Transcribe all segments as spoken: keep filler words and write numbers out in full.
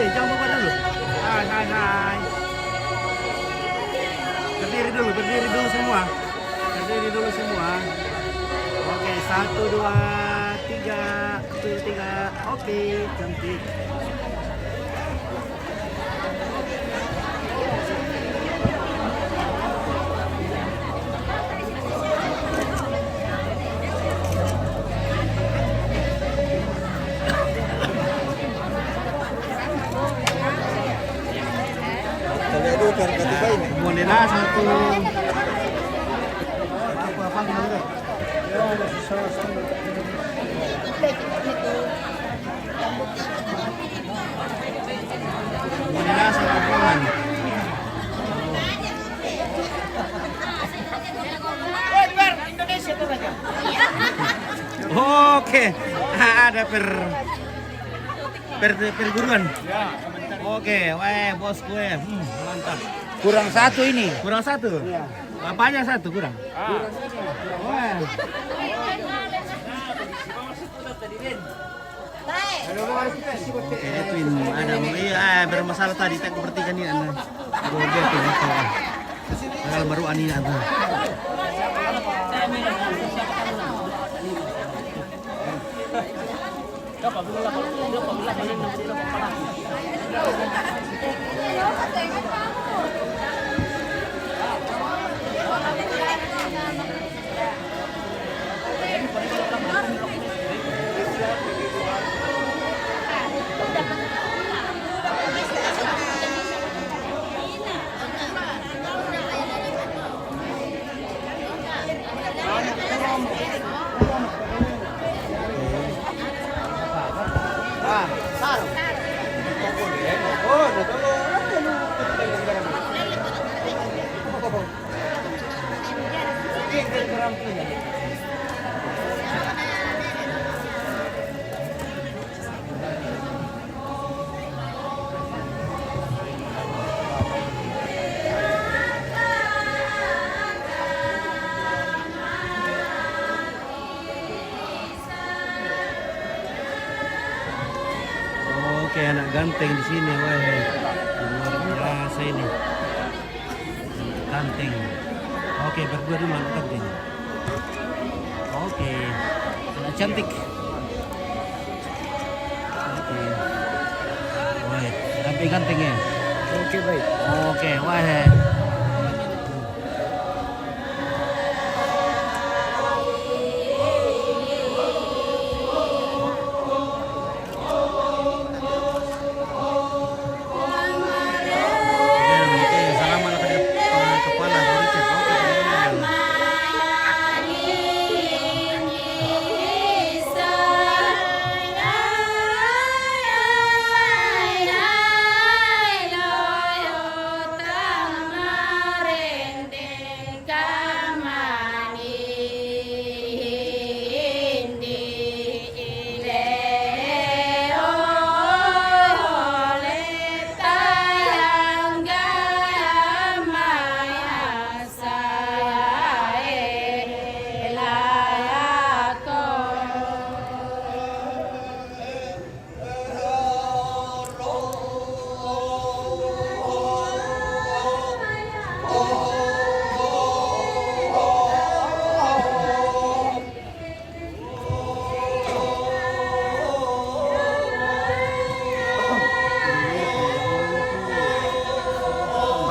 Eh, jangan buka dulu. Hai, hai, hai. Berdiri dulu, berdiri dulu semua. Berdiri dulu semua. Oke, satu, dua, tiga. Satu, tiga. Oke, cantik. Moneda satu. Apa, apa, apa? Moneda satu. Oke, ada per, per, perguruan. Oke, weh, bosku, eh. Hmm, mantap. Kurang satu ini. Kurang satu? Iya. Apanya satu kurang? Kurang ini. Weh. Oke, Edwin, ada mau, iya, eh, bermasalah tadi, tak bertiga nih, anak. Gue, gue tuh, gitu. Padahal baru ani, anak. Oke, anak ganteng di sini, weh. Luar biasa ini. Ganteng. Oke, berdua dulu, anak ganteng. Oke. Anak cantik. Oke. Weh, tapi ganteng ya. Oke, baik. Oke, weh.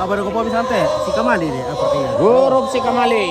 Baru ko po bisante, si Kamali de, apa iya? Guru si Kamali.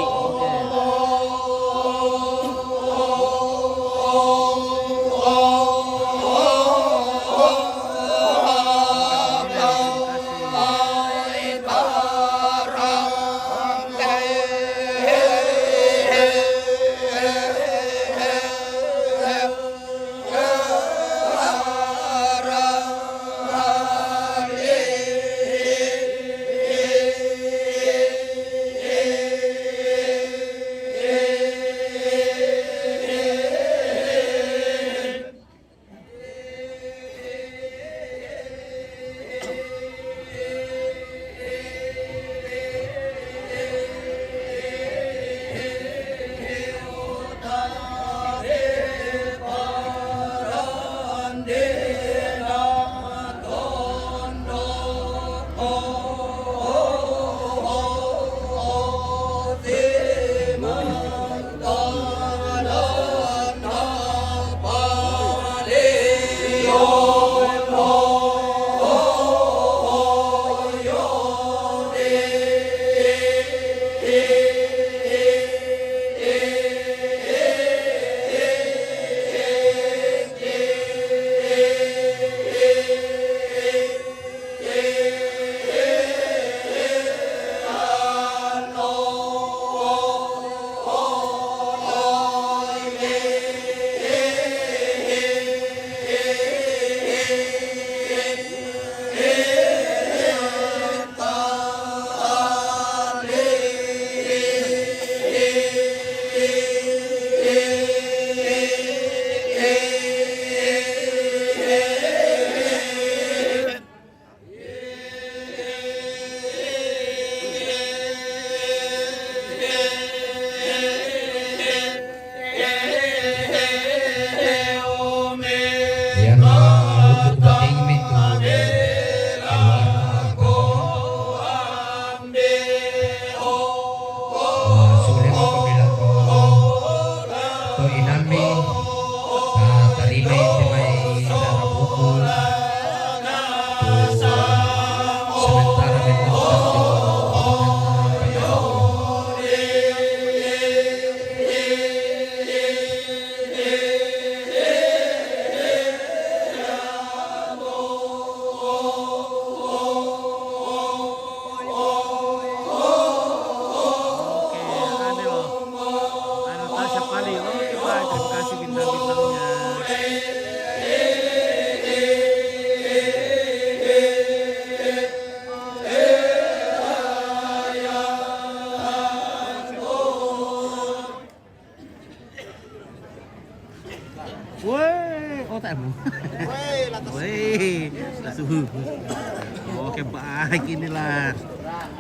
Oke, baik, inilah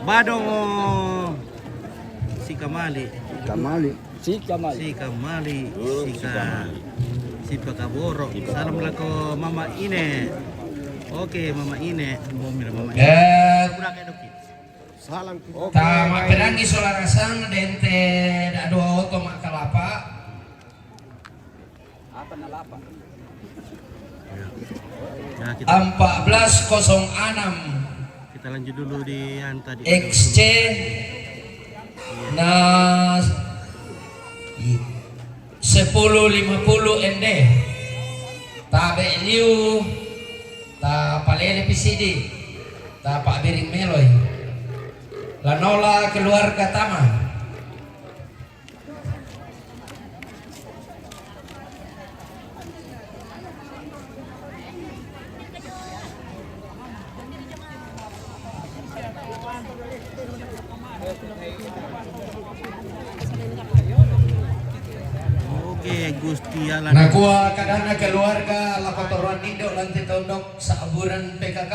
Badong. Si Kamali. Kamali. Si Kamali. Si Kamali. Si Ka-, si Pakaboro. Salam lako Mama Ine. Oke, Mama Ine. Mama Ine. Salam. Ta maperangi sola rasang dente da dua oto makalapa. Apa na lapa? Ya. Ya, kita, empat belas kosong enam. Kita lanjut dulu di yang tadi. X C. Iya. Nah, sepuluh lima puluh N D. Tabe liu, ta palele P C D, ta Pak Biring Meloi. Lanola keluarga Tama. Oke, Gusti Allah. Nakua kadana keluarga lako toroan indo lanti tondok saburan P K K.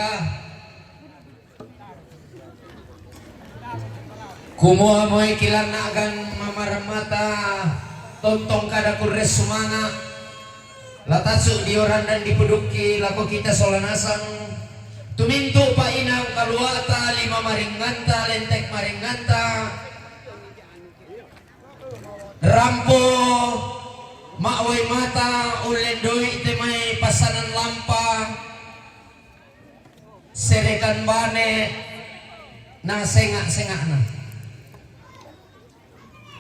Kumua moi kilanna agan mamaramata tontong kada kurre sumanga. Latasu dioran dan dipudukki lako kita sola nasang. Tumintu pa inang kaluata lima maringanta lentek maringanta. Rampo ma'wai mata ullendoi te mai passanan lampa. Serekan bane na senga-sengana.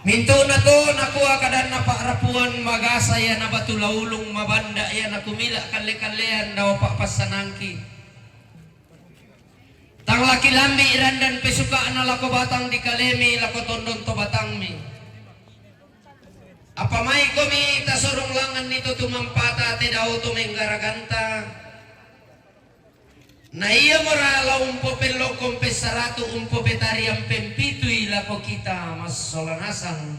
Mintu'na to nakua kadanna pa'rapuan magasa ia na batu laulung mabanda ia na kumila kalle-kallean dao pa'passanangki. Tang laki lambi randan pesuka'na lako batang di kalemi lako tondon to batangmi. Apa maikomi tasorong langanni to tumampata te dao to menggaraganta. Na iamora la umpopellokkong pessaratu umpopetariang pempitui lako kita massola nasang,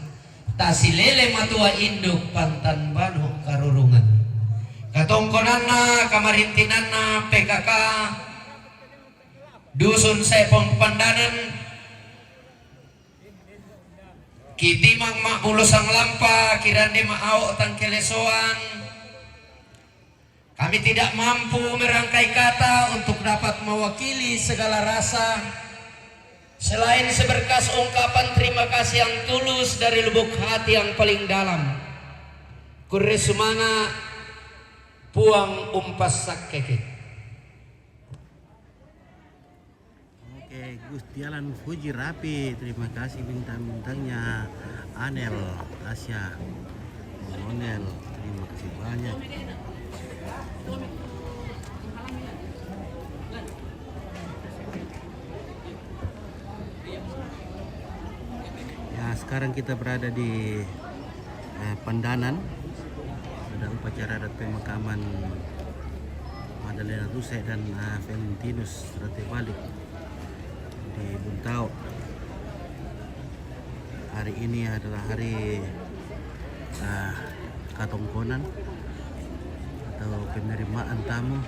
tasilele matua induk pantan banu karurungan. Katongkonanna kamarintinanna P K K Dusun Sepong Pandanan, kitimang ma ulusang lampa, kirande ma ao tangkelesoan. Kami tidak mampu merangkai kata untuk dapat mewakili segala rasa selain seberkas ungkapan terima kasih yang tulus dari lubuk hati yang paling dalam. Kurre sumanga, Puang umpassakkeke. Oke, Gusti Alan Fuji Rapi, terima kasih bintang-bintangnya. Anel, Tasya, Onel, terima kasih banyak. Ya, sekarang kita berada di eh, Pandanan. Ada upacara adat pemakaman Madalena Ruse dan eh, Valentinus Ratebalik di Buntao. Hari ini adalah hari eh, katongkonan atau penerimaan tamu.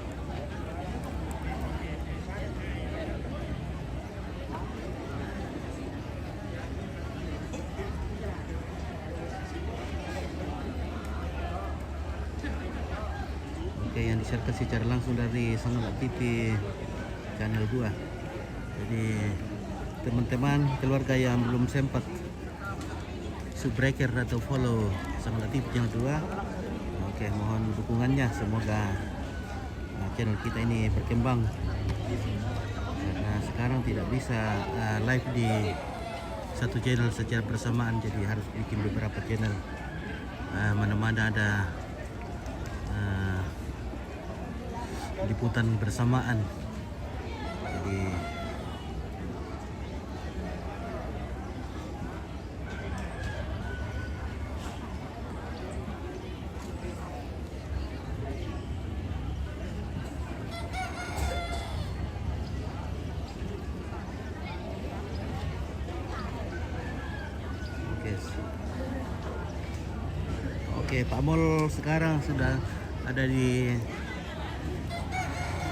Oke, yang disiarkan secara langsung dari Sangala T V Channel dua. Jadi, teman-teman, keluarga yang belum sempat subscribe atau follow Sangala T V Channel dua, oke, mohon dukungannya. Semoga uh, channel kita ini berkembang. Karena sekarang tidak bisa uh, live di satu channel secara bersamaan, jadi harus bikin beberapa channel. Uh, mana-mana ada uh, liputan bersamaan. Jadi Oke, Pak Mul sekarang sudah ada di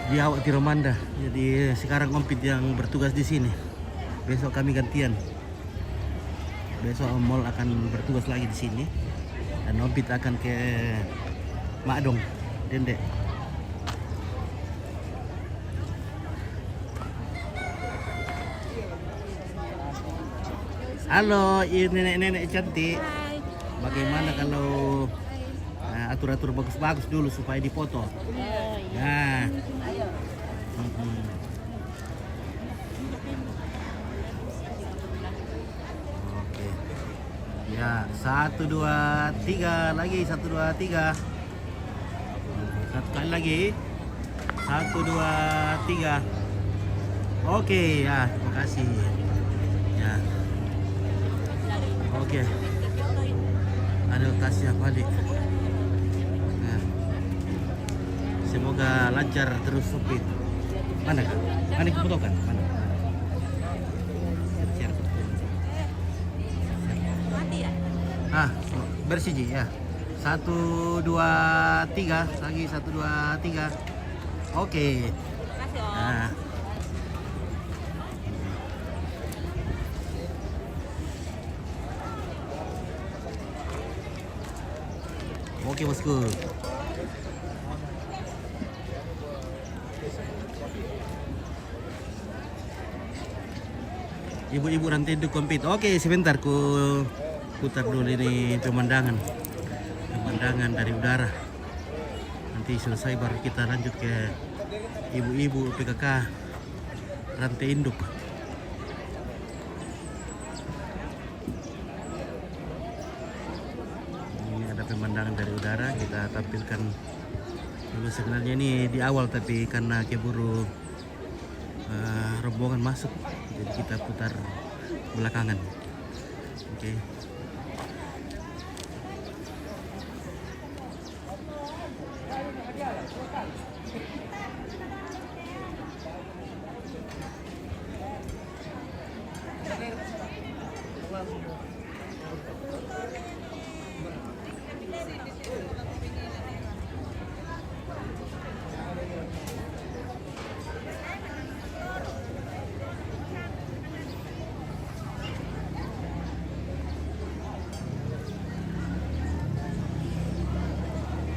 Di awak Tiromanda. Jadi sekarang Ompit yang bertugas di sini. Besok kami gantian. Besok Mol akan bertugas lagi di sini. Dan Ompit akan ke Makdong, Dende. Halo, ini nenek-nenek cantik. Hai. Bagaimana kalau, eh, atur-atur bagus-bagus dulu supaya dipoto? Oh, iya. Nah. Mm-mm. Oke. Ya, satu, dua, tiga lagi, satu, dua, tiga. Satu kali lagi. Satu, dua, tiga. Oke, ya, terima kasih. Ya. Oke. Ada Tasya balik. Ya. Semoga lancar terus, Sopi. Mana, Kak? Mana kita fotokan? Mana? Share, share. Ah, bersih, Ji, ya. Satu, dua, tiga. Lagi, satu, dua, tiga. Oke. Makasih, Om. Nah. Oke, Bosku. Ibu-ibu nanti itu compete. Oke, sebentar ku putar dulu ini pemandangan. Pemandangan dari udara. Nanti selesai baru kita lanjut ke ibu-ibu P K K Rantai Induk. Ini ada pemandangan dari udara, kita tampilkan dulu. Sebenarnya ini di awal, tapi karena keburu, eh, rombongan masuk, jadi kita putar belakangan. Oke.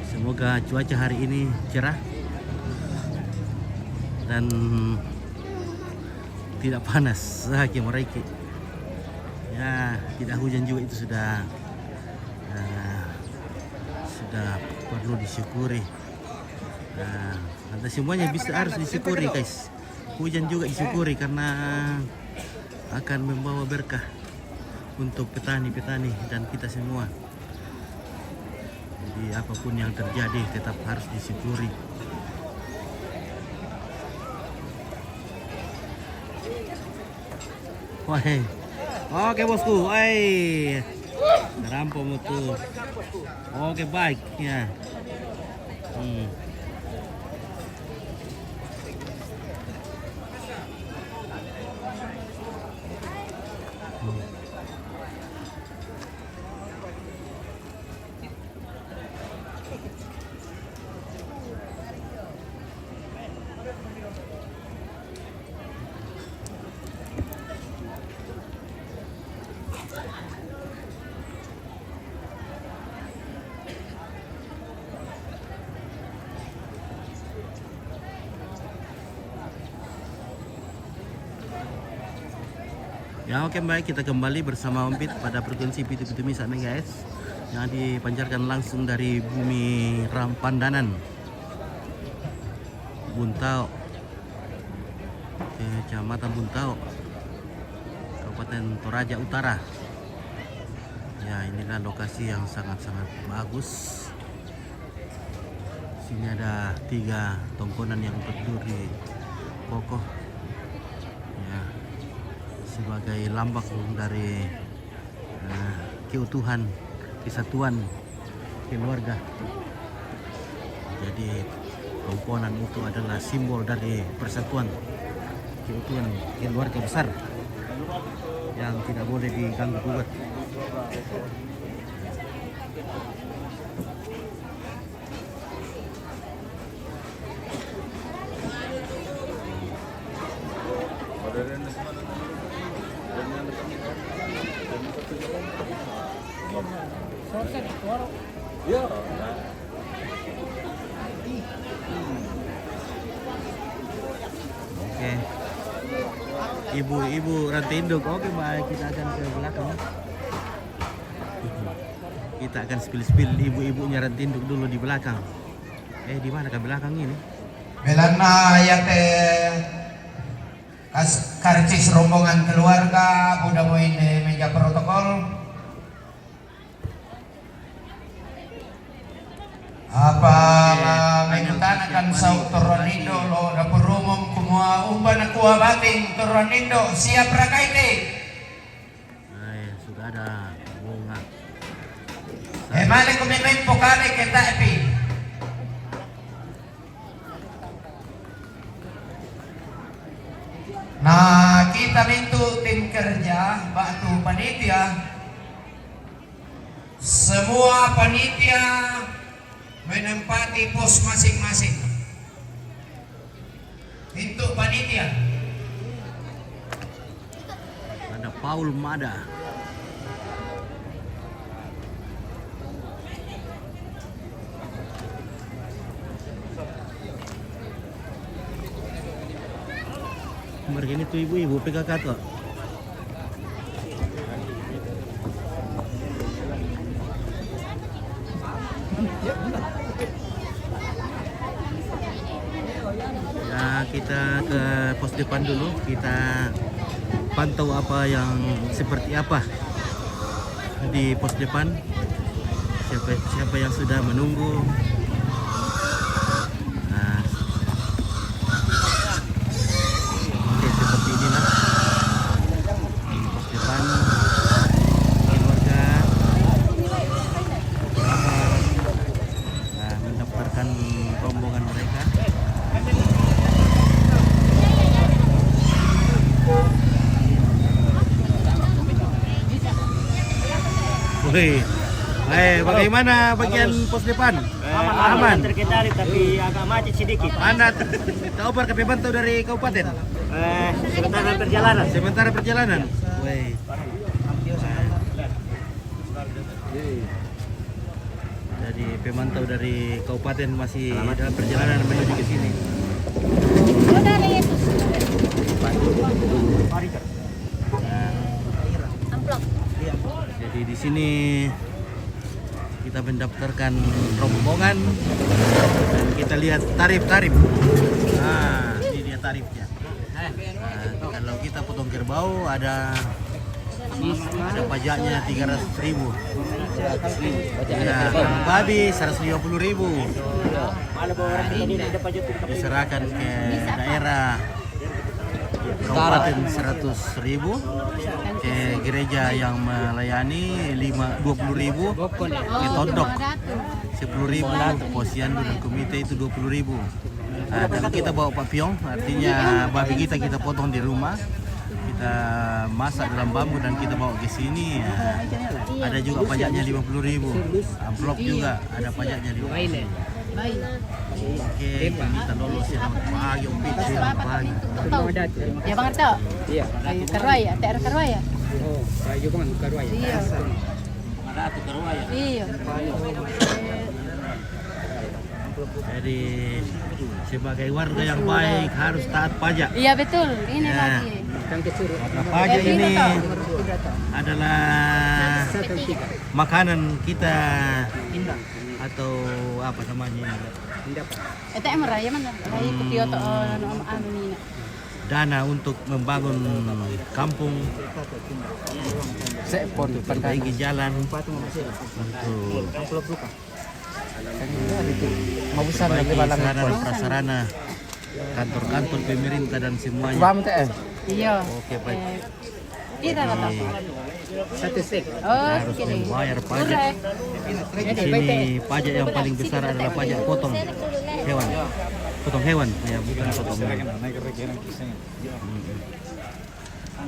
Semoga cuaca hari ini cerah dan tidak panas. Ah, kimoraiki. Ya, tidak hujan juga, itu sudah, eh, sudah perlu disyukuri. Nah, ada semuanya bisa, harus disyukuri, guys. Hujan juga disyukuri karena akan membawa berkah untuk petani-petani dan kita semua. Jadi apapun yang terjadi tetap harus disyukuri. Wah, eh. Oke, Bosku. Eh. Rampo mutu. Oke, baik. Ya. Hmm. Hmm. Ya, oke, baik, kita kembali bersama Ompit pada frekuensi pitu pitu MHz yang dipancarkan langsung dari bumi Rampandanan, Buntao, Kecamatan Buntao, Kabupaten Toraja Utara. Ya, inilah lokasi yang sangat-sangat bagus. Sini ada tiga tongkonan yang berduri kokoh, ya, sebagai lambang dari, eh, keutuhan, kesatuan keluarga. Jadi, tongkonan itu adalah simbol dari persatuan, keutuhan keluarga besar yang tidak boleh diganggu gugat. Oke. Ibu-ibu rantai induk. Oke, baik, kita akan ke belakang. Kita akan spill-spill ibu-ibunya rantai induk dulu di belakang. Eh, di mana ke belakang ini? Belanna yate kas-, karcis rombongan keluarga, buda mo inde meja protokol. Apa mengutanakan sau toronindo lo dapur umum kumua umba nakua bating toronindo siap rakaite. Nah, ya, sudah ada bunga. Eh, male ko memeng pokale ke tapi. Nah, kita mintu tim kerja, batu panitia. Semua panitia menempati pos masing-masing. Untuk panitia. Ada Paul Mada. Mereka ini tuh ibu-ibu P K K tuh. Ya, kita ke pos depan dulu, kita pantau apa yang seperti apa di pos depan. Siapa, siapa yang sudah menunggu? Nah, oke, seperti inilah di pos depan. Keluarga beberapa, nah, mendaftarkan rombongan mereka. Woi. Eh, bagaimana bagian pos depan? Aman. Terkendali, tapi agak macet sedikit. Anda ter-, kau berapa pantau dari kabupaten? Eh, sementara perjalanan. Sementara perjalanan. Woi. Jadi pemantau dari kabupaten masih dalam perjalanan menuju ke sini. Amplop. Jadi di sini kita mendaftarkan rombongan dan kita lihat tarif-tarif. Nah, ini dia tarifnya. Nah, kalau kita potong kerbau ada, ada pajaknya tiga ratus ribu. Ya, babi seratus lima puluh ribu. Nah, ini diserahkan ke daerah kabupaten seratus ribu, ke gereja yang melayani lima, dua puluh ribu, ke tondok sepuluh ribu, posyandu dan komite itu dua puluh ribu. Nah, kalau kita bawa papiong, artinya babi kita, kita potong di rumah, kita masak dalam bambu dan kita bawa ke sini. Ya. Ada juga pajaknya lima puluh ribu. Amplop juga ada pajaknya lima puluh ribu. Oke, kita lolos ya, pagi, oke, pagi. Ya, Bang Arto. Iya. Ayo, Karuaya, T R Karuaya. Oh, ayo, Bang, Karuaya. Iya. Iya. Jadi, sebagai warga yang baik harus taat pajak. Iya, betul. Ini lagi. Karena pajak ini adalah makanan kita atau apa namanya? Eta emang raya mana? Raya kopi oto, anu, anu, anu, nina. Dana untuk membangun kampung, untuk perbaiki jalan, untuk perbaiki sarana prasarana kantor-kantor pemerintah dan semuanya. Iya. Oke, baik. Kita harus membayar pajak. Di sini pajak yang paling besar adalah pajak potong hewan. Potong hewan, ya, bukan potong.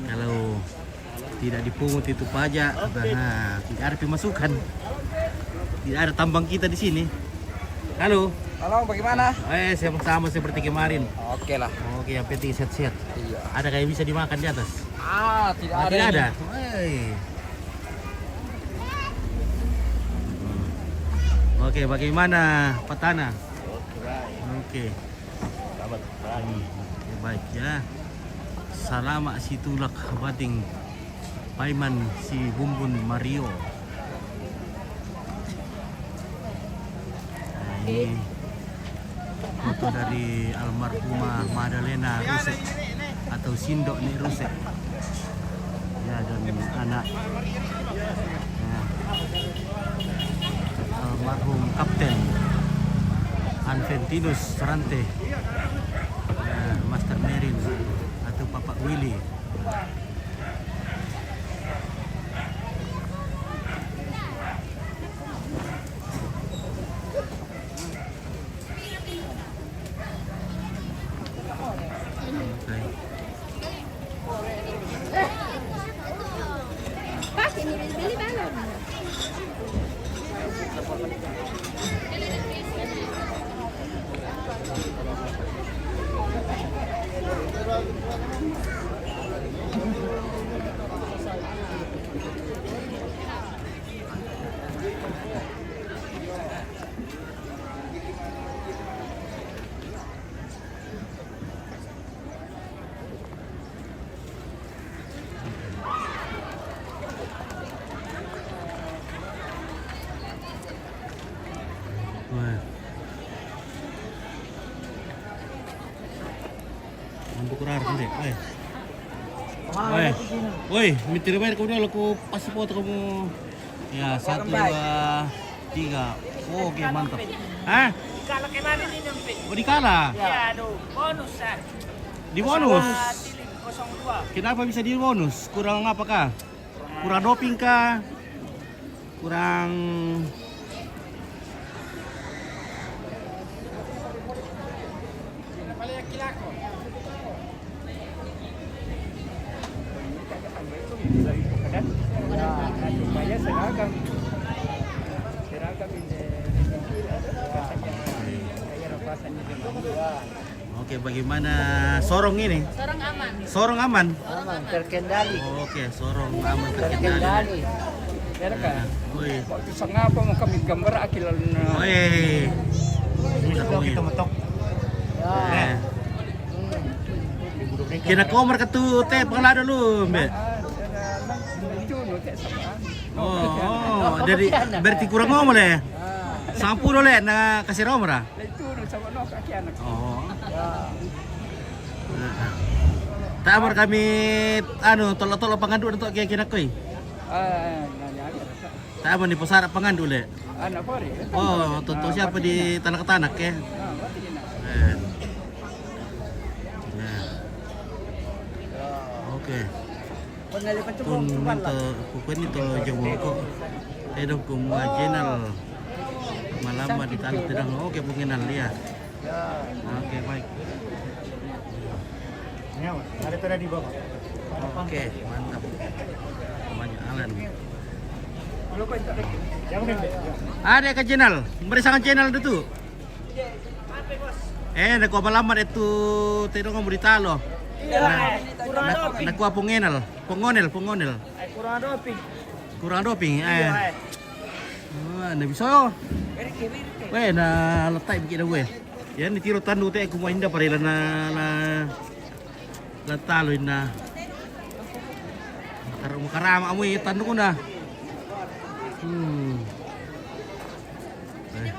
Kalau tidak dipungut itu pajak, nah, tidak ada pemasukan. Tidak ada tambang kita di sini. Halo. Halo, bagaimana? Eh, sama-sama seperti kemarin. Oke lah. Oke, yang penting sehat-sehat. Iya. Ada kayak bisa dimakan di atas? Ah, tidak Ah, ada tidak ini. ada. Hei. Oke, bagaimana Patana? Oke. Hmm, oke, baik ya. Salama si tulak bating paiman si bumbun Mario. Nah, ini foto dari almarhumah Madalena Rusek atau Sindok Nek Rusek. Ya, dan anak, ya, almarhum Kapten Anventinus Serante, ya, Master Merin atau Papa Willy. Wah. Untuk rar sendiri. Woi. Woi. Woi, mitir bayar kamu dulu, aku pasti foto kamu. Ya, satu, dua, tiga. Oh, oke, mantap. Hah? Kalau kemarin ini, Pi. Oh, dikala? Ya, aduh, bonus, ah. Di bonus? Sama Tilik kosong dua. Kenapa bisa di bonus? Kurang apa kah? Kurang doping kah? Kurang Oke, bagaimana Sorong ini? Sorong aman. Sorong aman? Aman, terkendali. Oke, Sorong aman terkendali. Terkendali. Woi. Waktu sangapa mau kami gambar akilan. Woi. Ini kita metok. Ya. Eh. Kena komer ke tu teh pala dulu, Mbak. Itu no teh sama. Oh, oh, jadi berarti kurang ngomong le. Sampun le na kasih nomor ah. Itu no sama no kaki anak. Oh. Ya. Nah. Tak amar kami anu tolak-tolak pangandu untuk kaki anak koi. Ah, nanya aja. Tak amar ni pusara pangandu le. Anak pori. Oh, tonton siapa di tanah ke tanah ke? Ah, berarti enak. Eh. Nah. Oke. Pun minta pukul ni to jenguk ko. Edo kumua jenal. Malama di tanah tidak. Oke, pengenal dia. Oke, baik. Ada tadi bapak. Oke, mantap. Banyak Alan. Ada ke channel, beri sangat channel itu. Eh, nak kuah balamat itu, tidak ngomong di talo. Iya, kurang doping. Nak kuah pungenal, pungonel, pungonel. Eh, kurang doping. Kurang doping, eh. Iya, eh. Wah, na bisa yo. Weh, na letak bikin dah weh. Ya, ni tiro tandu te aku mau indah pada na, na, na talo indah. Karang karama amu tandu na. Hmm. Eh.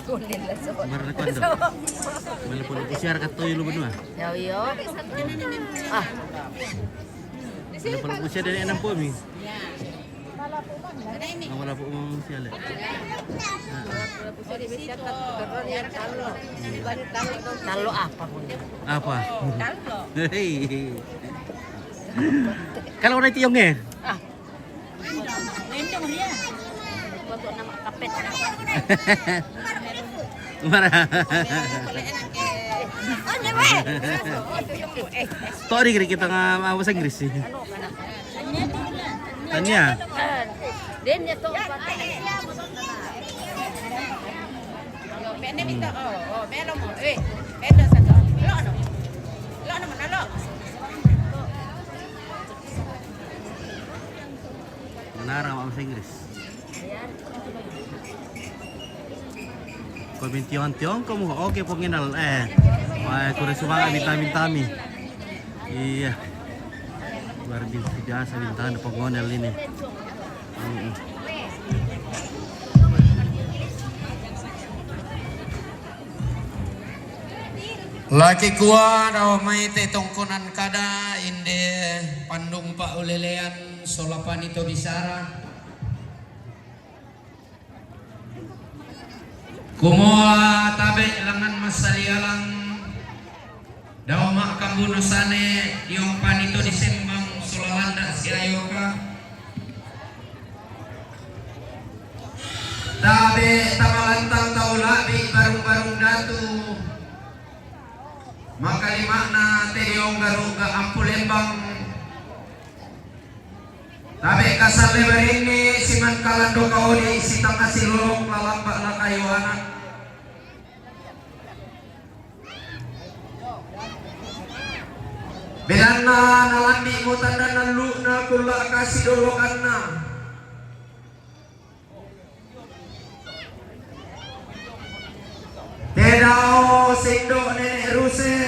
Kunin lah so. Mara na kuando. Mala polo ko siar ka toyo lo banua. Yo, yo. Ah. Mala polo ko siar dari enam po mi. Ang wala po mong siya le. Talo apa po? Apa? Hei. Kalau na tiyong eh. Ah. Kapit. Mara. Tori kira kita nga bahasa Inggris sih. Tanya. Manara bahasa Inggris. Komintion-tion kamu, oke, pengenal, eh. Wah, kurang semangat minta-minta mi. Iya. Luar biasa minta pengonel ini. Mm-mm. Laki kuat, awa mai te tongkonan kada, inde pandung pa ulelean, sola panito bisara. Kumua tabe langan masalialang, dao ma kambuno sane, diong panito disembang, sola landa siayoka. Tabe tamalantang tau labi barung-barung datu. Makalimana te diong garu ga ampu lembang. Tabe kasale barinni siman kalando kaodi sitanga silolong lalamba lakayuana. Belanna nalambi mo tanda nallu'na kulla kasi dolokanna. Tedao sindo nene ruse,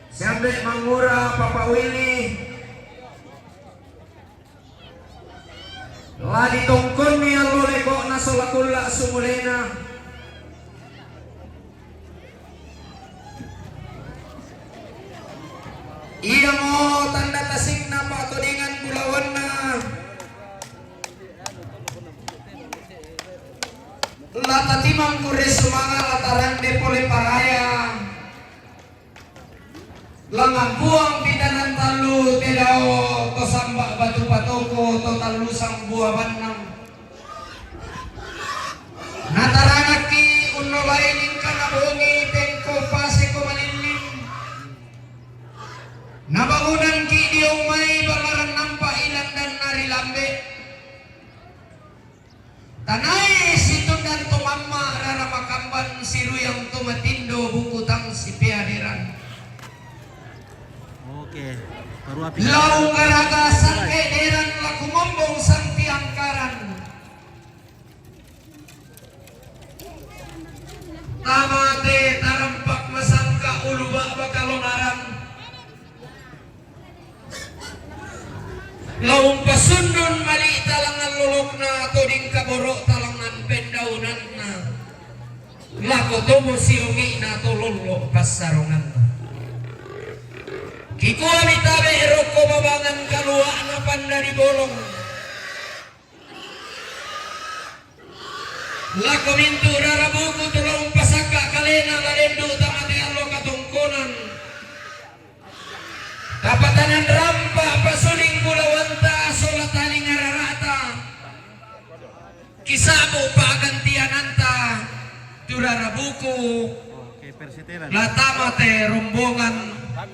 siambe mangura papa Willy. La ditongkonni allo leko'na sola kulla sumulena. Iamo tanda tasingna pa'todingan bulawanna. La tatimang kure sumanga la tarande pole paraya. Langampuang pitanan tallu tedao to samba batu patoko to tallu sambua bannang. Nataranakki unnolai lingkana bongi tengko paseko malilling. Nabangunangki diong mai ballaran nampa ilandanna ri lambe. Tanai situndan to mamma rara makamban siruyang to matindo buku tang sipeaderan. Oke, baru api. Lau garaga sangke deran laku mombong sang tiangkaran. Tamate tarampak masangka ulu bak bakalonaran. Laung pasundun mali talangan lolokna toding kaboro talangan pendaunanna. Lako tomo siungi'na to lollo passaronganna. Kikuami tabe rokko babangan kalua'na pandari bolong. Lako mintu rara buku tu la umpasakka kalena la lendu tamate allo katongkonan. Tapatanan rampa pasuling bulawanta sola taling ararata. Kisabu pagantiananta tu rara buku. Oke, persetelan. La tamate rombongan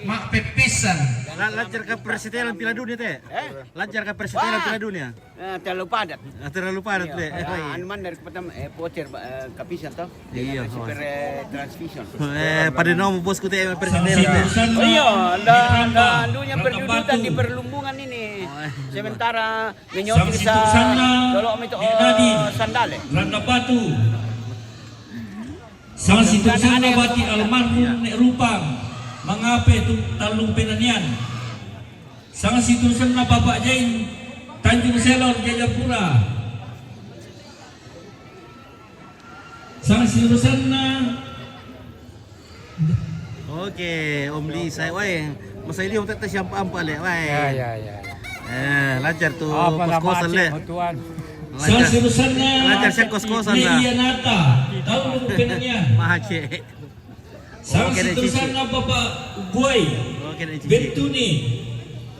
mappeppisan. La-, lancar ka persetelan Piala Dunia te? Eh? Lancar ka persetelan Piala Dunia? Eh, terlalu padat. Ah, terlalu padat, iya. Le. Ya, anu man dari pertama, eh, voucher, eh, kapisan toh. Iya, dengan receiver, eh, transfusion. Eh, pada nomor bosku teh, eh, presiden. Oh iya, nda, nda, dunia perdudukan di perlumbungan ini. Oh, eh. Sementara menyoti sa, kalau itu, eh, sandale. Randa Batu. Sang situsanna bati almarhum Nek Rupang, mangape tu tallung penanian. Sang situsanna Bapak Jain, Tanjung Selor, Jayapura. Sang situsanna. Oke, Om Li saya, wai. Masa ini Om Tete siapa ampa le, wai. Ya, ya, ya. Eh, lancar tu kos-kosan le. Sang situsanna. Lancar siap kos-kosan lah. Iya nata. Tahu lu penanya. Maha cek. Sang situsanna Bapak Guai. Oke, Nek Cici. Betuni.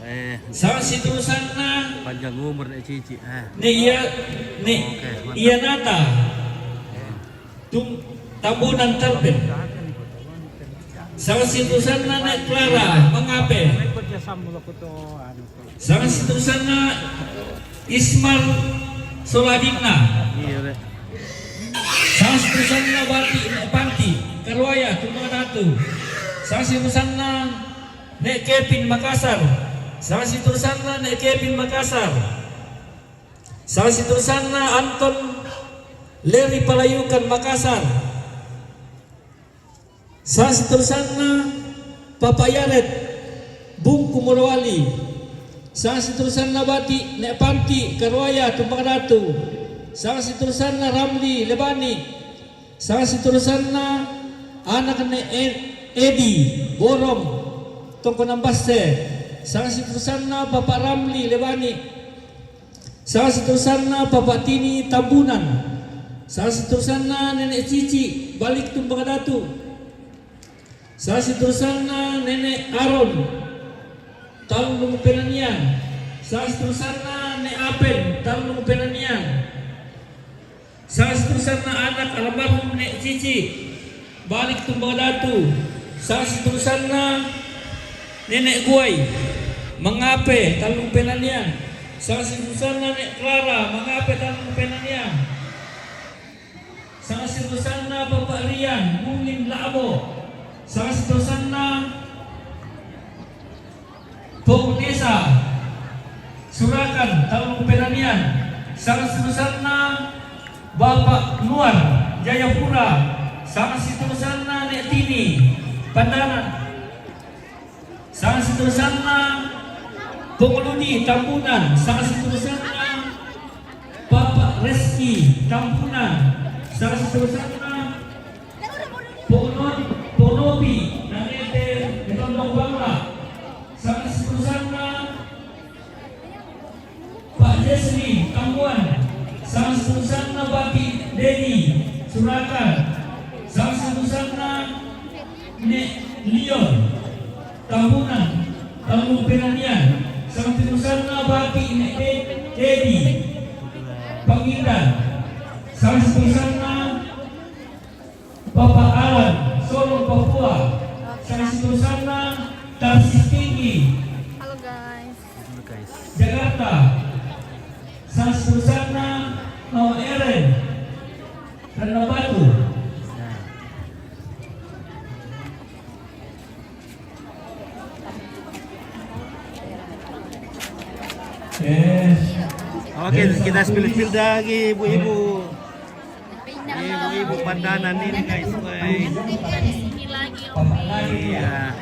Eh. Sang situsanna. Panjang umur, Nek Cici. Eh. Nek iya, Nek iya nata. Eh. Tum, Tambunan Tarben. Sanga situsanna Nek Clara, Mangape. Sanga situsanna Ismar Soladinna. Sanga situsanna Bati Nek Panti, Karuaya, Tumbang Datu. Sanga situsanna Nek Kevin, Makassar. Sanga situsanna Nek Kevin, Makassar. Sanga situsanna Anton Leri, Palayukan, Makassar. Sanga situsanna Papa Yaret, Bungku, Morowali. Sanga situsanna Bati Nek Panti, Karuaya, Tumbang Datu. Sanga situsanna Ramli, Lebani. Sanga situsanna anak Nek E-, Edi, Borong, Tongkonan Basse. Sanga situsanna Papa Ramli, Lebani. Sanga situsanna Papa Tini, Tambunan. Sanga situsanna Nenek Cici, Balik, Tumbang Datu. Sanga situsanna Nenek Aron, Tallung Penanian. Sanga situsanna Nek Apen, Tallung Penanian. Sanga situsanna anak almarhum Nek Cici, Balik, Tumbang Datu. Sanga situsanna Nenek Guai, Mangape, Tallung Penanian. Sanga situsanna Nek Clara, Mangape, Tallung Penanian. Sanga situsanna Papa Rian, Bungin, Labo. Sanga situsanna Pong Nesa, Surakan, Tallung Penanian. Sanga situsanna Bapak Nuar, Jayapura. Sanga situsanna Nek Tini, Pandanan. Sanga situsanna Pong Ludi, Tambunan. Sanga situsanna Papa Reski, Tambunan. Sanga situsanna Pong No-, Pong Nopi, Nangete, Metondong Bangla. Sanga situsanna Pak Jesli, Tambunan. Sanga situsanna Bati Dedi, Surakan. Sanga situsanna Nek Lion, Tambunan, Tallung Penanian. Sanga situsanna Bati Nek De-, Dedi, Pangindan. Sanga situsanna Papa Alan, Solok, Papua. Sanga situsanna Tarsis Tinggi, Halo guys. Jakarta. Sanga situsanna Mama Eren, Rannabatu. Eh, Oke, kita spill-spill lagi, ibu-ibu. Ibu-ibu Pandanan ini, guys. Woi. Ini lagi, oke. Iya.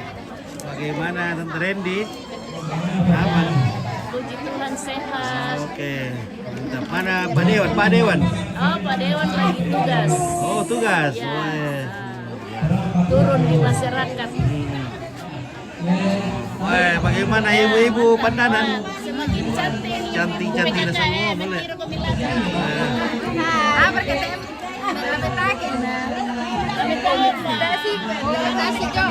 Bagaimana, Tante Randy? Aman. Puji Tuhan, sehat. Oke. Mantap. Mana Pak Dewan? Pak Dewan. Oh, Pak Dewan lagi tugas. Oh, tugas. Ya. Woi. Turun di masyarakat. Hmm. Wah, bagaimana ibu-ibu Pandanan? Semakin cantik. Cantik-cantik dah semua, boleh. Ah, berkata em-, berkata em-, berkata em-, berkata si, berkata si Jo.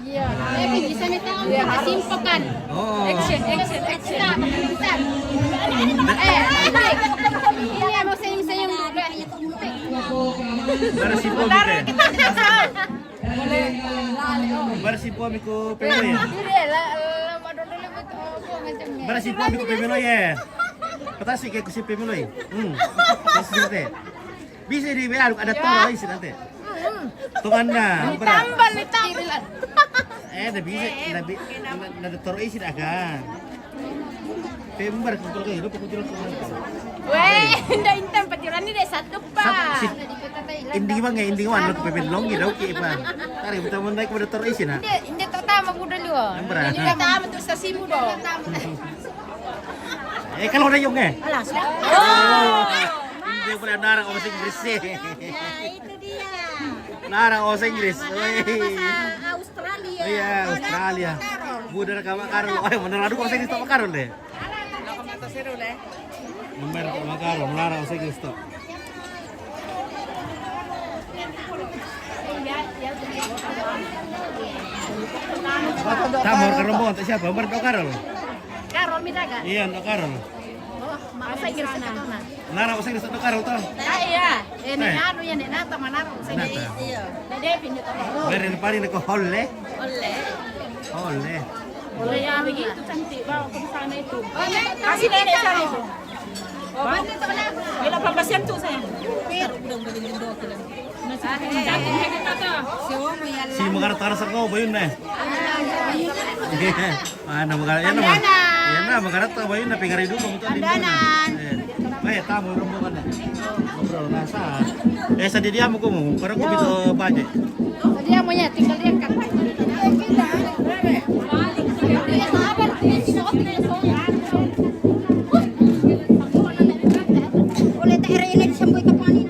Iya. Eh, bisa minta om kita simpelkan. Oh. Action, action, action. Bentar, bentar. Eh, eh, eh. Iya, mau senyum-senyum juga. Bentar, si Bobi teh. Bentar, kita Bare si Pomi ko Pemelo ya? Bare si Pomi ko Pemelo ya? Patasi ke ku si Pemelo ya? Hmm. Patasi te. Bisa di W A ada toro isi nanti. Tunganna, berat. Tambah nih, tambah. Eh, dah bisa, dah bi-, dah, dah toro isi dah kan. Pembar ko ko lo ko. Weh, nda intan patirani de satu pa. Satu, si-, ending bang ya, ending wan lo ko pepin longi dau ki pa. Tari buta mun naik pada toro isi na. Inde, inde pertama kuda dua. Yang berat. Inde pertama tu sasimu do. Eh, kalau udah yong eh. Alas. Oh. Inde pula narang bahasa Inggris sih. Ya, itu dia. Narang bahasa Inggris. Mana weh. Bahasa Australia. Iya, Australia. Budar ka Makarol. Oh, bener aduh bahasa Inggris tak Makarol deh. Nomor tak Makarol, melarang bahasa Inggris tak. Tamor ke rombongan tak siapa? Nomor tak Karol. Karol Midaga. Iya, tak Karol. Oh, mau saya Nana, masih di satu karo to? Ah, iya. Eh, ini anu ya, ini nata mana? Nata. Iya. Dede pindah to. Beri ni paling ko holle. Holle. Holle. Oh ya, begitu cantik. Bawa ke sana itu. Kasih nenek sana itu. Oh, bila pambasan tu saya. Si magara tara sa ko, bayun na. Ana magara, yan na, yan na magara ta, bayun na, pingari dulu, mutu din dulu na. Eh, tamu, rombongan na. Bro, nasa. Eh, sa didiamo ko mo, para ko bito baje. Sa didiamo niya, tinggal diyan ka. Ulit, ere, ere, samboy ka pa ni.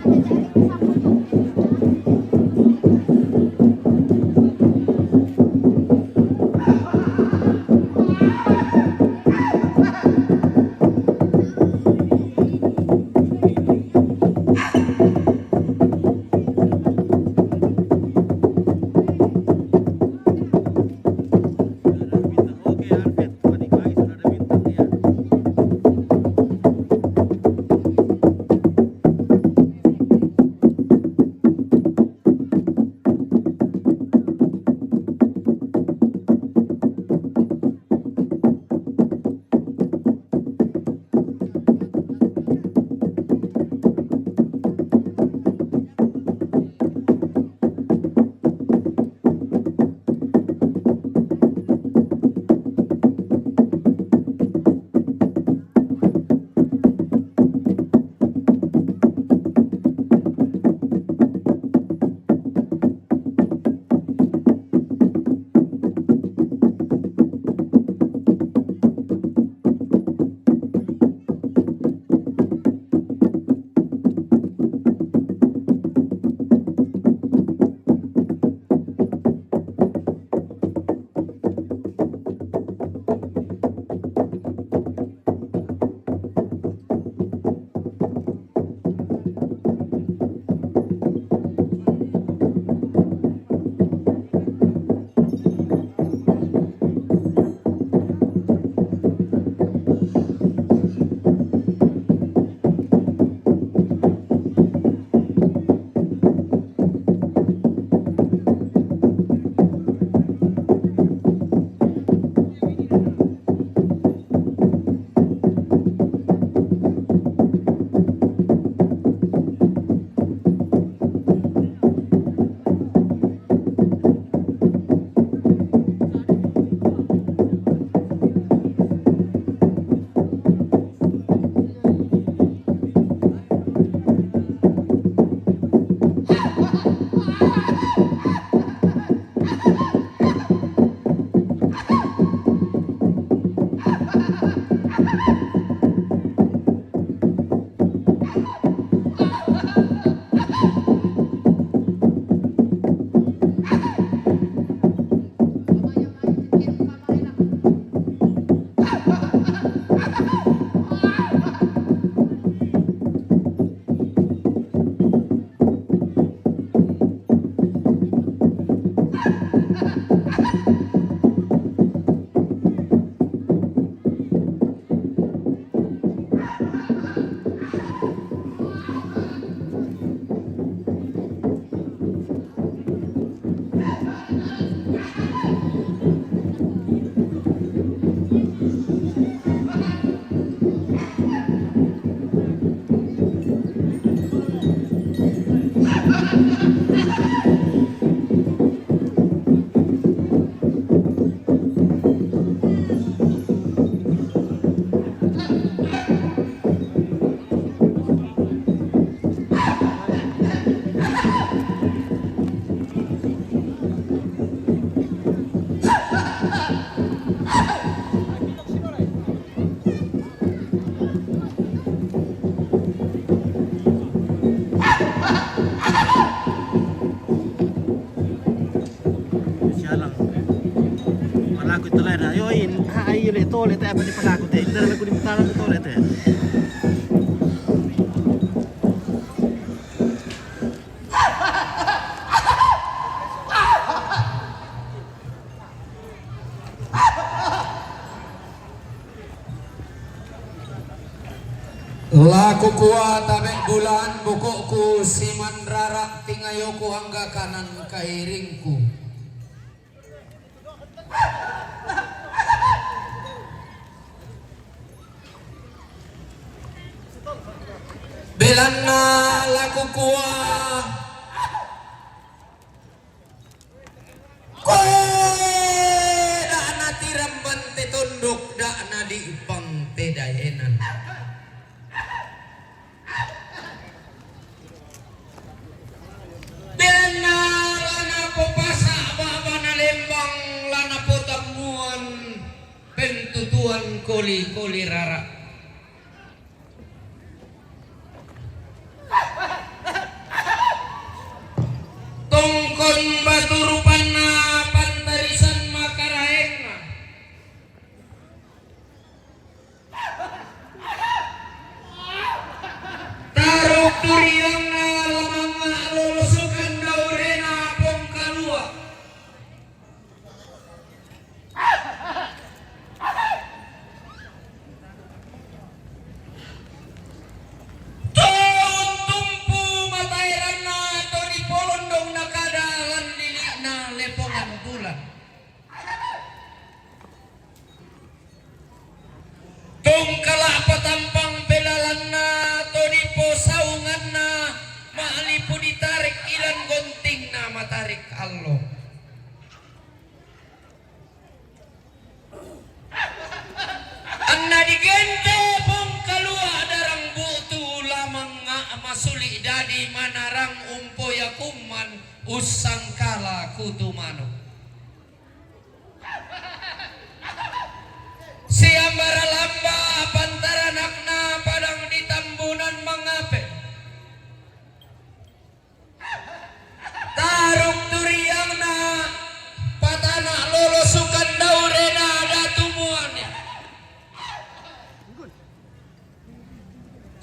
Siya lang. Palaku ito lang na. Yo, in, ha, ay, yun, ito ulit, eh, pwede palaku, te. Ito lang, kundi matalang ito ulit, eh. La kukua tabe' bulan boko'ku si manrara' tingayoku angga kanan kairingku. Belanna la kukua Koe da' natirang bante tondok, da' nadi'pang te daenan. Belanna la napopasa' ba'bana lembang, la napotammuan pentutuan koli-koli rara'. Tongkon batu rupanna pantarisan makaraenna. Taruk turiangna lamangnga' lolosukan daurena pongkalua. To untumpu mataeranna to dipolondong nakada lan lili'na lepongan bulan. Tongkala' patampang pelalanna to diposaunganna ma'lipu ditarik ilan gontingna matarik allo. Anna digente' pongkalua darang bu'tu lamangnga' masuli' dadi manarang umpoya kumman ussangkala kutu manu'. Siambara lamba pantaranakna padang di tambunan mangape. Taruk turiangna patana' lolosukan daurena datu muane.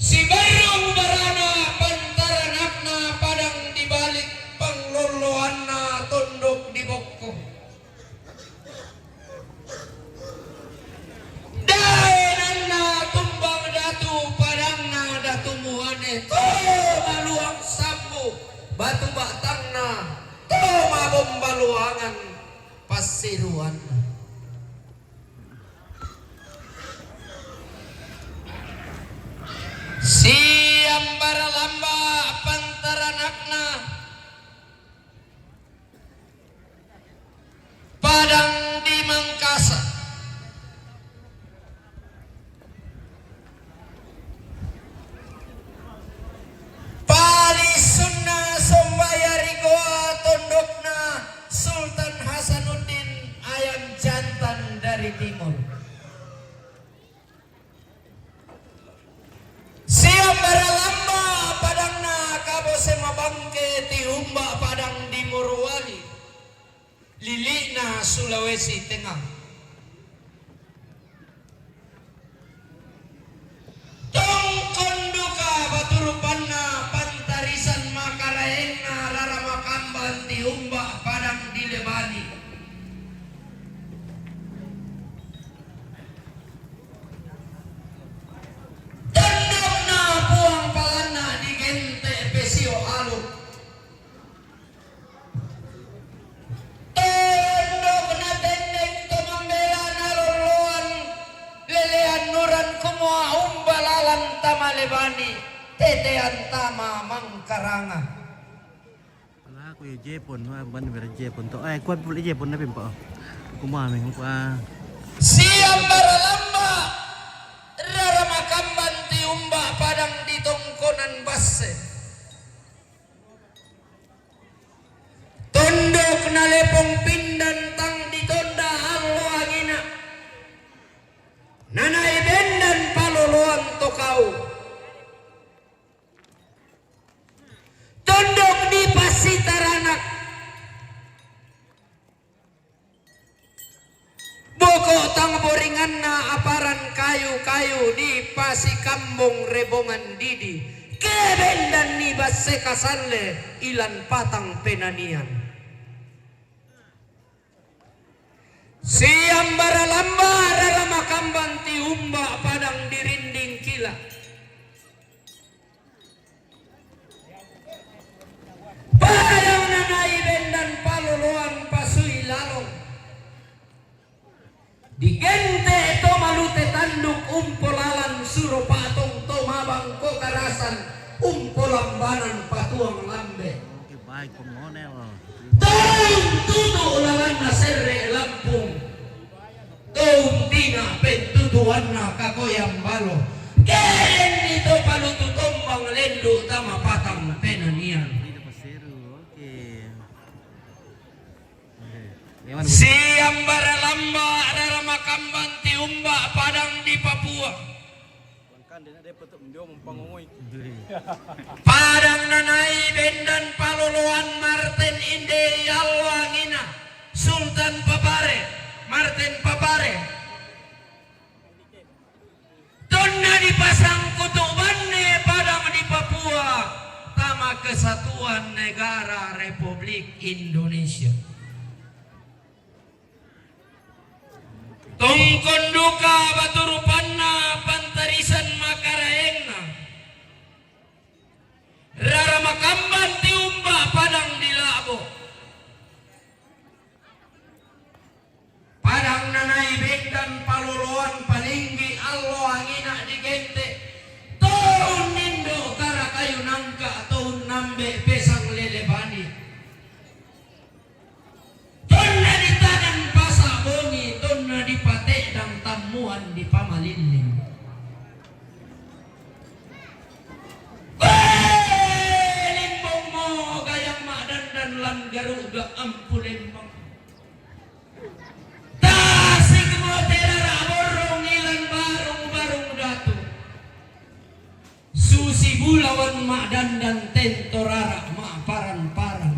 Sibarrung barana pantaranakna padang di balik panglolloanna tondok di bokko. Daenanna tumbang datu padangna datu muane to maluang sambu batu batangna to mabombaluangan passiruanna. Siambara lamba pantaranakna padang di Mangkasa. Palisunna sombaya ri goa tondokna Sultan Hasanuddin ayam jantan dari timur. Siambara lamba padangna kabose mabangke tiumba padang di Morowali, lili'na Sulawesi Tengah. Tongkon duka batu rupanna pantarisan makaraenna rara makamban tiumba padang di Lebani. Tondokna Puang palanna digente' pesio aluk. Tondok natendeng to mambela nalolloan lelean nuran kumua umba lalan tama Lebani, tetean tama Mangkaranga. Pala aku ya Jepun, wah, ban bera Jepun to. Eh, kuat pula Jepun tapi, Pak. Kumua meng, Pak. Siambara lamba rara makamban tiumba padang di tongkonan basse. Tondok nalepong pindan tang ditonda allo angina. Nanai bendan paloloan to kau. Tondok di Pasitaranak. Boko tang boringanna aparan kayu-kayu di Pasikambong Rebongan Didi. Kebendan ni basse kasalle ilan patang penanian. Siambara lamba rara makamban tiumba padang di rinding kila. Digente' to malute tanduk umpolalan suro patong to mabang ko karasan umpolambanan patuang lambe'. Oke, baik, pengonel. Tong tutu' lalanna serre' lampung. Tong tina' pentutuanna kakoyang balo. Ke'nenni to palutu tombang lendu' tama patang penanian. Tidak paseru, oke. Siambara lamba' rara makamban tiumba' padang di Papua. Padang nanai bendan paloloan Marten Inde allo angina Sultan Papare, Marten Papare. Tonna dipasangkutu' banne padang di Papua tama kesatuan negara Republik Indonesia. Tongkon duka batu rupanna pantarisan makaraenna. Rara makamban tiumba' padang di La'bo. Padang nanai bendan paloloan palinggi allo angina digente'. To unnindo' kara kayu nangka to unnambe' pesang lele bani. Tonna ditanan pasa' bongi, tonna dipate'dang tammuan dipamalilling. Wee, limbongmo gayang ma'dandan lan garu'ga ampu lembang. Tasikmo te rara borrong ilan barung-barung datu. Susi bulawan ma'dandan tento rara ma'paran-paran.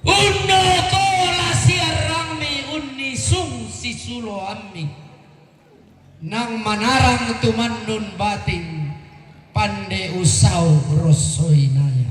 Unno tola siarrangmi unnisung sisuloammi. Nang manarang tumannun bating pande usau rossoinaya.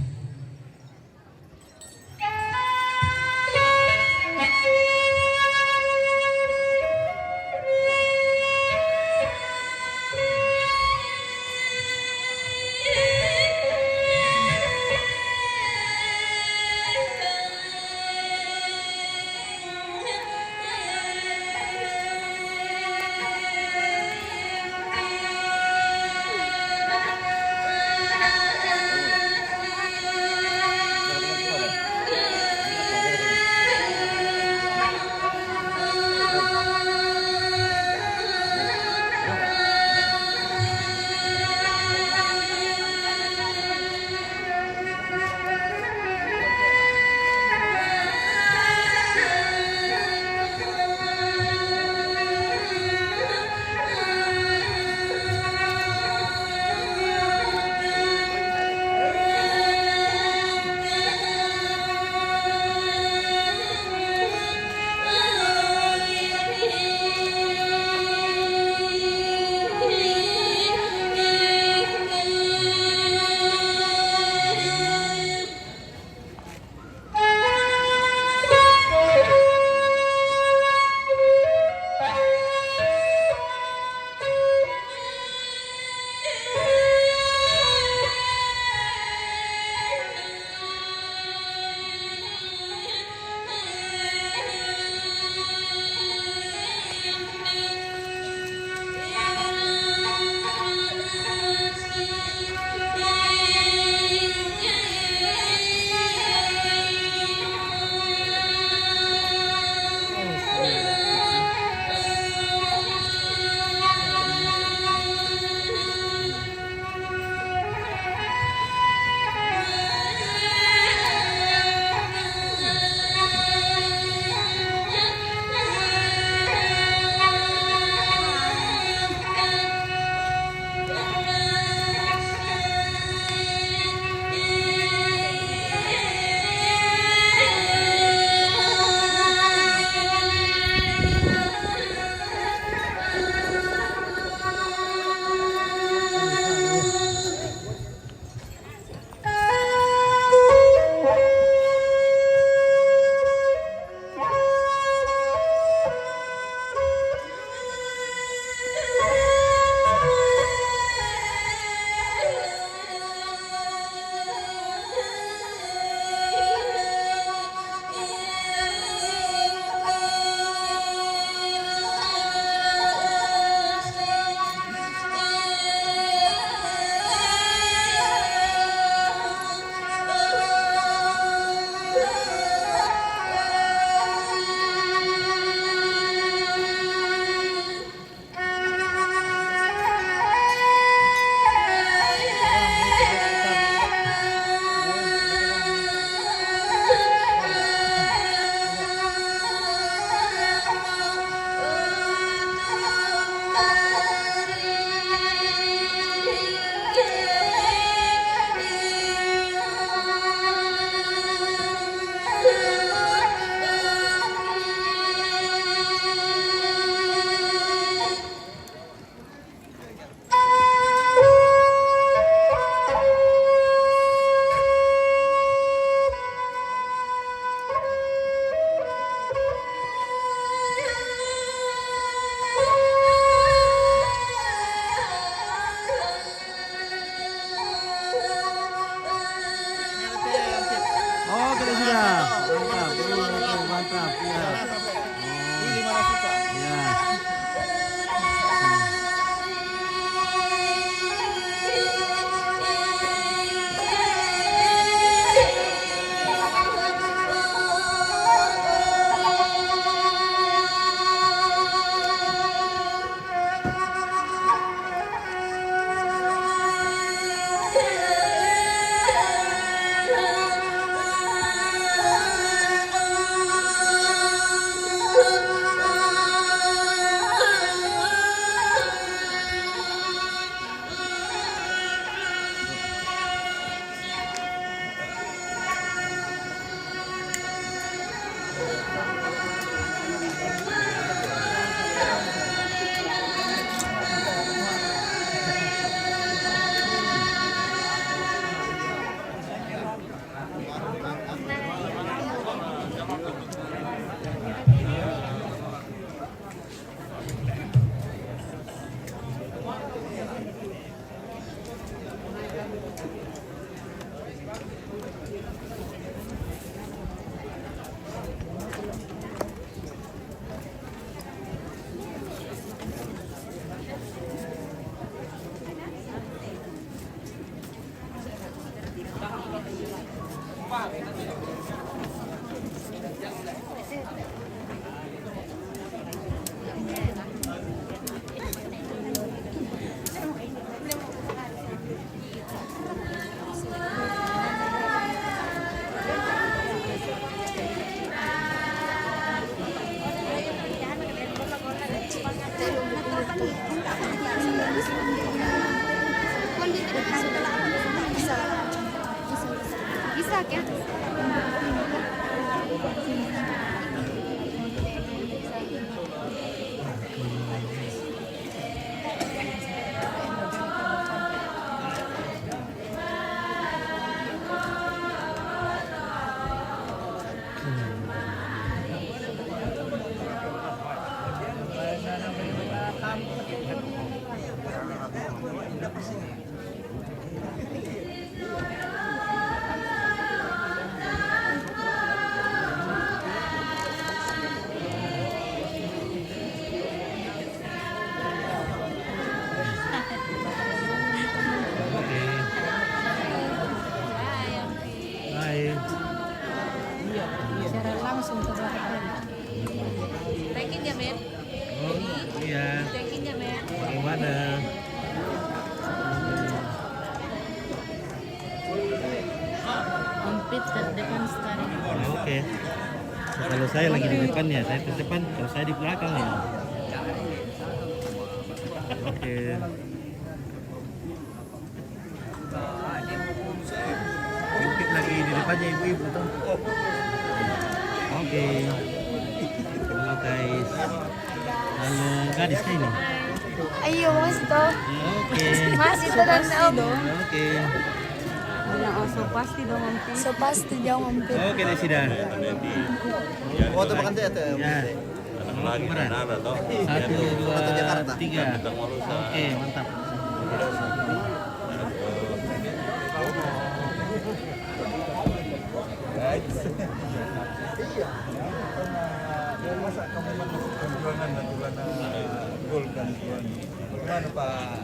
Ya, mantap. Oh, mantap, mantap. Ya. Oh. Ya. Bisa, ya? Hai. Siaran langsung ke belakang. Naikin ya, Men? Oh, iya. Naikin ya, Men? Bagaimana? Ompit ke depan sekali. Oke. Kalau saya lagi di depan ya, saya di depan. Kalau saya di belakang ya. Oke. Ompit lagi di depannya ibu-ibu tuh. Oke. Halo guys. Halo gadis kah ini? Ayo, Mas, toh. Oke. Masih terus, Om. Oke. Nah, oh, so pasti dong, Om Pi. So pasti dong, Om Pi. Oke, Desida. Foto makan teh, teh. Ya. Lagi mana? Ada toh. Satu, dua, tiga. Oke, mantap. Guys. Iya. Masa kamu masuk perjuangan dan gimana gol kan, gimana? Bagaimana, Pak?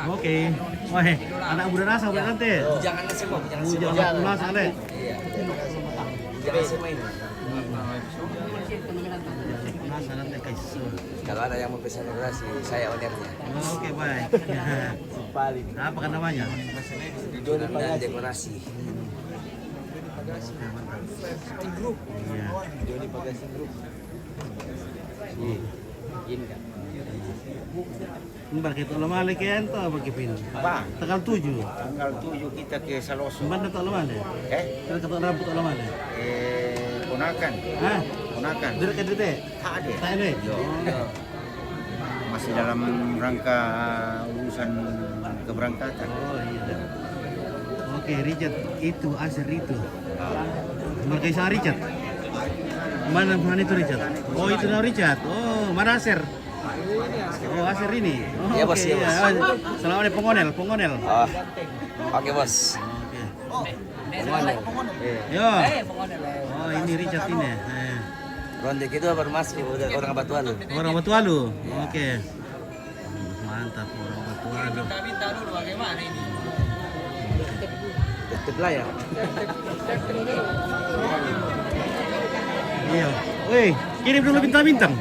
Oke. Wah, anak muda rasa, bukan, Tante? Jangan semua, jangan semua. Jangan pulas, Ale. Iya. Jangan semua ini. Pulas, Ale, guys. Kalau ada yang mau pesan dekorasi, saya ownernya. Oke, baik. Paling. Apa kan namanya? Joni Pagassi. Dekorasi. Iya. Joni Pagassi Group. Iya. Ini kan. Ini berarti tok lomale kan, tok berarti pin. Apa? Tanggal tujuh. Tanggal tujuh kita ke Saloso. Mana tok lomale? Eh? Kita tok rambut tok lomale. Eh, ponakan. Hah? Makan. Dere ka dere? Tak ada. Tak ada? Yo. Masih dalam rangka urusan keberangkatan. Oh, iya. Oke, Richard itu, Aser itu. Mereka isa Richard. Mana, mana itu Richard? Oh, itu nama Richard. Oh, mana Aser? Oh, Aser ini. Oh, iya, Bos, oke, iya, Bos. Iya. Selamat, Pongonel, Pongonel. Ah. Oke, Bos. Oke. Pongonel. Iya. Yo. Oh, ini Richard ini. Eh. Ronde kedua baru masuk, udah orang Batu Alu. Orang Batu Alu. Iya. Oke. Mantap, orang Batu Alu. Minta-minta dulu bagaimana ini? Tetep lah ya. Iya. Woi, kirim dulu bintang-bintang.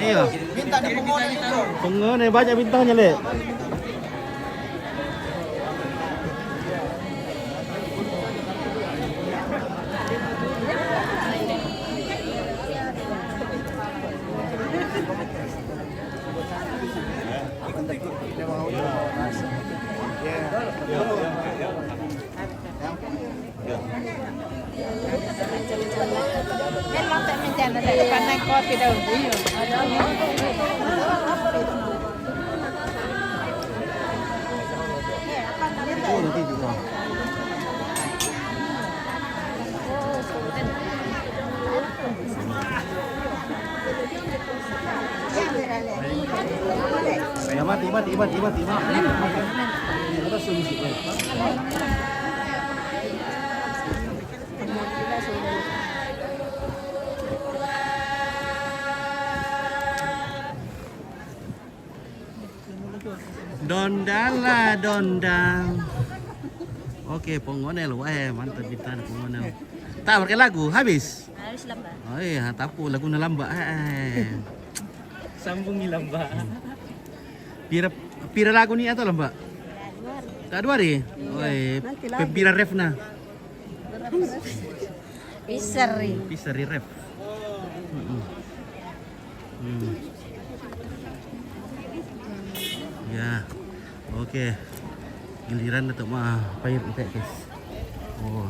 Iya. Minta di Pongonel itu. Pongonel banyak bintangnya, Le. Ya, mati, mati, mati, mati, mati. Terus musik, ya. Dondala dondang. Oke, Pongonel. Wah, mantap kita ada Pongonel. Tak pakai lagu, habis. Habis lamba. Oh iya, tapu lagu na lamba. Eh. Sambungi lamba. Pira, pira lagu ni atau lamba? Ka dua hari? Oi, nanti lagi. Pira ref na? Pisari. Pisari ref. Mm-mm. Hmm. Ya. Oke. Giliran untuk ma pair itek, guys. Oh.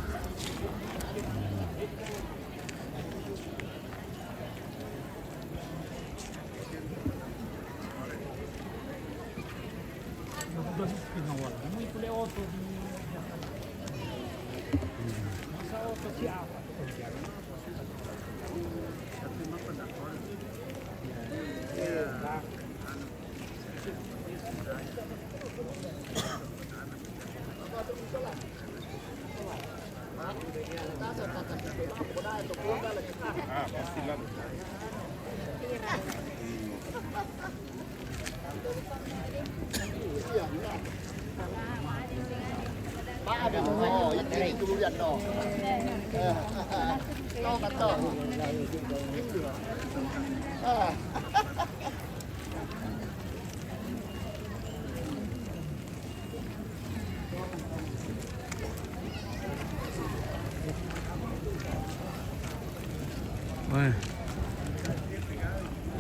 Wah.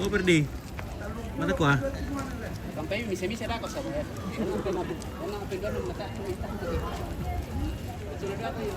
Oh, perdi. Mata kuah. Sampai bisa-bisa dah kau sama ya. Enak pendor mata. Sudah ada apa ya?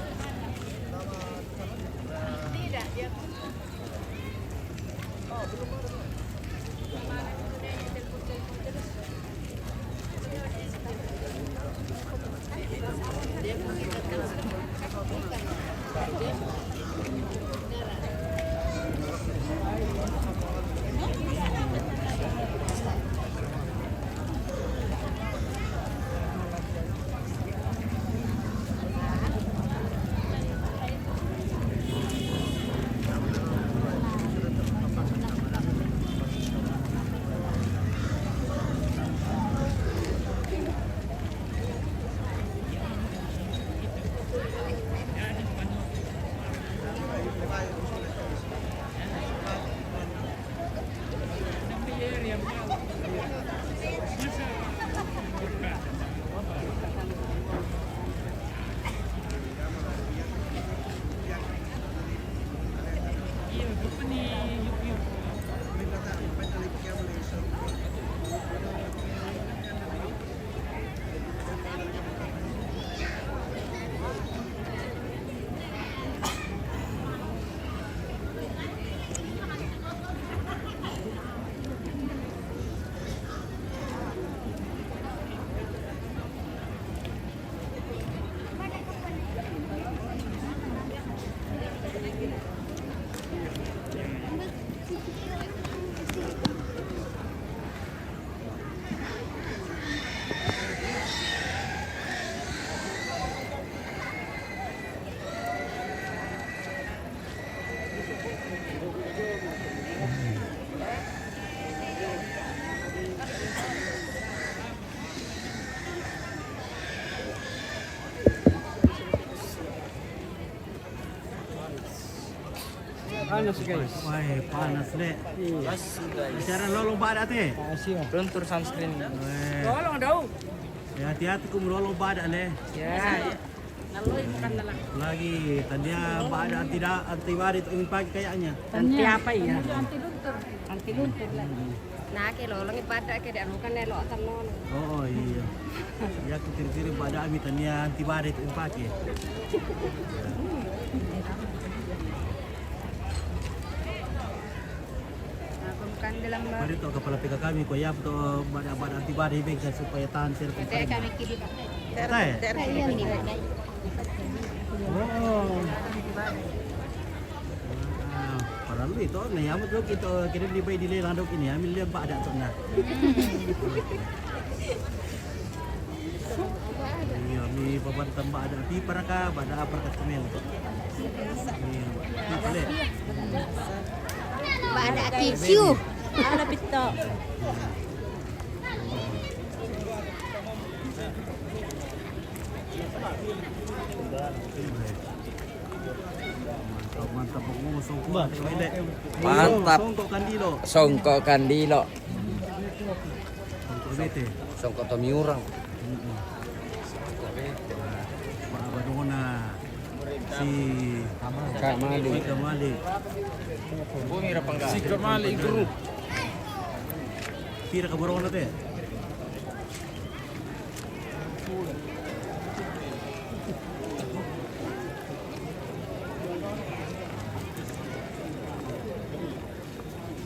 Panas, guys. Wah, panas, Le. Iya. Cara lolong badak, te. Luntur sunscreen. Wah. Lolong dong. Ya, hati-hati ku melolong badak, Le. Ya. Lagi tania badak anti da-, anti badak itu pakai kayaknya. Anti apa ya? Anti luntur. Anti luntur lah. Nah, ke lolong badak ke dak bukan elok atau lolong. Oh, oh, iya. Ya, aku ciri-ciri badak ami tania anti badak itu pakai. Nah, bukan dalam. Mari to kepala P K K kami, ko ya to badak-badak anti badak bengkel supaya tahan sir. Kami kiri, Pak. Kita ya? Oh. Ah, parallu itu, nah, ya, betul kita kirim di bayi di lelang dok ini, ambil dia badak tu, nah. Iya, mi papan tambah ada pi paraka, pada paraka semel. Iya, pi pale. Badak kikiu. Ada pito. Mantap, mantap, Bang. Oh, songkok. Mantap. Songkok kandilo. Songkok kandilo. Songkok bete. Songkok tomiurang. Mm-mm. Songkok bete. Wah, badona. Si Kak Mali. Si Kak Mali. Si Kak Mali, guru. Pira ka borona te?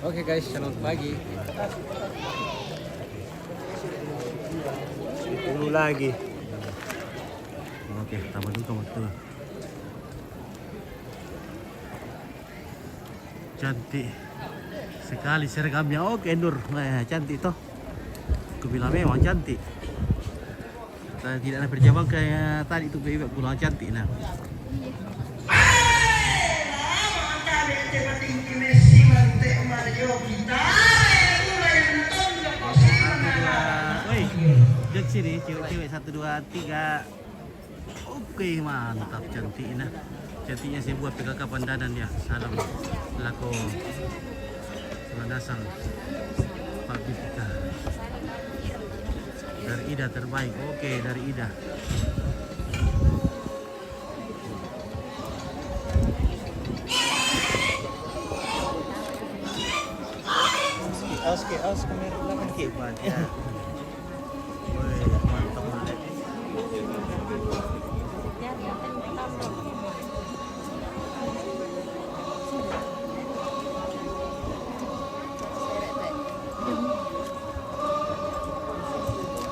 Oke guys, selamat pagi. Dulu lagi. Oke, tambah dulu waktu. Cantik sekali seragamnya. Oke, Nur. Eh, cantik toh. Aku bilang memang cantik. Saya tidak ada perjawab kayak tadi itu bebek pulang cantik nah. Woi, cek sini, cewek-cewek satu, dua, tiga. Oke, mantap, cantik nah. Cantiknya saya buat P K K Pandanan ya. Salam lako. Salam dasar. Pak Bipika. Dari Ida terbaik. Oke, dari Ida. Awas ke, awas kamera belakang ke. Woi, mantap, mantap.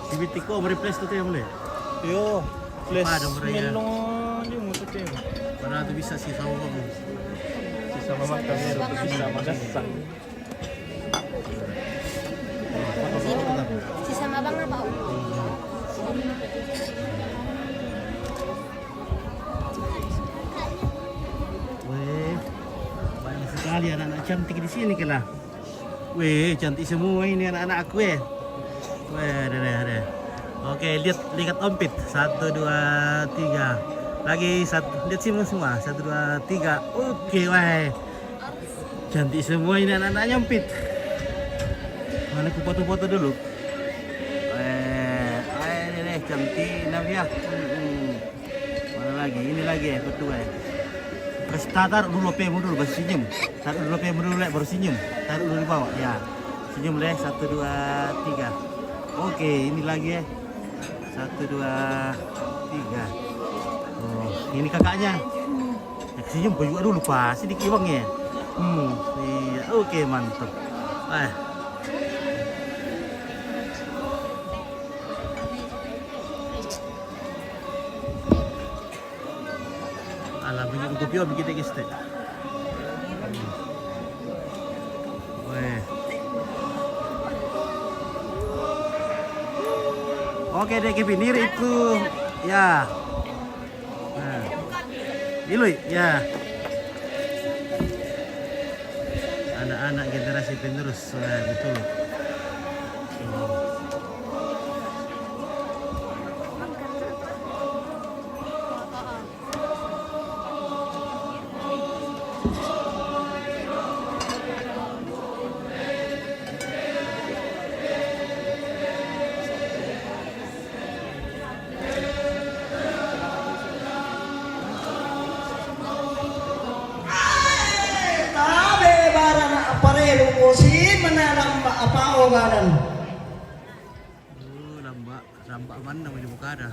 Si Bitiko mereplace tu yang boleh. Yo, flash. Pada mereka melong aja musuh tim. Padahal tu bisa si sama bang. Si sama bang kamera tu bisa magasang. Si sama bang apa? Weh, banyak sekali anak-anak cantik di sini, kela. Weh, cantik semua ini anak-anak aku, eh. Weh, ada, ada, ada. Oke, lihat, lihat ompit. Satu, dua, tiga. Lagi satu, lihat sini semua. Satu, dua, tiga. Oke, weh. Cantik semua ini anak-anak nyompit. Mana ku foto-foto dulu. Eh, eh, ini deh, cantik, Navia. Hmm, hmm. Mana lagi? Ini lagi ya, kedua ya. Kasih ta-, taruh dulu P M dulu, baru senyum. Taruh dulu P M dulu, Le, baru senyum. Taruh dulu di bawah, ya. Senyum, Le. Satu, dua, tiga. Oke, ini lagi ya. Satu, dua, tiga. Oh, ini kakaknya. Eh, senyum kau juga dulu, Pak. Sedikit bang ya. Hmm, iya. Oke, mantap. Eh. Alah, begitu kopi, oh, begitu, guys, teh. Weh. Oke, dek, Kevin, ini itu. Ya. Nah. Ilui, ya. Anak-anak generasi penerus, eh, betul. Simana lamba' apa'o nganan. Oh, lamba', lamba' manna mo di bukada.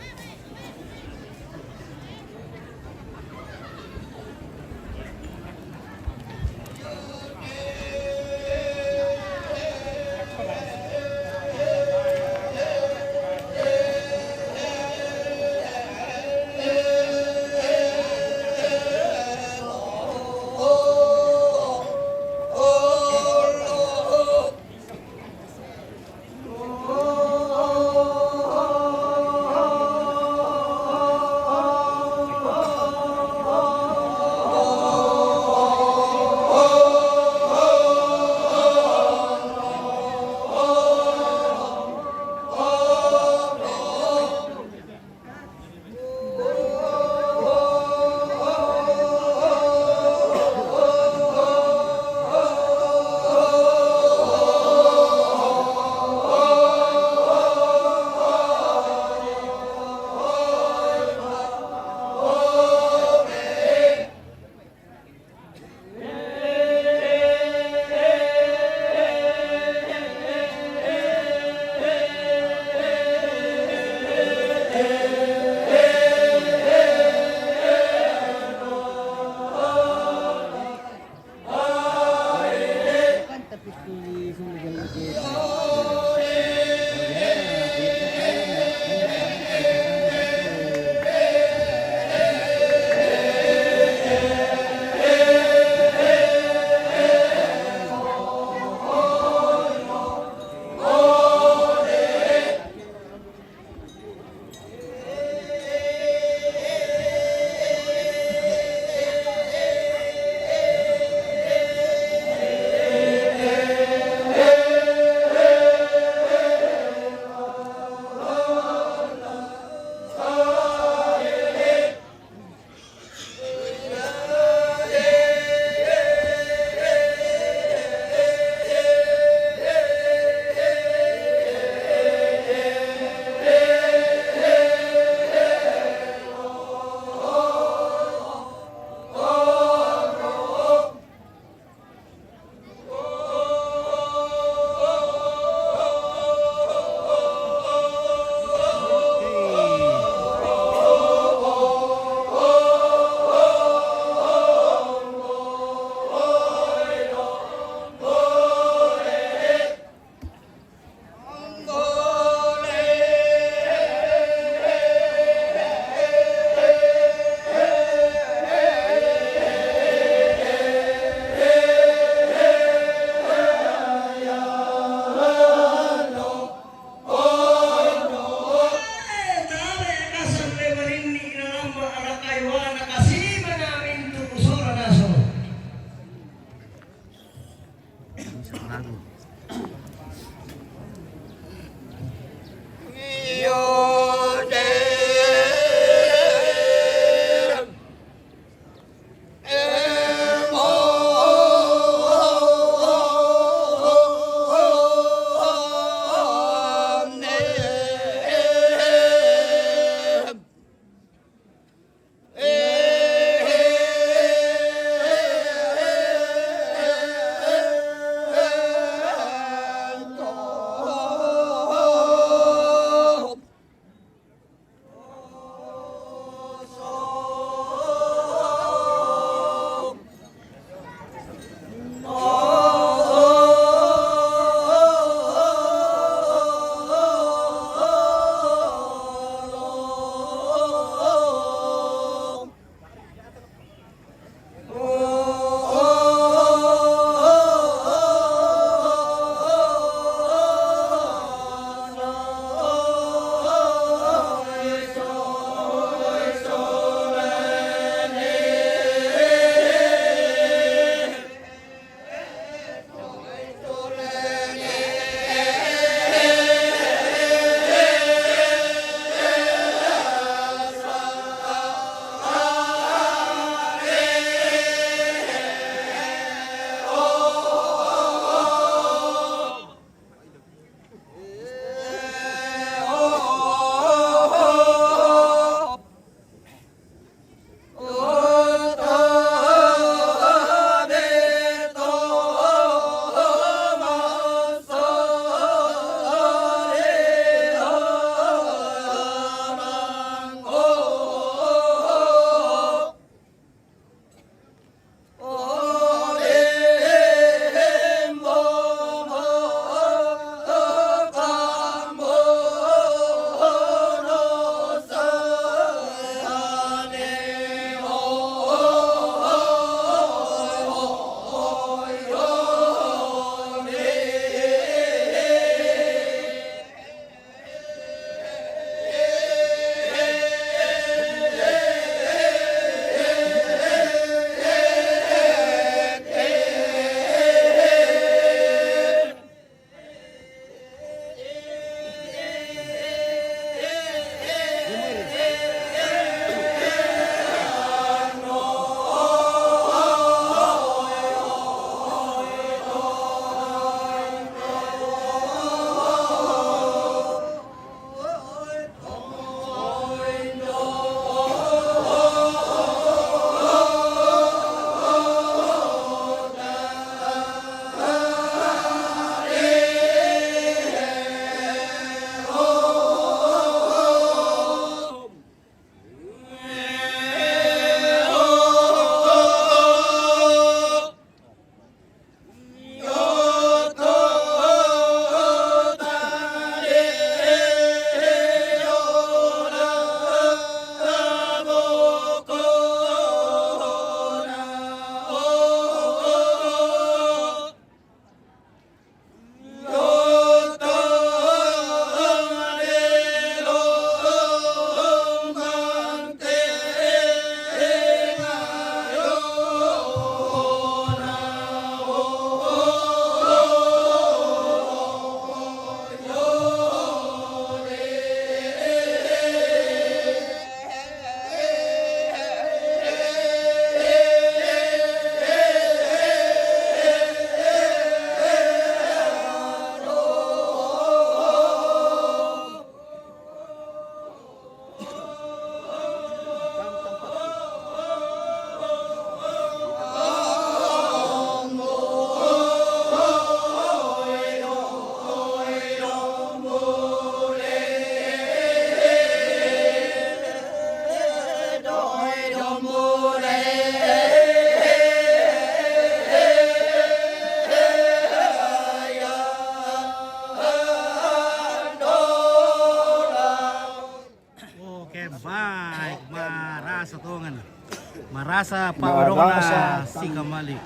Sa pa orang na si kamali.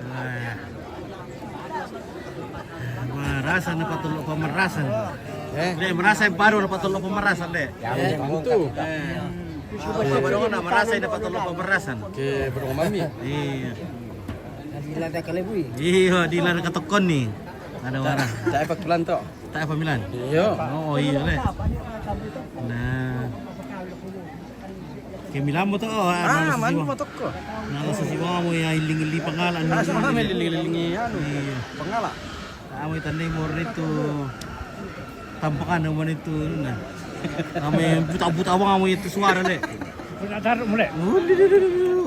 Nah. Marasa na patulog pamarasan. Eh? Hindi, marasa yung baro na patulog pamarasan, hindi. Eh, buto. Eh. Marasa na patulog pamarasan. Ke, bro, mami. Iya. Di lada kalibui. Iya, di lada katukon ni. Ada orang. Saya pagpulanto. Tayo pa Milan? Iyo. Oo, iyo, le. Na. Kay Milan mo to, oh, ah, ano, manu mo to ko. Nalo sa siwa mo, ya, iling-iling pangalan. Ah, sa mga may liling-liling, ano. Iyo. Pangalan. Ah, may tanay mo rito. Tampakan naman ito, ano na. Ah, may buta-buta mo nga mo ito suwara, le. Wala taro mo, le.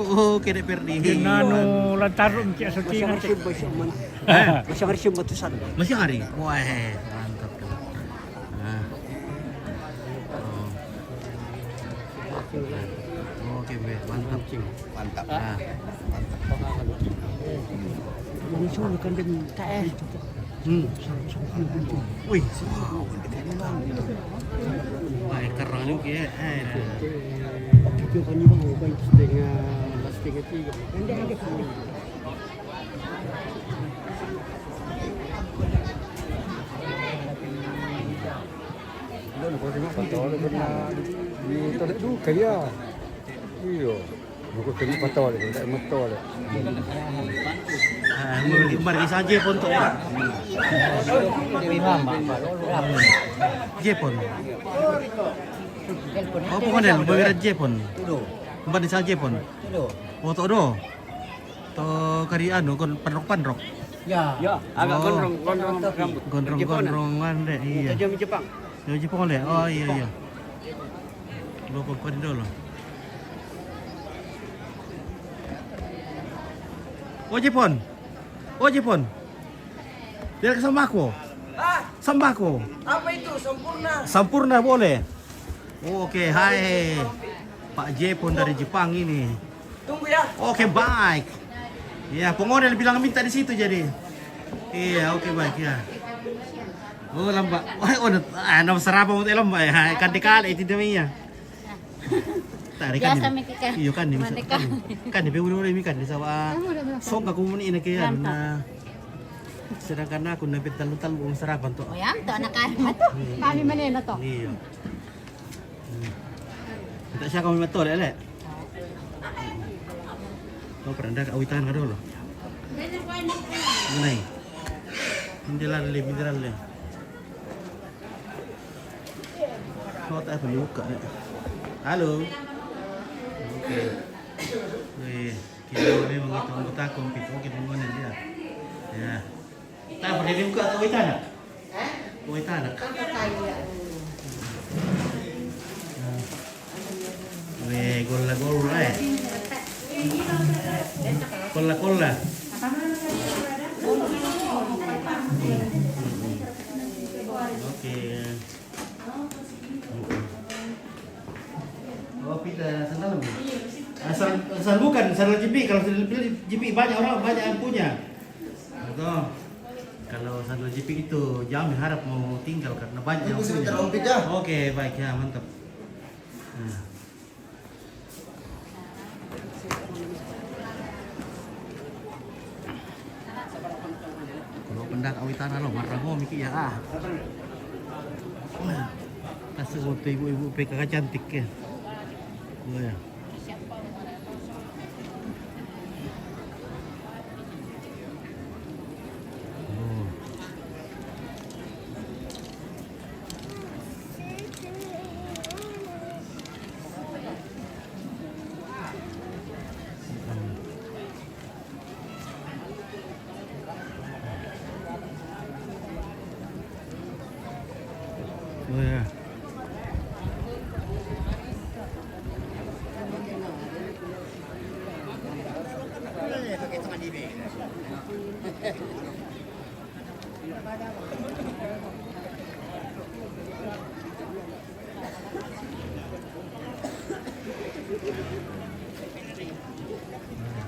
Oh, kede perdi. Ginano lang taro mo kaya sa tina. Eh? Masih hari Jumat tuh sana. Masih hari? Wah, mantap. Ah. Oh. Oke, be, mantap, Cing. Mantap. Ah. Mantap. Langsung kan dan K S. Hmm. Wih, wow. Baik, kerang juga ya. Eh, nah. Itu kan juga mau kan setengah, setengah tiga. Nanti ada kali. Doon ko rin ang pantawala ko na di tali do kaya. Iyo. Ako rin ang pantawala ko, dahil matawala. Ah, mari sa Jepon to, ya. Jepon. Opo ka nila, mawira Jepon. Mari sa Jepon. Oto do. To kari ano, kon panrok-panrok. Ya. Ya, agak gondrong, gondrong rambut. Gondrong-gondrong, ande, iya. Itu jam Jepang. Jam Jepang, le? Oh, iya, iya. Lupa ko dulu. Oh, Jepon. Oh, Jepon. Biar ke sambako. Ah, sambako. Apa itu? Sampurna. Sampurna boleh. Oke, hai. Pak Jepon dari Jepang ini. Tunggu ya. Oke, baik. Ya, pengone bilang minta di situ jadi. Iya, oke, baik ya. Oh, lamba. Oh, oh, ah, nama sarapa mo lamba ya. Hai, kan dikali itu dia. Tari kan. Biasa ini. Mikir kan. Iyo kan ini. Mantap. Kan ini udah udah kan di sawah. Sok aku mau ini kayak. Sedangkan aku nabi talu-talu sarapan to. Oh, ya, to anak kan. Kami mana na to? Iyo. Minta siya kami matol, ele. Kau pernah ka awitan ka dulu? Mana? Hindi lang, hindi lang. Kau tak apa buka, eh. Halo. Oke. Weh, kita memang itu anggota kompit. Oke, pembangunan dia. Ya. Tayo, pwede mo ka, uwi tanak. Uwi tanak. Uwi, gola-gola eh. Gola-gola. Oke. Oh, pita sandal mo. Asal, asal bukan, sandal jepi. Kalau sandal jepi banyak orang, banyak yang punya. Betul. Kalau sandal jepi itu, jangan harap mau tinggal karena banyak yang punya. Oke, baik ya, mantap. Nah. Kalau pendak awi tanah lo, marah gua mikir ya ah. Kasih foto ibu-ibu P K K cantik ya. Gua ya.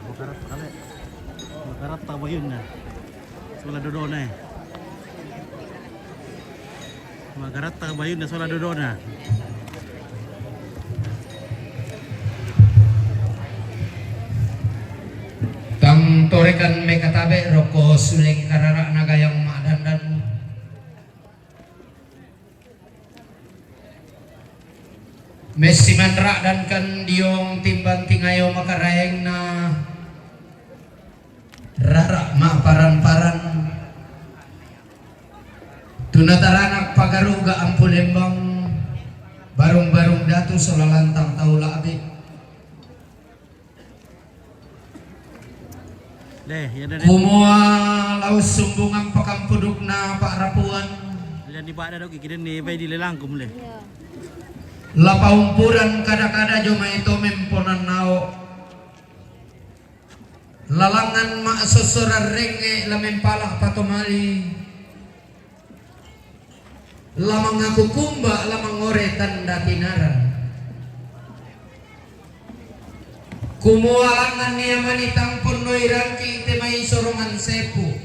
Makarata kali. Makarata ba yun na? Wala dodo na eh. Makarata ba yun na? Wala dodo na. Torekan mekatabe roko suleng karara nagayang madandan. Mesiman rak dan kan diong timban tingayo makaraeng na rara maparan-paran. Tuna taranak pagaruga ampu lembang, barung-barung datu solalantang tau labe. Leh, ya dah, leh. Kumua lau sumbungan pakampudukna Pak Rapuan. Leh, ni Pak dah dok, kira ni bai di lelangkum, leh. Iya. Lapaumpuran kada-kada jo mai tomemponan nao. Lalangan mak sosoran renge lamempalak patomali. Lamang aku kumba, lamang ore tanda tinaran. Kumua langan nia mani tangpon noi rangki te mai sorongan sepu.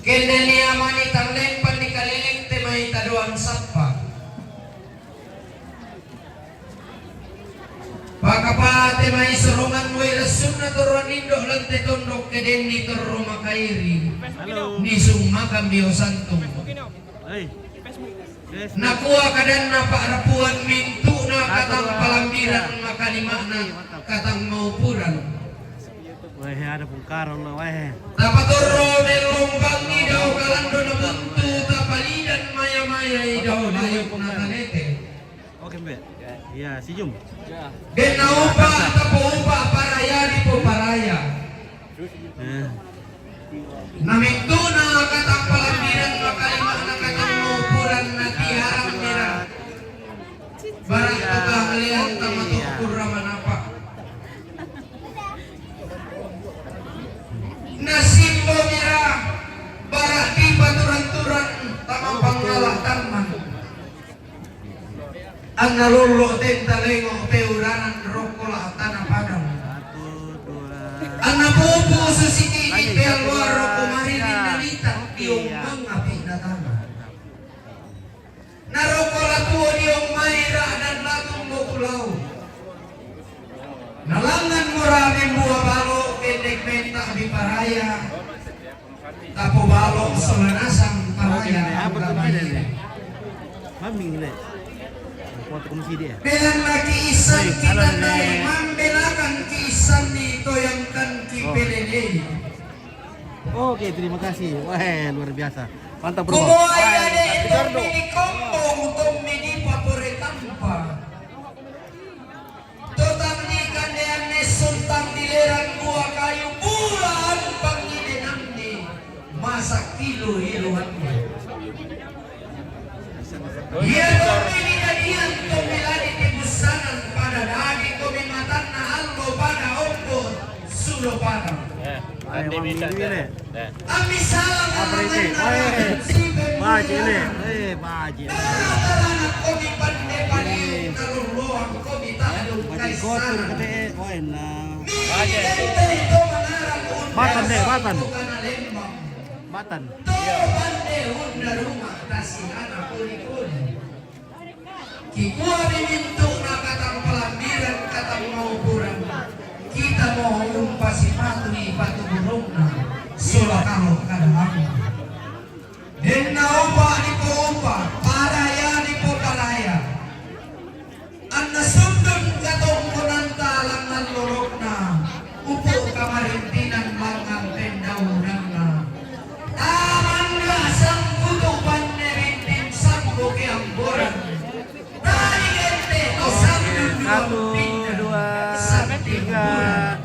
Kende nia mani tanglempan ni kaleleng te mai tadoan sappa. Pakapate mai sorongan wai rassunna torro nindo lante tondok kedenni torro makairi. Halo. Nisung makan bio santung. Hei. Nakua kadanna Pak Rapuan mintu'na katang palambiran makalima'na katang maupuran. Wah, ada pungkaran lo, wah. Tapatorro mellombangi dao kalando na buntu, tapalidan maya-maya i dao layok na talete. Oke, Mbak. Iya, senyum. Den naupa tapoupa paraya dipoparaya. Eh. Namintu'na katang palambiran makalima'na katang maupuran na tiarang mera. Bara tukang lean tamato kurra manapa. Nasimbo mera bara tipa turan-turan tama pangala tanman. Anna lollo tenta lengo peuranan rokko la tana padang. Anna pupu susiki di pealua rokko marini nalita diong mangapi natana. Narokko latuo diong maira dan latung boku lau. Nalangan mora membua balo kendek menta di paraya. Tapobalo sola nasang paraya. Mami le. Kuat komisi dia. Belan laki isan kita nai mambelakan ki isan ni toyangkan ki pelelei. Oke, terima kasih. Wah, luar biasa. Mantap, Bro. Kumoai ade tommi di kombo, tommi di papore tampa. Totang di kandean nessun tang di leran bua kayu, bua ampang ide namni, masak kilu ilu ande. Iya tommi di dadian tommi ladi di bussanan pada dadi tommi matanna allo pada ombo sulo pada. Ayo, Mami, ini. Ami salah. Apa ini? Baji ini. Eh, baji. Komi pande padi, kalurroang komi tak ada. Baji kotor kete, oh, enak. Baji. Batan deh, batan. Batan. Tuh pande unda rumah kasih anak kuli-kuli. Kikuami mintu'na katang palambiran, katang maupuran. Kita mo umpasipatui patu burungna, sola kalo kada aku. Denna upa dipoupa, paraya dipoparaya. Anna sundun katongkonanta langngan lolokna. Upu kamarintinan langan pendaunanna. Tamangga sangkutu panne rinting sambu keamboran. Tali gente to sambu. Satu, dua, tiga.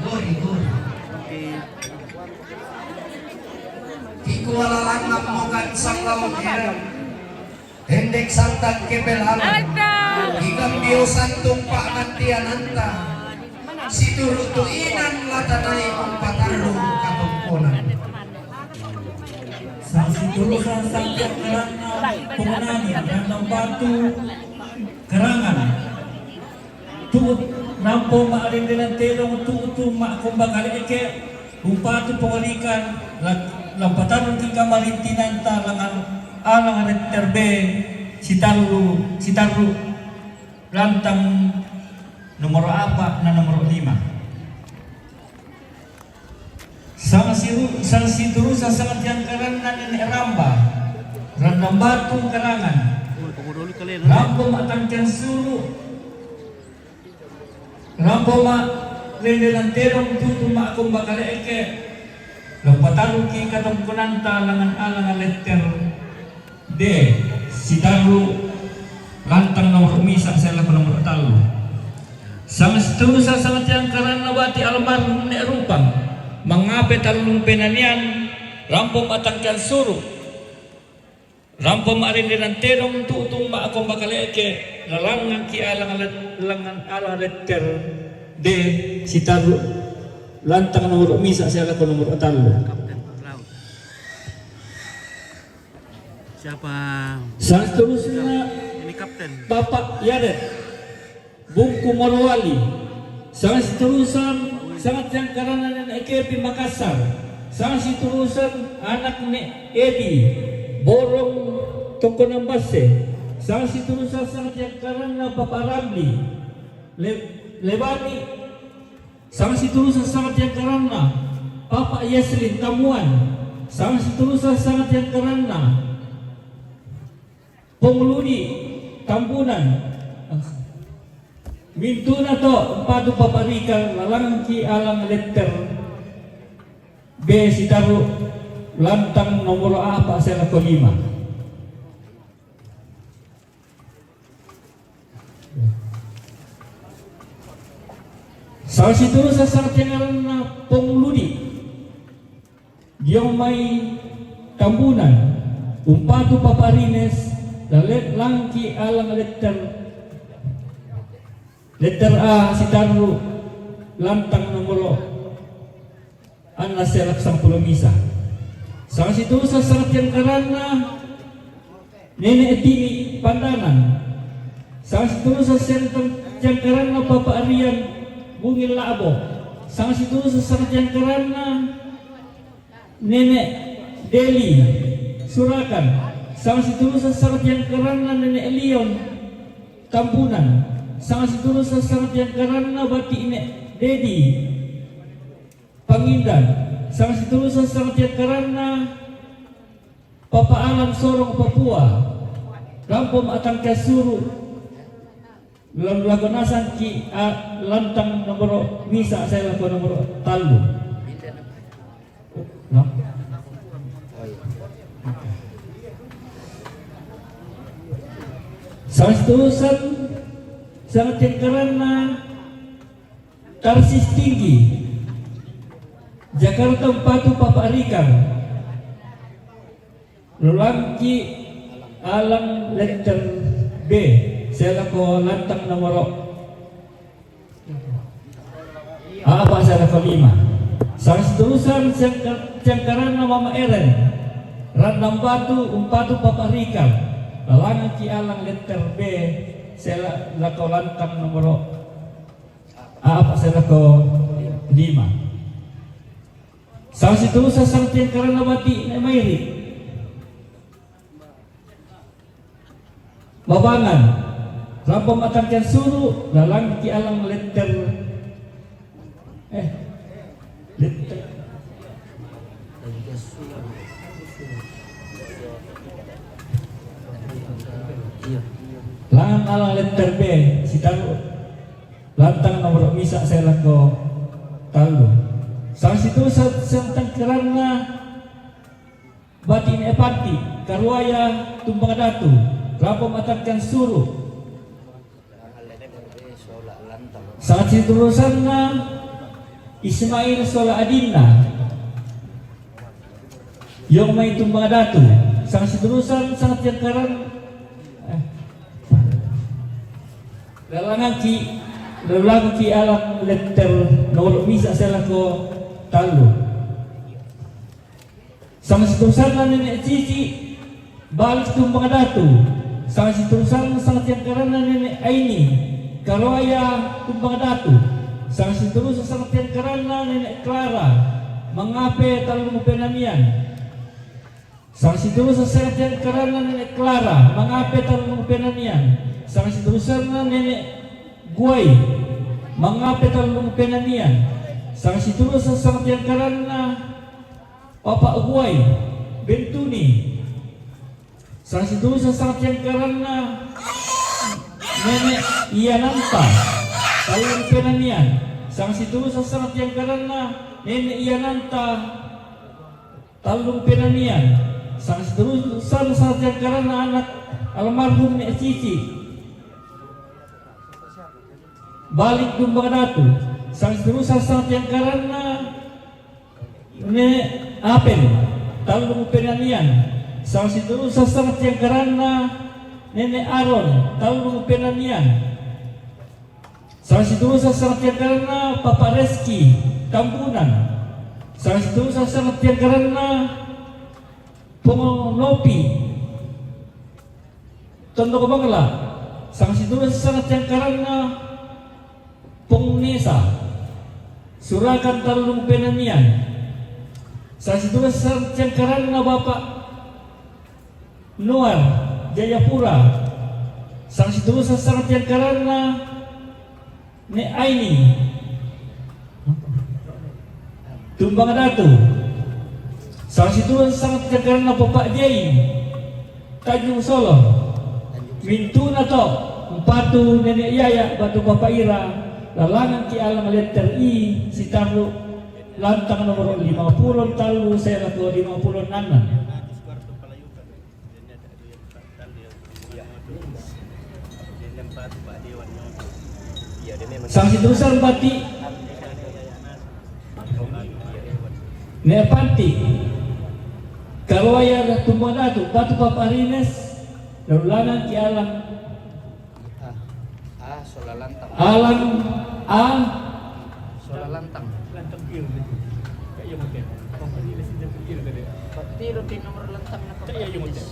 Gori-gori. Oke. Kikuala langan mokan sanglaun erang. Hendek santang kepelalan. Ada. Ikam biosan tumpak mantiananta. Situru tu inan latanai umpatarru katongkonan. Sasituru sasangka keranna ponani dan batu kerangan. Tu'u nampo ma'lindinang tedong tu'u tu ma'komba kaleke, umpatu pongolikan, la-, lampatarruki kamarintinanta langan alang retterbe sitallu, sitarru lantang nomoro apa na nomoro lima. Sangsidurusa sangat jangkaranna Nenek Ramba, Randang Batu Karangan, Rampo Matangkian Suru, Rampo ma Rende Lantedong tutu ma Komba Kale'ke, Lampataruki katongkonanta langan alanga letter D, sitarru lantang nomoro misa sella nomoro tallu. Sangsidurusa sangat jangkaranna bati almarhum Nek Rupang, mangape tallung penanian, Rampo Matangkian Suru, Rampo Marende Nantedong tutung ma Komba Kale'ke, lalangangki alang let-, langan alang letter D, sitarru lantang nomoro misa sella nomoro tallu. Siapa? Sangsidurusa ini kapten. Bapak Yadet, Bungku Morowali. Sangsidurusa sangat jangkaranna Nenek Kepi Makassar. Sangsidurusa anak Nek Edi, Borong Tongkonang Basse. Sangsidurusa sangat jangkaranna Bapak Ramli, Le-, Lebani. Sangsidurusa sangat jangkaranna Bapak Yaslin Tamuan. Sangsidurusa sangat jangkaranna Pong Ludi Tambunan. Mintuna to umpatu Bapak Rika, lalangki alang letter B, sitarru lantang nomoro apa sella lima. Sangsidurusa sangat jangkaranna Pong Ludi, Diong mai Tambunan, umpatu Bapak Rines, lalangki alang letter, letter A, sitarru lantang nomoro anna sella sampulo misa. Sangsidurusa sangat jangkaranna Nenek Tini Pandanan. Sangsidurusa sangat jangkaranna Bapak Rian Bungil Labo. Sangsidurusa sangat jangkaranna Nenek Deli Surakan. Sangsidurusa sangat jangkaranna Nenek Lion Tambunan. Sangsidurusa sangat jangkaranna bati Nek Dedi Pangindan. Sangsidurusa sangat jangkaranna Papa Alam Sorong Papua. Rampo Matangkian Suru, lam-, lako nasangki, a, lantang nomoro misa sella nomoro tallu. No? Sangsidurusa sangat jangkaranna Tarsis Tinggi, Jakarta umpatu Bapak Rikar, lalangki alang letter B, sella lantang nomoro apa sella lima. Sangsidurusa jangka-, jangkaranna Mama Eren, Randang Batu umpatu Bapak Rikar, lalangki alang letter B, sella lantang nomoro apa sella lima. Sangsidurusa sangat jangkaranna bati Nek Mairi Babangan. Rampo Matangkian Suru, lalangki alang letter, eh, letter, langan alang letter B, sitarru lantang nomoro misa sella tallu. Sangsidurusa sangat jangkaranna bati Nek Pati, Karuaya Tumbang Datu, Rampo Matangkian Suru. Sangsidurusanna Ismail sola adinna, Yong mai Tumbang Datu. Sangsidurusa sangat jangkaranna, eh, lalangangki, lalangangki alang letter nomoro misa sella tallu. Sangsidurusanna Nenek Cici, Balik Tumbang Datu. Sangsidurusanna sangat jangkaranna Nenek Aini, Karoaya Tumbang Datu. Sangsidurusa sangat jangkaranna Nenek Clara, Mangape Tallung Penanian. Sangsidurusa sangat jangkaranna Nenek Clara, Mangape Tallung Penanian. Sangsidurusanna Nenek Guai, Mangape Tallung Penanian. Sangsidurusa sangat jangkaranna Papa Uguay, Bentuni. Sangsidurusa sangtiyangkaranna Nene' Iyananta, tallung penanian. Sangsidurusa sangtiyangkaranna Nene' Iyananta, tallung penanian. Sangsidurusa sangtiyangkaranna anak almarhum Ne' Cici, Balik Dumbangadatu. Sangsidurusa sangtiyangkaranna Ne' Apen, tallung penanian. Sangsidurusa sangtiyangkaranna Nene' Aron, tallung penanian. Sangsidurusa sangtiyangkaranna Papa Reski, Tambunan. Sangsidurusa sangtiyangkaranna Pong Nopi, Tondok Bangla. Sangsidurusa sangtiyangkaranna Pong Nesa, Surakan, tallung penanian. Sangsidurusa sangtiyangkaranna Bapa Noar, Jayapura. Sangsidurusa sangtiyangkaranna Ne' Aini, Dumbangadatu. Sangsidurusa sangtiyangkaranna Papa Jai, Tanjung Solo. Mintuna to, umpatu Nene' Yaya batu Papa Ira, lalangangki' alang letter I, Sitarru, lantang nomoro lima pulo tallu sae lako lima pulo ennang. Sangsidurusa bati Ne' Panti, Karoaya Dumbangadatu, batu Papa Rines, lalangangki' alang. Ah, ah, sola lantang. Alang, ah. Sola lantang. Lantang piro itu? Kayak yang oke. Papa Rines itu piro tadi? Piro di nomor lantang na Papa Rines? Kayak yang oke.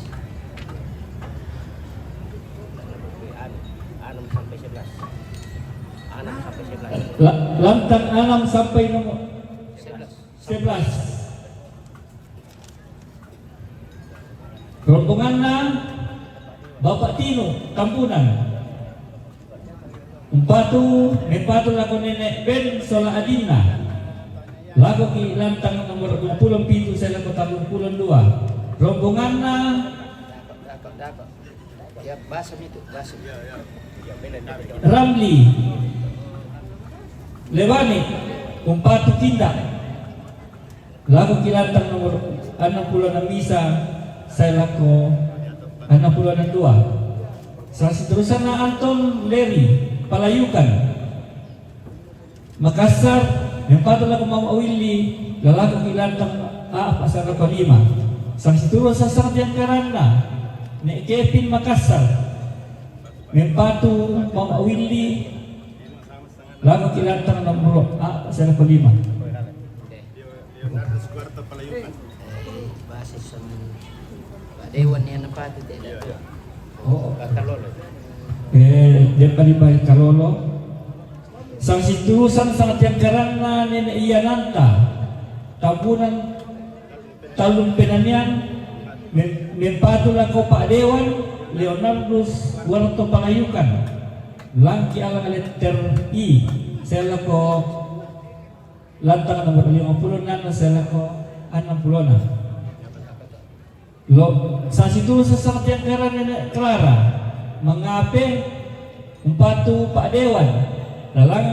Anu, enam sampai sebelas. Enam sampai sebelas. La-, lantang enam sampai nomor sebelas. Sebelas. Rombonganna Bapak Tinu, Tambunan. Umpatu, mempatu lako Nene' Ben sola adinna. Lakoki' lantang nomor dua pulo pitu sae lako tallung pulo dua. Rombonganna Dapat, dapat, dapat. Ya, basem itu, basem. Ramli. Lewani, umpatu Kinda. Lakoki' lantang nomor ennang pulo ennang misa sae lako ennang pulo ennang dua. Sangsidurusanna Anton Leri, Palayukan. Makassar, mempatu lako Mama Willy, lalakoki' lantang a'pa' sae lako lima. Sangsidurusa sangtiyangkaranna Ne' Kevin, Makassar. Mempatu Mama Willy, lakoki' lantang nomoro a'pa' sae lako lima. Leonardo Sugiarto Palayukan. Eh, bahasa sama Pak Dewan yang apa tu, tidak ada. Oh, Pak Kalolo. Eh, dia kali Pak Kalolo. Sangsidurusa sangtiyangkaranna Nene' Iyananta, Tambunan, tallung penanian, mem-, mempatu lako Pak Dewan, Leonardo Sugiarto Palayukan. Langki' alang letter I sae lako lantang nomor lima pulo ennang sae lako ennang pulo ennang. Lo, sangsidurusa sangtiyangkaranna Nene' Clara, Mangape, umpatu Pak Dewan, lalang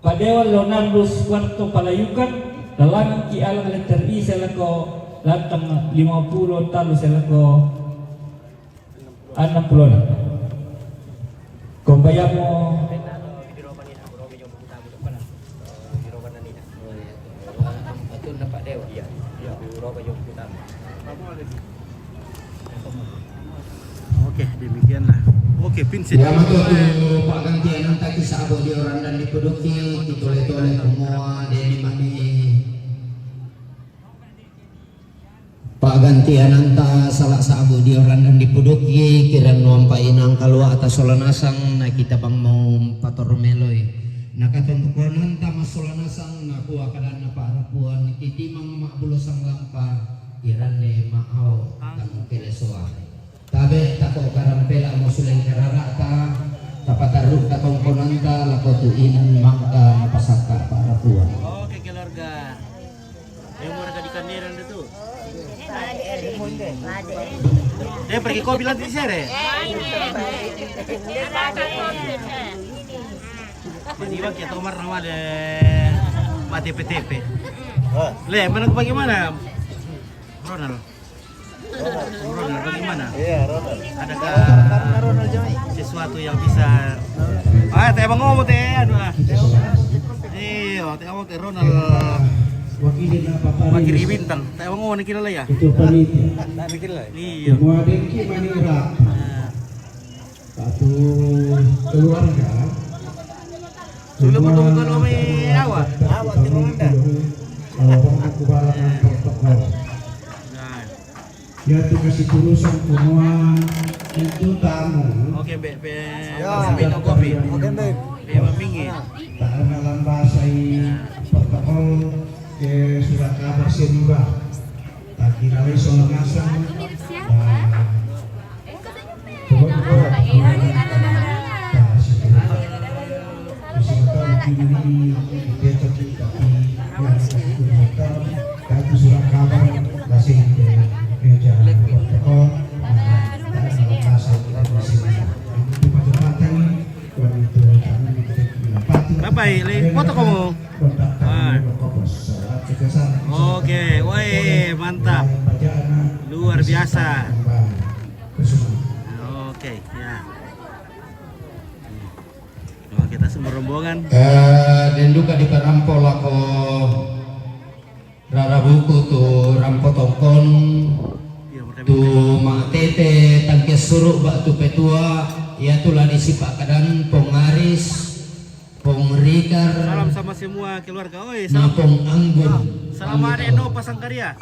Pak Dewan Leonardo Sugiarto Palayukan, lalangangki' alang letter I sae lako lantang lima pulo tallu sae lako ennang pulo ennang. Kombayammo. Oke, demikianlah. Oke, pinsit. Ya, maka tu pa'gantiananta kisa'bo dio randan dipudukki, kitole-tole kumua deni mami pa'gantiananta sala sa'bu dio randan dipudukki, kirannuampa inang kalua'ta sola nasang, na kita bang mau pator meloi. Na katontukonanta massola nasang, nakua kadanna pa'rapuan, kitimang ma'bulo sanglampa, kiranne ma'ao tangkelesoa. Tabe' tako karampela mo suleng karara'ta, tapatarru'ta tongkonanta lako tu inang mangka napasakka pa'rapuan. Yang mau dekat di Kanderan itu. Dia pergi kopi nanti di sini. Jadi waktu itu Omar nama le mati P T P. Le, mana bagaimana? Ronald. Ronald, bagaimana? Iya, Ronald. Adakah sesuatu yang bisa, ah, teh ngomong teh, aduh, ah. Iya, teh ngomong teh Ronald. Wakili na Papa Wakili Rilis. Bintang, teh ngomong ni kila ya. Itu panitia. Iya. Semua dengki manira. Nah. Satu keluarga. Sudah semua betul kalau may awa. Awa, di Rwanda. Kalau orang aku barang protokol. Nah. Ya, tu kasi turusan semua itu tamu. Oke, be, be, ya. Minum kopi. Oke, be. Be, mamingi. Tak ada dalam bahasa ini protokol ke surat kabar seniba. Tak kira soal masang. Nah, Bye-bye, le foto kamu. Ah. Oke, woi, mantap. Luar biasa. Oke, ya. Nah, kita semua rombongan. Eh, den duka diparampo lako rara buku tu rampo tongkon tu ma'tete tangke suru ba tu petua, ya tu la disipa kadan pong Aris, pong Rikar. Salam sama semua keluarga. Oi, salam. Napong Anggun. Salam ade no pasang karya.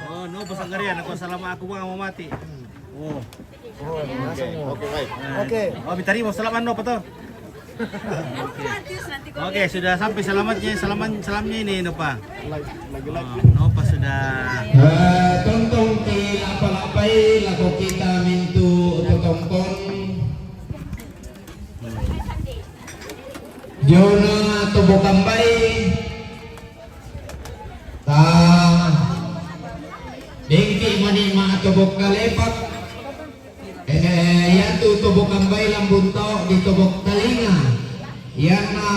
Oh, no pasang karya, nako salam aku bang mau mati. Oh. Oke, oke, baik. Oke. Oh, bitarimo, selamat no, Pak, to? Oke, sudah sampai selamatnya, selamat, salamnya ini, Nopa. Lagi, lagi, lagi. Oh, Nopa sudah. Eh, tontong ti apa labai, lako kita mintu totongkon. Jona to bokambai. Ta dengki mani ma tobok kalepak. Eh, ya tu tobok ambai lambun tau di tobok talinga. Yang na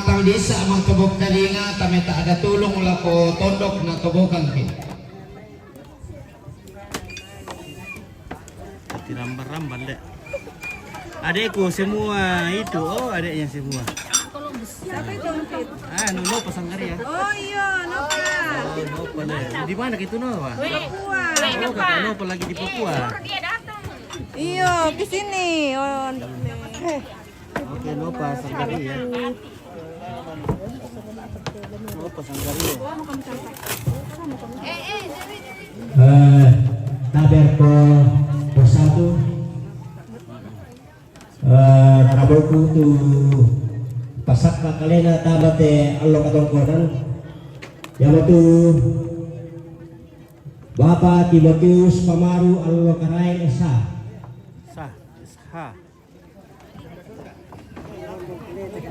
tang disa ma tobok talinga, tameta ada tulung lako tondok na tobokan ki. Tirambar-rambar, Dek. Adekku semua itu, oh, adeknya semua. Siapa itu? Ah, Nono pasang karya. Oh iya, Nopa. Oh, Nopa, Dek. Di mana itu, Nopa? Papua. Oh, kata Nopa lagi di Papua. Iya, ke sini. Oh, eh. Oke, Nopa Sangkari ya. Nopa Sangkari ya. Eh, taber ko persatu. Eh, kaboku tu pasakka kalena tabate allo katongkonan. Yamatu Bapa Timotius Pamaru allo Karaeng S H. Sah, S H.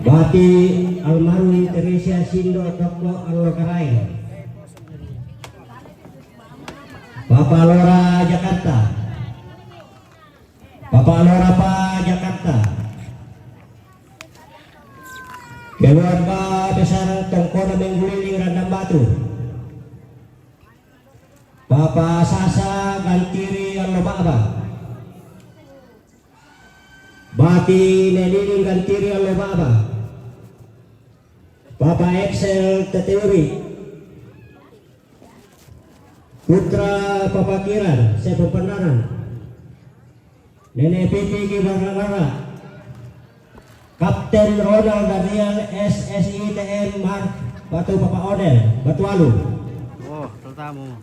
Bati almarhum Teresia Sindo Toko allo Karaeng. Papa Lora Jakarta. Papa Lora pa Jakarta. Keluarga besar Tongkona Mengguliling Randang Batu. Papa Sasa Gantiri allo Baba. Bati Nelini Gantiri allo Baba. Papa Excel Teteuri. Putra Papa Kiran, Sepo Pendaran. Nenek Pipi Kibarangara. Kapten Ronald Daniel S S I T M Mar Batu Papa Onel Batualu. Oh, tetamu.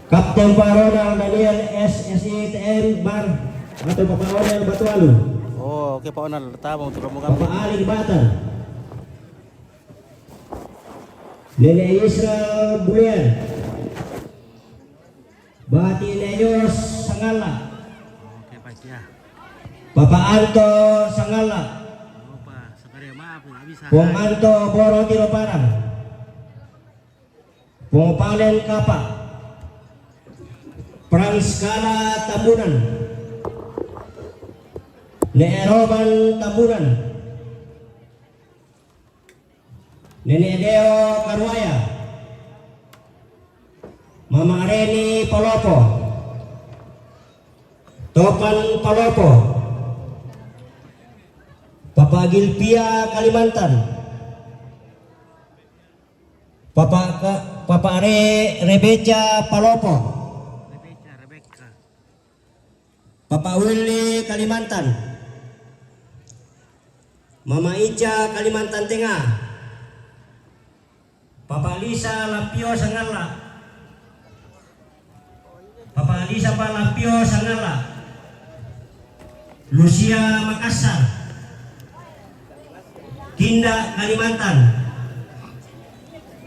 Kapten Pak Ronald Daniel S S I T M Bar atau Papa Onel Batualu. Oh, oke, Pak Onel, tamu untuk kamu kami. Papa Ali Batan. Nenek Israel Bulian. Bati Nenyos Sangala. Oke, Pak, ya. Papa Anto Sangala. Opa, Sakaria, maaf, ya. Pong Anto Boro Tiro Parang. Pong Palen Kapa. Pranskala Tambunan. Ne'e Roban Tambunan. Nenek Deo Karuaya. Mama Reni Palopo. Topan Palopo. Papa Gilpia Kalimantan. Papa Ka-, Papa Re-, Rebeca Palopo. Papa Willy Kalimantan. Mama Ica Kalimantan Tengah. Papa Lisa Lampio Sangalla. Papa Lisa pa Lampio Sangalla. Lucia Makassar. Kinda Kalimantan.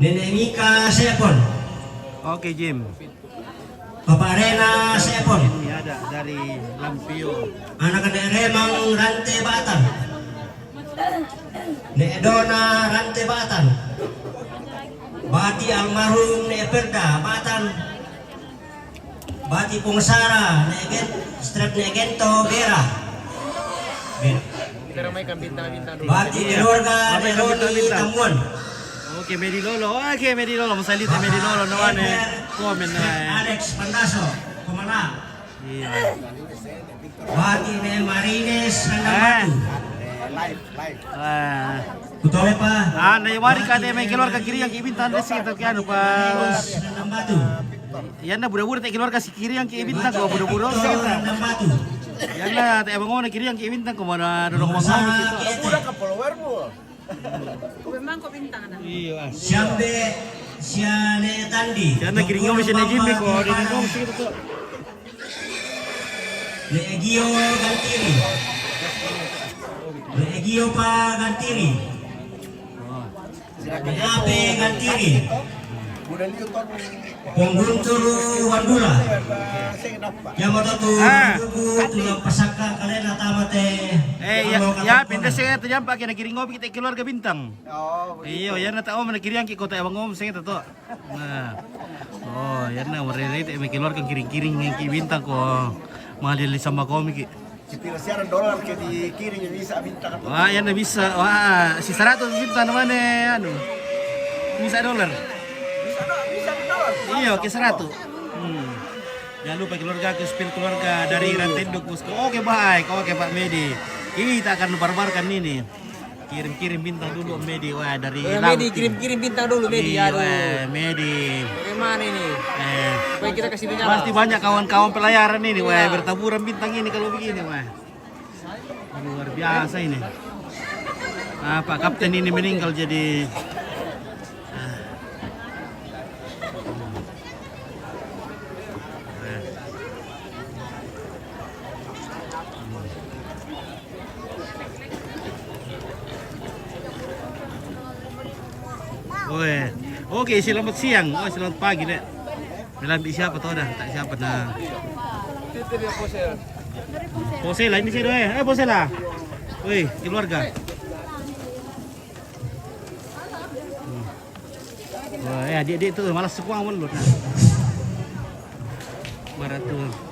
Nenek Mika Sepon. Oke, Jim. Papa Rena Sepon. Ini ada dari Lampio. Anak-anak Remang Rante Batan. Nek Dona Rante Batan. Bati almarhum Nek Perda Batan. Bati Pungsara Nek Gen-, Strep Nek Gento Bera. Bera. Kita ramaikan bintang-bintang dulu. Bati keluarga Nek Roni Tambuan. Oke, Medi Lolo. Oke, Medi Lolo. Musalita Medi Lolo. Nawane komen, eh. Alex Pandaso. Komala. Iya. Bati ne Marines Rendang Batu. Ah. Kutole pa. Ah, na yamari ka de mai keluarga Kiriang ki Bintang de sito ki anu pa. Rendang Batu. Yana bura-bura te keluarga si Kiriang ki Bintang ko bura-bura sito. Rendang Batu. Yana te abang ona Kiriang ki Bintang ko mana dodong mama sito. Udah ke follower bu. Ko memang ko Bintang na. Iya. Siambe, siane Tandi. Siane Kiringo, siane Jimmy ko, di Bintang sih itu. Legio Gantiri. Legio pa Gantiri. Leape Gantiri. Ponggunturu Wandula. Yamatotu. Ah. Buku tulang pasaka kalena tamate. Eh, ya, ya, pindah saya tu jam pakai nak Kiringo kita keluarga Bintang. Oh, begitu. Iyo, yana ta om na Kiriang ki kota abang om seng ta to. Nah. Oh, yana merere te mai keluarga Kiring-Kiring ki Bintang ko. Mali li sama komi ki. Kita siaran dolar ke di Kiring bisa Bintang. Wah, yana bisa. Wah, si seratus Bintang mana anu. Bisa dolar. Bisa do-, bisa dolar. Iyo, ke seratus. Hmm. Jangan lupa keluarga, ke spill keluarga dari Rantenduk, bosku. Oke, baik. Oke, Pak Medi. Kita akan barbarkan ini. Kirim-kirim bintang dulu, Medi. Wah, dari Medi, kirim-kirim bintang dulu, Medi. Iya, aduh. Wah, Medi. Bagaimana ini? Eh. Supaya kita kasih nyala. Pasti banyak kawan-kawan pelayaran ini, wah, bertaburan bintang ini kalau begini, wah. Luar biasa ini. Ah, Pak Kapten ini meninggal jadi, ah. Oe. Oke, selamat siang. Oh, selamat pagi, Dek. Melambi siapa tuh dah? Tak siapa nah. Posela ini sih, eh. Eh, Posela. Woi, keluarga. Wah, ya, dia, dia tuh malas sekuang mulut nah. Barat tuh.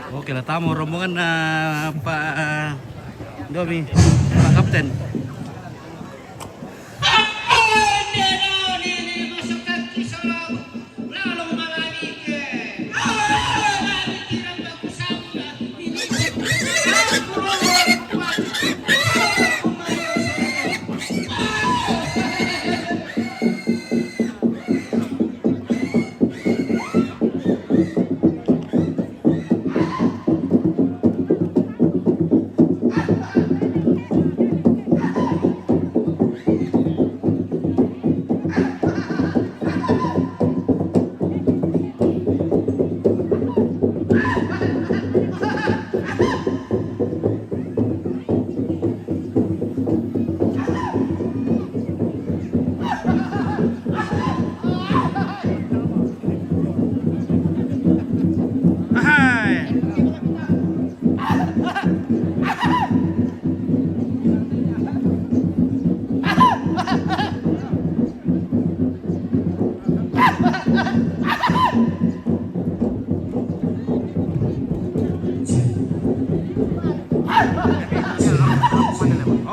Oke, la tamo rombongan, eh, Pak, eh, Domi, Pak Kapten.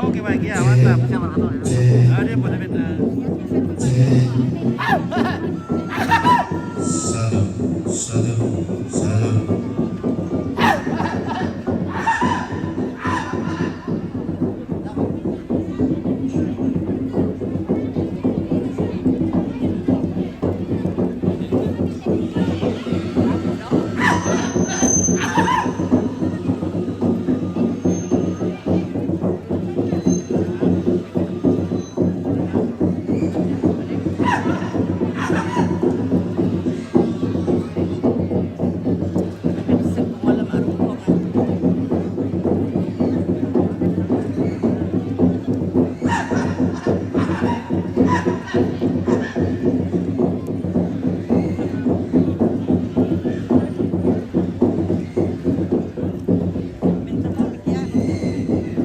Oke, baik, ya, mantap. Ah, dia pada beda. Satu, satu, satu.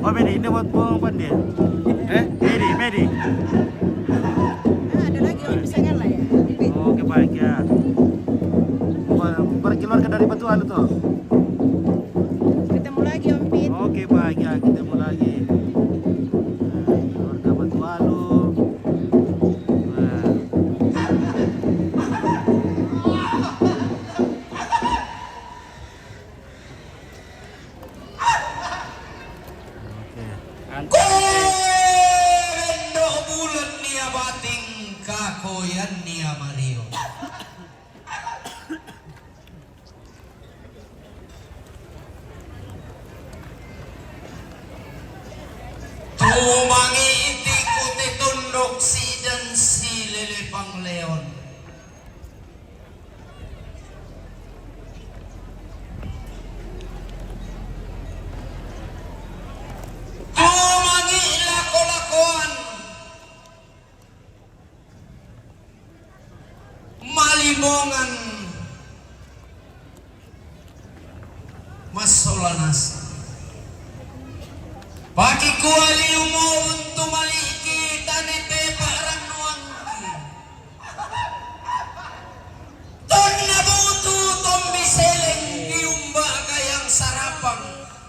Oh, Medi, ini buat Bung Pandi. Eh, Medi, Medi. Ah, ada lagi, oh, bisa nyala ya? Oke, baik ya. Ber-, berkeluarga dari Batu Alu tuh. Ketemu lagi, Om Pit. Oke, baik ya, ketemu lagi. Nah, keluarga Batu Alu. Nah. Oke. Koe bendo bulan nia bating, kakoyan nia Mario. Tumangi iti kute tondok sidan si Lele Pangleon. Tumangi lako-lakoan. Malimongan masolanas. Pakikua liu mo untu maliki tane te parannuangki. Tonna butu tommi seleng diumba kayang sarapang.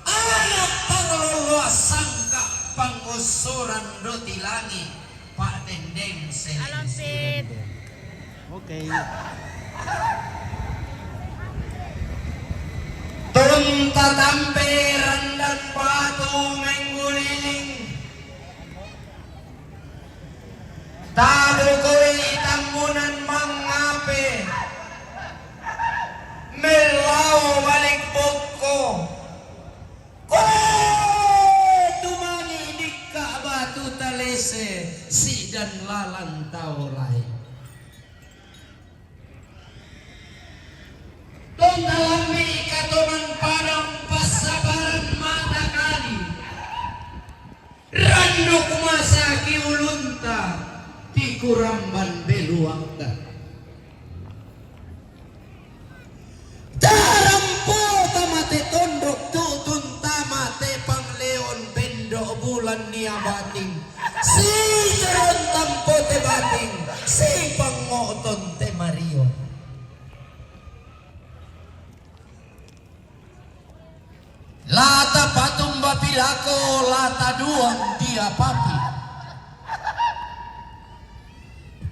Anak pangloloa sangka pangusuran doti langi. Pak Dendeng Seleng. Halo, Pit. Oke. Tunta tampe randan batu mengguliling. Tabu koi tambunan mangape. Mellau balik bokko. Koe tumangi dikka batu talese sidan lalang tau lae. Tonta lambi katonan padang passabaran mata kali. Randuk masa ki ulunta tikuramban beluakta. Tarampo tamate tondok tutun tamate pangleon bendo bulan nia bating. Si teron tampo te bating, si pangoton te Mario. Lata patumba pilako, lata duang dia papi.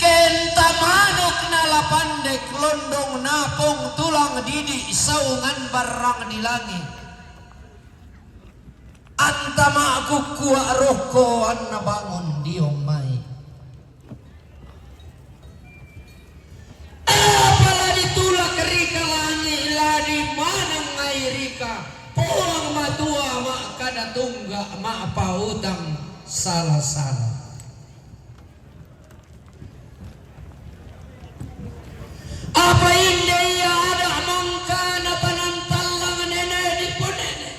Kenta manuk nala pandek, londong napong tulang didi, saungan barrang di langi. Anta makukkua rokko anna bangun diong mai. Apa la ditulak rika langi, la dimaneng ngai rika, Puang Matua makkada tungga, ma'pautang sala-sala. Apa inde ia ada mangkana tanantallang nene diponene.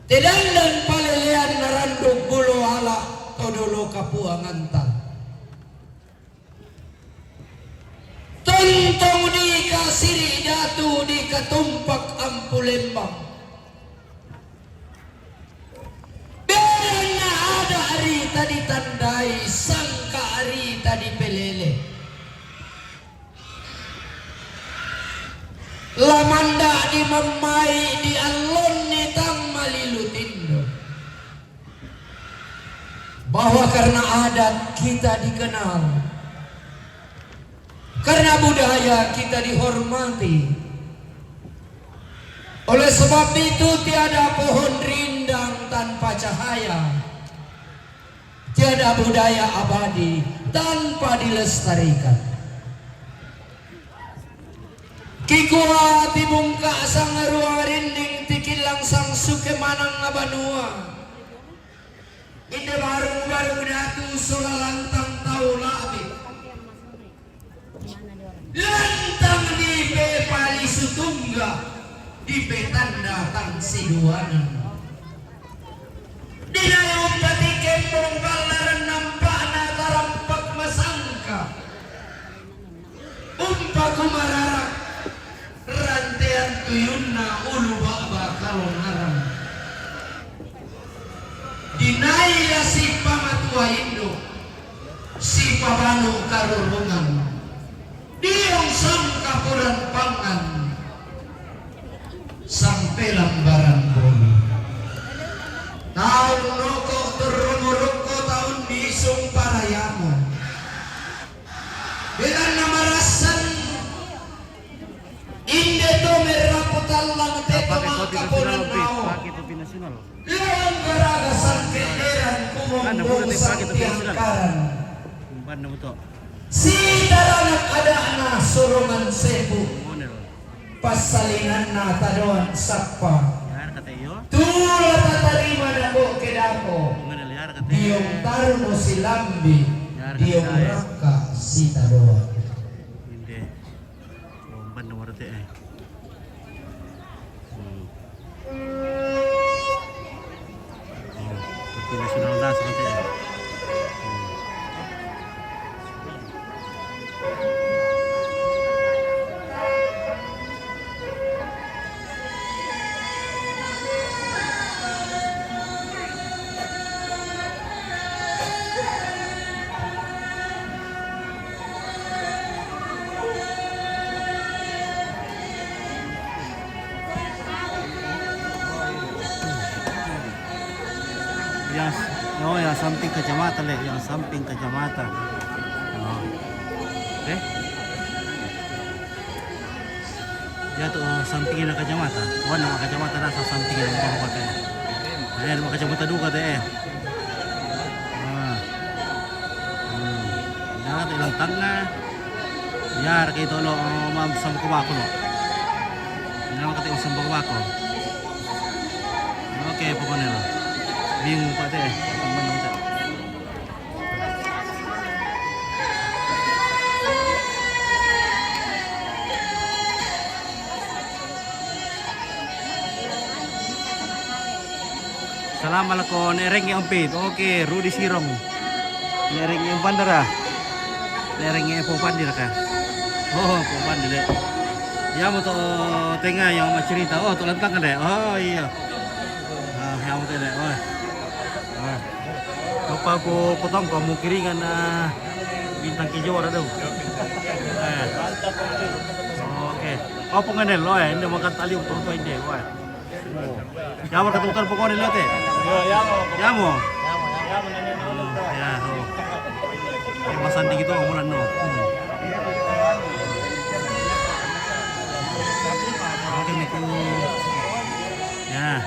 Tedandan palelean naranduk bulo ala todolo kapuanganta. Tontong dika siri datu dika tumpak ampu lembang. Beranna ada rita ditandai sangka ta dipelele. Lamanda' di mammai' di allonni tang malilu tindo. Bahwa karena adat kita dikenal, karena budaya kita dihormati. Oleh sebab itu, tiada pohon rindang tanpa cahaya, tiada budaya abadi tanpa dilestarikan. Kikua tibungka' sangarua rinding, tikilang sangsuke manang banua. Inde barung-barung datu sola lantang tau la'bi. Lantang dipepalisu tungga, dipetanda tang siduanan. Dinai umpati kembong ballaran nampa'na tarampak masangka. Umpakumararak rantean tuyunna ulu ba'ba kalongaran. Dinai la sipamatua indo', sipabanu karurungan, diong sangkapuran pangan, sampelang barang bolu. Taung noko turrumurukko taung disung parayamu. Belanna marassan inde to merrapu tallang te to mangkaponan nao. Laung garaga sangkederan kumombo sangtiangkaran. Sitaranak ada'na sorongan sepu. Passalinanna tadoan sappa. Tula tatarima nako kedako. Diong taruno silambi, diong rakka sitadoan. Inde. Lomban nomor te, eh. Hmm. Hmm. Tapi nasional dah seperti, eh. Hmm. Yang, oh, yang samping kacamata, Le, yang samping kacamata. Oh. Oke. Iya tu, eh, sampingna kacamata. Wan, nama kacamata rasa sampingna, bukan pakai. Eh, nama kacamata duka te, eh. Ah. Hmm. Nah, tu ilang tangga. Iya, raka itu lo, eh, mam sambu kubako lo. Nah, kata yang sambu kubako. Oke, pokoknya lo. Bingung, Pak, te, eh. Teman, teman, te. Salama lako Ne'reng Ompit. Oke, Rudi Sirong. Ne'reng Bandara. Ne'reng Popandi raka. Oh, Popandi, Le. Iya mo to tenga yang maccerita. Oh, to lantang, Le. Oh, iya. Ah, iya mo to, Le. Oh. Ah. Apa ku potong kamu kiringan, ah, bintang kejora tu. Eh. Oke. Apa nganel lo, eh? Ini makan tali untuk apa ini, wah. Ya, mau ketukar pokoknya lo, te. Ya, ya, mau. Ya, mau. Ya, mau, ya, mau. Oh, ya, oh. Ini pasang di gitu, mau, no. Hmm. Oke, Miku. Ya.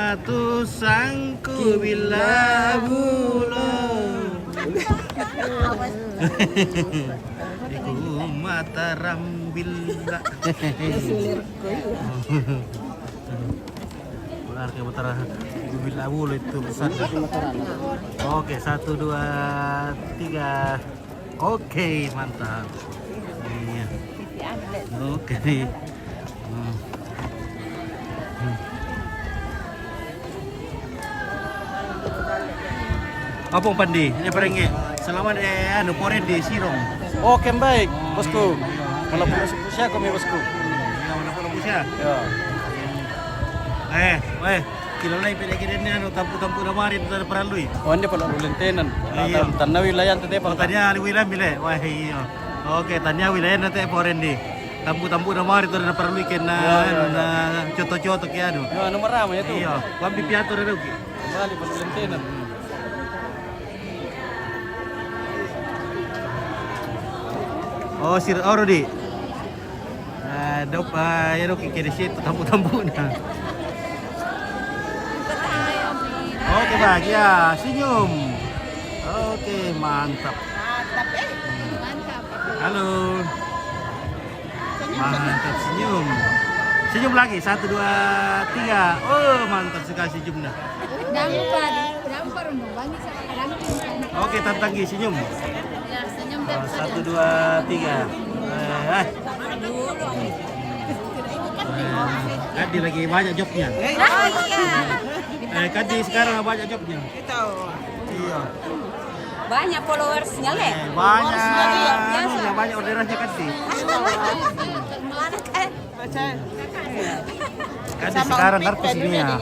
Satu sangku bila bulo. Iku Mataram bila. Keluar ke Mataram bila bulo itu besar. Oke, satu, dua, tiga. Oke, mantap. Iya. Oke. Hmm. Hmm. Apa, Pandi? Ini parengnge. Selamat, eh, anu, poren di Sirong. Oke, baik, bosku. Kalau usia kami, bosku. Ya, walaupun usia. Ya. Eh, weh, kilalai pede kede ni anu, tampu-tampu na mari tu tara parallui. Oh, ini pala ulentenan. Iya. Tanna wilayah tete, Pak. Tania wilayah mile. Wah, iya. Oke, tania wilayah nate poren di. Tampu-tampu na mari tu na parallui kena, iya, iya, anu, iya, na coto-coto ke anu. Ya, nomor ramai itu. Iya, wambi piato na rugi. Kembali pala ulentenan. Oh, sir, oh, Rudi. Ah, dop, ah, ya, dok, kiri situ, tampu-tampu na. Oke, bahagia, senyum. Oke, mantap. Mantap, eh. Mantap. Halo. Mantap, senyum. Senyum lagi, satu, dua, tiga. Oh, mantap sekali senyumnya. Jangan lupa, jangan lupa, Rondo. Bagi sama kadang. Oke, tantang Gi, senyum. Ya, senyum. Oh, satu, dua, tiga. Eh, eh. Eh, Kadi lagi banyak jobnya. Oh, iya. Eh, Kadi sekarang banyak jobnya. Iya. Banyak followersnya, Le. Eh, banyak, followersnya dia, biasa, anunya, banyak orderannya, Kadi. Kadi sekarang artis dunia.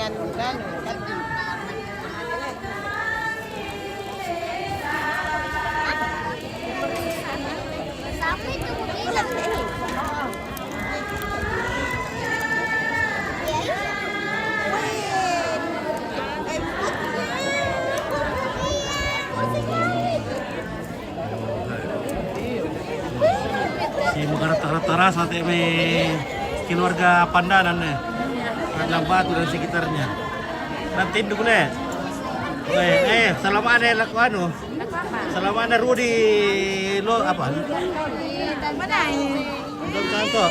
Si Megarata-rata rasa te me keluarga Pandanan, eh. Raja Batu dan sekitarnya. Dan tinduk, Le. Eh, eh, selama ada laku anu. Selama ada Rudi lo apa? Belum contoh.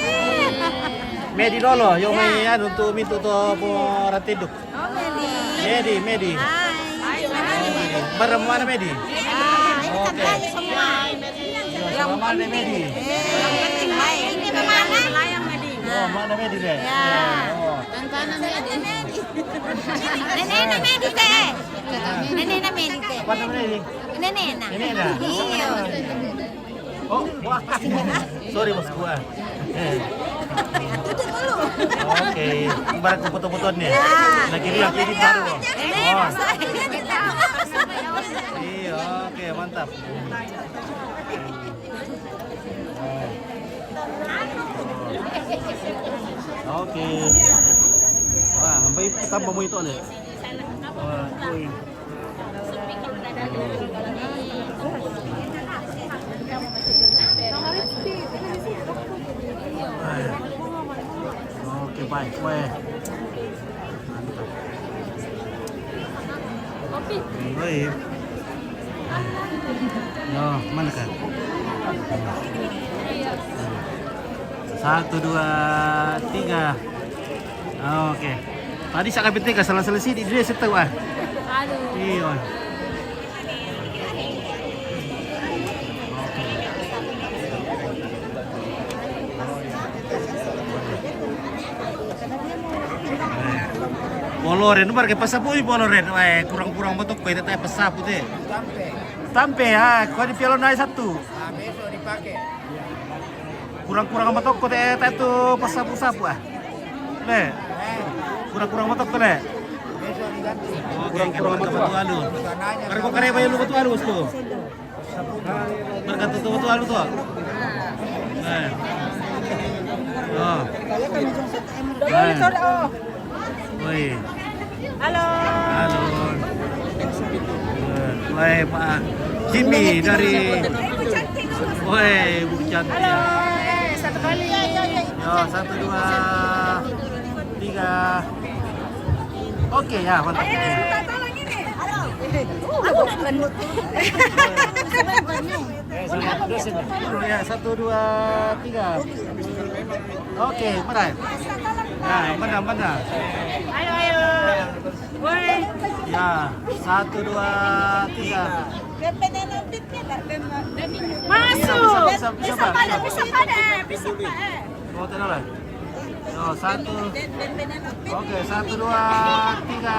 Medi Lolo, yo me anu tu mintu to po ratinduk. Oh, Medi. Medi, Medi. Hai. Hai, Medi. Bareng mana Medi? Ah, ini. Oke. Tantanya semua. Yo, yang mana penting, Medi? Eh, yang penting baik. Ini kemana? Layang, Medi. Yo, mana Medi deh? Ya. Oh. Tantana Medi. Nenekna Medi teh. Nenekna Medi teh. Apa namanya ini? Nenekna. Nenekna? Iya. Oh, wah. Sorry, bosku, ah. Eh. Tutup dulu. Oke, ibarat foto-foto nih. Ya. Lagi ini, lagi ini baru. Ini. Oh. Iya, oke, mantap. Oke. Wah, sampai tambah mau itu nih. Wah, wih. Oke, baik. Weh. Mantap. Baik. Yo, mana, Kak? Satu, dua, tiga. Oke. Tadi saya kepinti ka salah selesai di dia setu, ah. Aduh. Iya. Poloren, baru ke pasapu i poloren. Wah, kurang-kurang betul ko itu teh pasapu teh. Tampe, ah, kau di piala naik satu. Ah, besok dipakai. Kurang-kurang sama toko teh, teh tu pasapu-sapu, ah. Le. Kurang-kurang sama toko, Le. Oke, kurang-kurang sama toko. Kalau kau kare bayar lu betul, bosku. Berkata tu betul, betul. Eh. Oh. Eh. Woi. Halo. Halo. Eh, woi, Pak Jimmy dari, woi, Bu Cantik. Halo. Eh, satu kali. Ya, satu, dua, tiga. Oke, ya, mantap. Ayo, minta tolong ini. Aduh. Aku nggak bener. Dulu ya, satu, dua, tiga. Oke, mana? Ya, mana, mana? Ayo, ayo. Woi. Ya, satu, dua, tiga. Masuk. Bisa, bisa, bisa, bisa. Bisa pada, bisa pada, bisa pada. Oh, tidak lah. Oh, satu. Oke, satu, dua, tiga.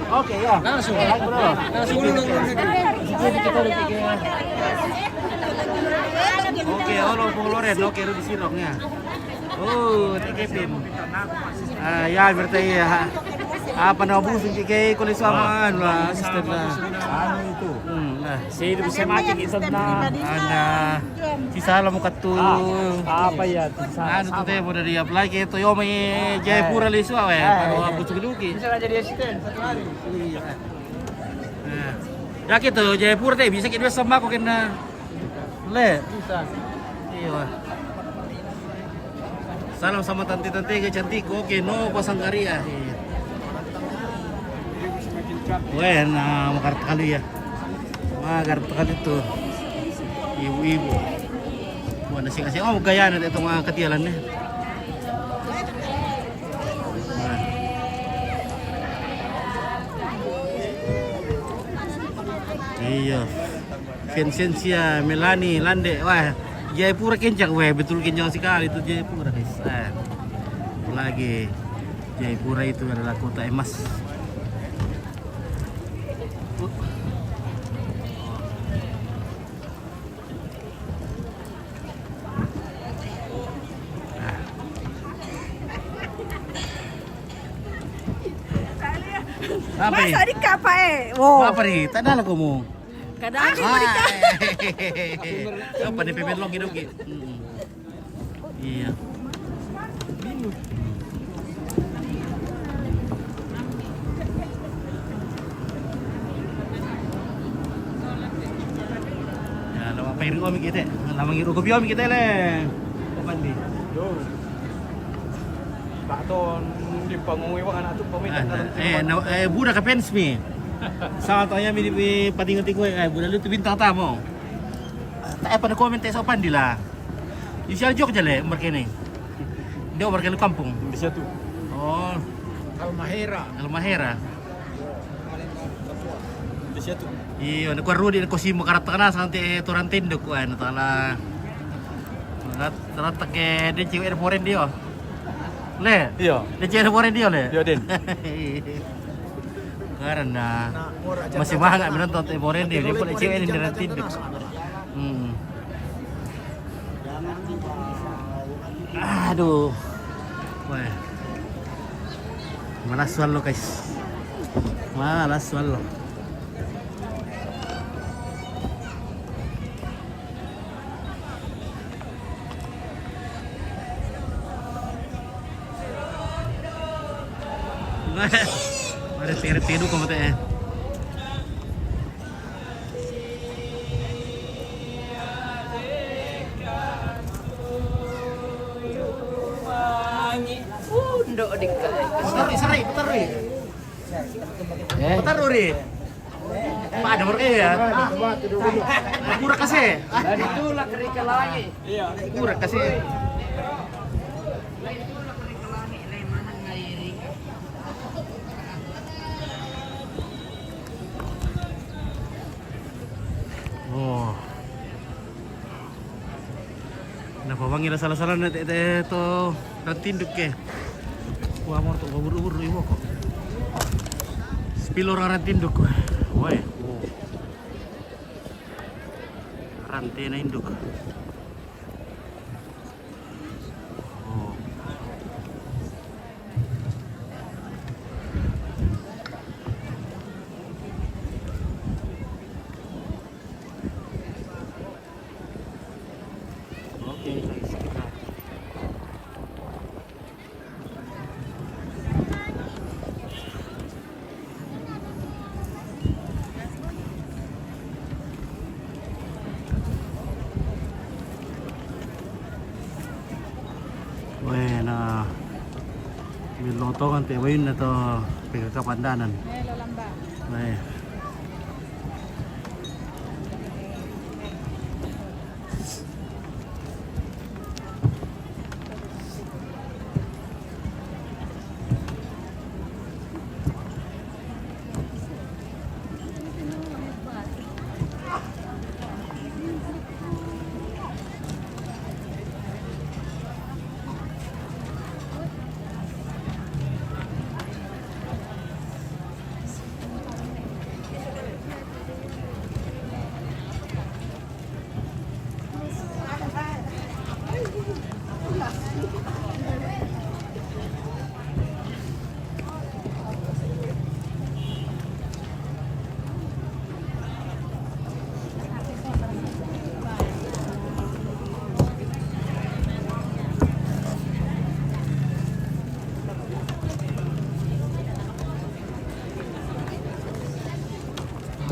Oke, ya. Langsung. Langsung dulu. Oke, olo, Bung Loren. Oke, Rudi Sirong ya. Oh, tiga pin. Ah, ya, berarti ya. Apa na busung kike ko le suaman lah, asisten lah. Anu itu. Hmm, nah. Saya itu bisa mati kita na. Ana. Si Salam katu. Ah, apa ya? Anu tu te, boleh dia apalagi itu yo mai Jayapura le suawe. Kalau aku sugi luki. Bisa jadi asisten satu hari. Iya. Nah. Ya gitu, Jayapura te bisa kita sama kok kena. Le. Bisa. Iya. Salam sama tante-tante ke cantik. Oke, no pasang karya. Iya. Weh, na makarta kalu ya. Makarta kalu tu. Ibu-ibu. Wah, nasi kasih. Oh, gaya na itu mga katialan ni. Iya. Vincentia, Melani, Lande. Wah, Jayapura kencang. Wah, betul kencang sekali itu Jayapura, guys. Eh, apalagi Jayapura itu adalah kota emas. Apa ni? Masa di kapa eh? Wow. Apa ni? Tak ada lah kamu. Kadang aku Ah, berikan. Eh. Apa ni, pepet long hidup ki? Mm-mm. Iya. Ya, lama pairu kami kita. Lama ngiru kopi kami kita le. Kapan di? Yo. Pak Ton, di panggung iwak anak tu pamit. Eh, na, eh, budak ka fans mi. Sama tanya mi di patingo-tingo, eh, budak lu tu bintang tamu. Tak apa na komen te sopan di lah. Di sial Jogja le, umur kene. Dia umur kene kampung. Di situ. Oh. Halmahera. Halmahera. Di situ. Iyo, ni ko Rudi, ni ko si makarata kana sante toran tendok, wah, na tala. Rat-, rata ke dia cewek ada foreign dia. Le? Iya. Dia cewek ada foreign dia, le? Iya, Den. Karena masih banyak menonton te foreign dia, dia boleh cewek ini dengan tendok. Hmm. Aduh. Wah. Malas swallow, guys. Malas swallow. Ada seret tidu kamu teh. Undo dingka. Putar, Ri, Ri, putar, Ri. Eh? Putar, Ri. Pak, ada mereka ya? Kurang kasih. Dari dulu lah kerika lagi. Iya. Kurang kasih. Oh. Na pawangi la sala-sala na te, te to rantinduk ke. Wa mor to bubur-bubur iwo ko. Spilo ra rantinduk. Woi. Rante na induk. Oh. Oke, guys, kita. Wena. Milotong ante wayun na to, pegaka pandanan. Ay.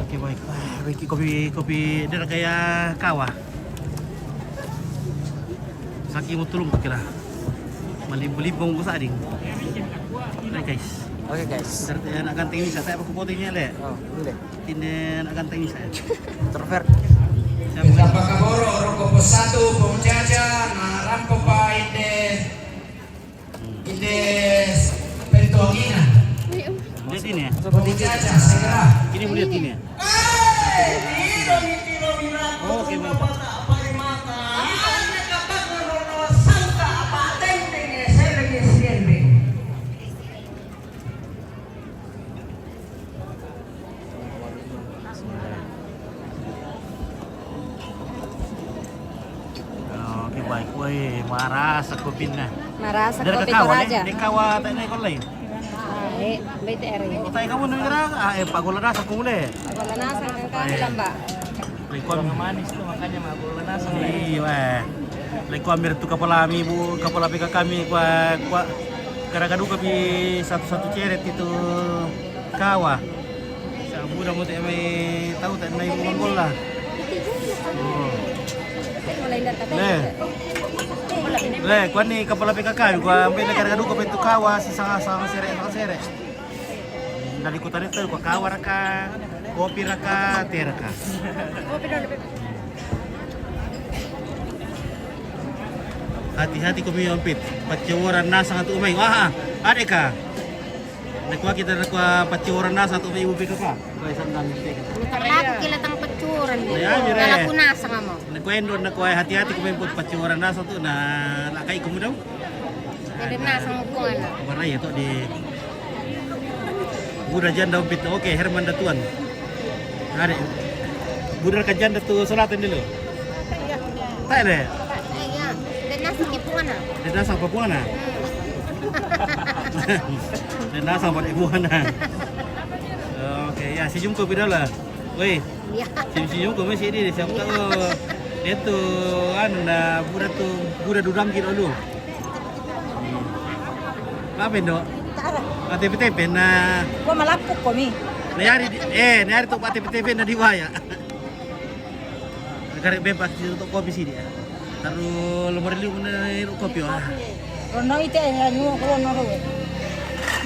Oke, baik. Ah, baik, kopi, kopi dia kayak kawa. Saki mau tulung kira. Malibu-libu mau sading. Oke, guys. Oke, guys. Dari anak ganteng ini, saya pakai foto ini, Le. Oh, ini, Le. Ini anak ganteng ini saya. Introvert. Siapa? Kita pakai boro, rokok satu, bom jaja, nah, rampo pa, inde. Inde pentuangina. Lihat ini ya. Bom jaja, segera. Ini mau lihat ini ya. Oke, Bang. Oke, baik. Woi, marasa kopina. Marasa kopi Toraja. Dek kawa tak naik online. Ah, eh, B T R ini. Utai kamu nang kira? Ah, eh, pagola nasa kumule. Pagola nasa kan kami lamba. Lekuan manis tuh, makanya mah pagola nasa. Iya, weh. Lekuan mir tu kapala mi bu, kapala pika kami kua, kua. Gara-gara duka pi satu-satu ceret itu kawa. Sa buda mo te mai tau te mai manggola. Oh. Le. Le, kua ni kapala P K K, kua ambil negara kadu kau bentuk kawa, si sanga, sanga sere, sanga sere. Dari kota itu kua kawa raka, kopi raka, te raka. Hati-hati kau mi ompit. Pacoran nasa tu mai. Wah, ada ka? Nakua kita nakua pacoran nasa tu mai ibu P K K. Baik, sandan. Terlaku kila tang pacoran. Ya, mire. Kalau aku nasa kamu. Nakua endo nakua hati-hati kau mi pacoran nasa tu na lakai kamu dong. Ada nasa ngukuan. Barai ya tu di Buda janda ompit. Oke, Herman Datuan. Ada. Buda ka janda tu selatan dulu. Tak ada. Iya. Dan nasa kipuana. Dan nasa papuana. Dan nasa papuana. Oke, ya, senyum kau beda lah. Woi. Iya. Senyum-senyum kau masih di siapa tahu. Dia tu anu na buda tu buda dudang kira lu. Apa endo? Tara. Tepe-tepe na. Gua malapuk kau mi. Na yari di, eh, na yari tu tepe-tepe na di waya. Kare bebas di tu kopi sini ya. Taru lemari liu na kopi wah. Rono ite ya nyu rono ro.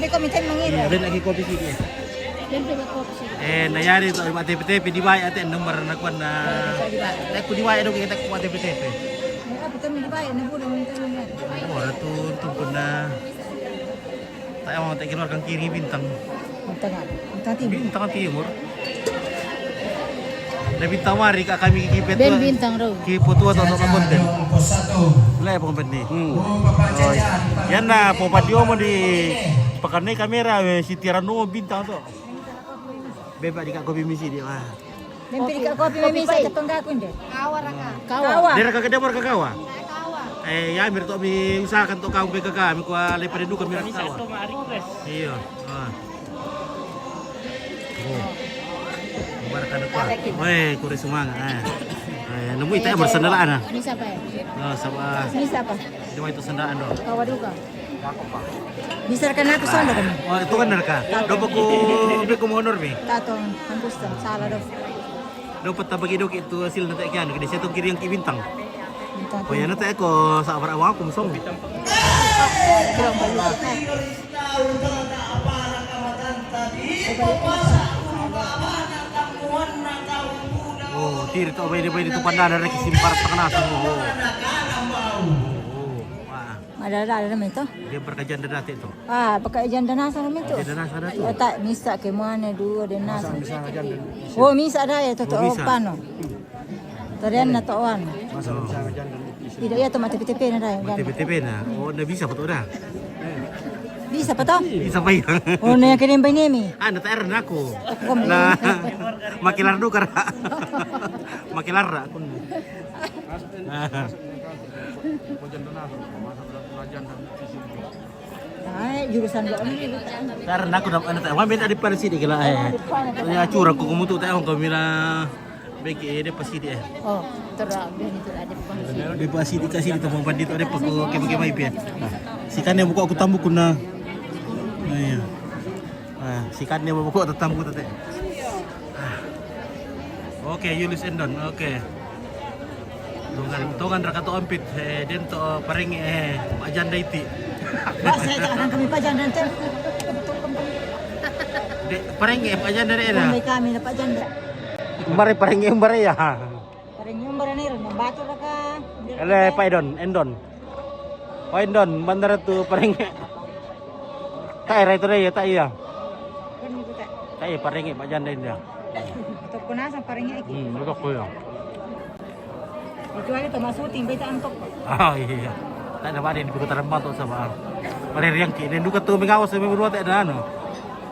Ini kau minta mengira. Iya, ben lagi kopi sini ya. Ben bebas kopi sini. Eh, na yari tu tepe-tepe di waya te nomor na kuan na. Aku di waya dong kita ku tepe-tepe. Apa tu mi di waya na buda minta mengira. Oh, ratu tu pernah. Tak mau tak keluarkan kiri bintang. Bintang apa? Bintang timur. Bintang timur. Ada bintang mari kak kami ki Ben petua. Bintang ro. Ki petua atau konten. Le pun benih. Hmm. Oh, iya. Ya na popa diomo di pakai kamera, eh, si tiara no bintang tu. Bebas di kak kopi misi dia. Ah. Mimpi ka kopi mimpi sa katong gakun de. Kawa raka. Kawa. Kawa. Dera ka kedamar ka kawa. Kawa. Eh, ya mir to mi usahakan to kau P K K mi kua le pare duka mir kawa. Iya. Ah. Oh. Bar kana kua. Weh, kure sumanga. Eh. Eh, nemu ita bersandala ana. Ini siapa ya? Oh, sama. Ini siapa? Cuma itu sandaan do. Kawa duka. Bisa ka na tu sono kami. Oh, itu kan nerka. Dopo ku be ku honor mi. Tato, angkusta, sala do. Dopo tabagi doki tu hasil na te kian, kede seto kiri yang ki bintang. Bintang. Oh, ya na te ko sa bara wa ku musong. Belum, belum. Oh, tiri to, bai, bai, tu pandana rek simpar tengah semua. Oh. Oh, wah. Ada, ada, ada, itu. Dia berkajian dati to. Ah, pakai janda nasa naman to. Janda nasa na to. Ata, misa ke mana dua de nasa. Misa janda. Oh, misa ada ya to. Oh, misa. Pano. Tarian na to wan. Masa misa janda. Tidak ya to mati P T P na da. Mati P T P na. Oh, na bisa pa to da. Bisa pa to? Bisa pa ya. Oh, na kini ba ini mi? Ah, na taer na ako. Na makilar do kara. Makilar ra ako. Ay, jurusan doon. Karena aku dapat anak tak, mami tadi pada sini gila eh. Ya curang ku kumutu tak kau mila beki eh, dia pasti dia. Oh, terang dia itu ada pasti. Dia pasti dikasih di tempat bandit ada pakai kema-kema ipi. Si kan yang buka aku tambuk kuna. Nah, iya. Ah, si kan dia buka aku tambuk tete. Ah. Oke, Yulis Endon. Oke. Tongan, tongan ra ka to ampit, eh, den to pareng, eh, pajanda iti. Ba, saya tak akan kami pajanda, Cen. De, pareng, eh, pajanda de na. Kami, kami na pajanda. Umbare pareng, eh, umbare ya. Pareng, eh, umbare ni, rin, batu ra ka. Ele, Pak Edon, Endon. Oh, Endon, bandara tu pareng. Tak era itu deh ya, tak iya. Kan itu tak. Tak iya, pareng, eh, pajanda ini ya. Atau kena sama pareng, eh. Hmm, betul ko ya. Kecuali to masuting, beta antok. Ah, iya. Tak ada badan di kota Rembang to sama. Pada yang kini duka tu mengawas sama berdua tak ada anu.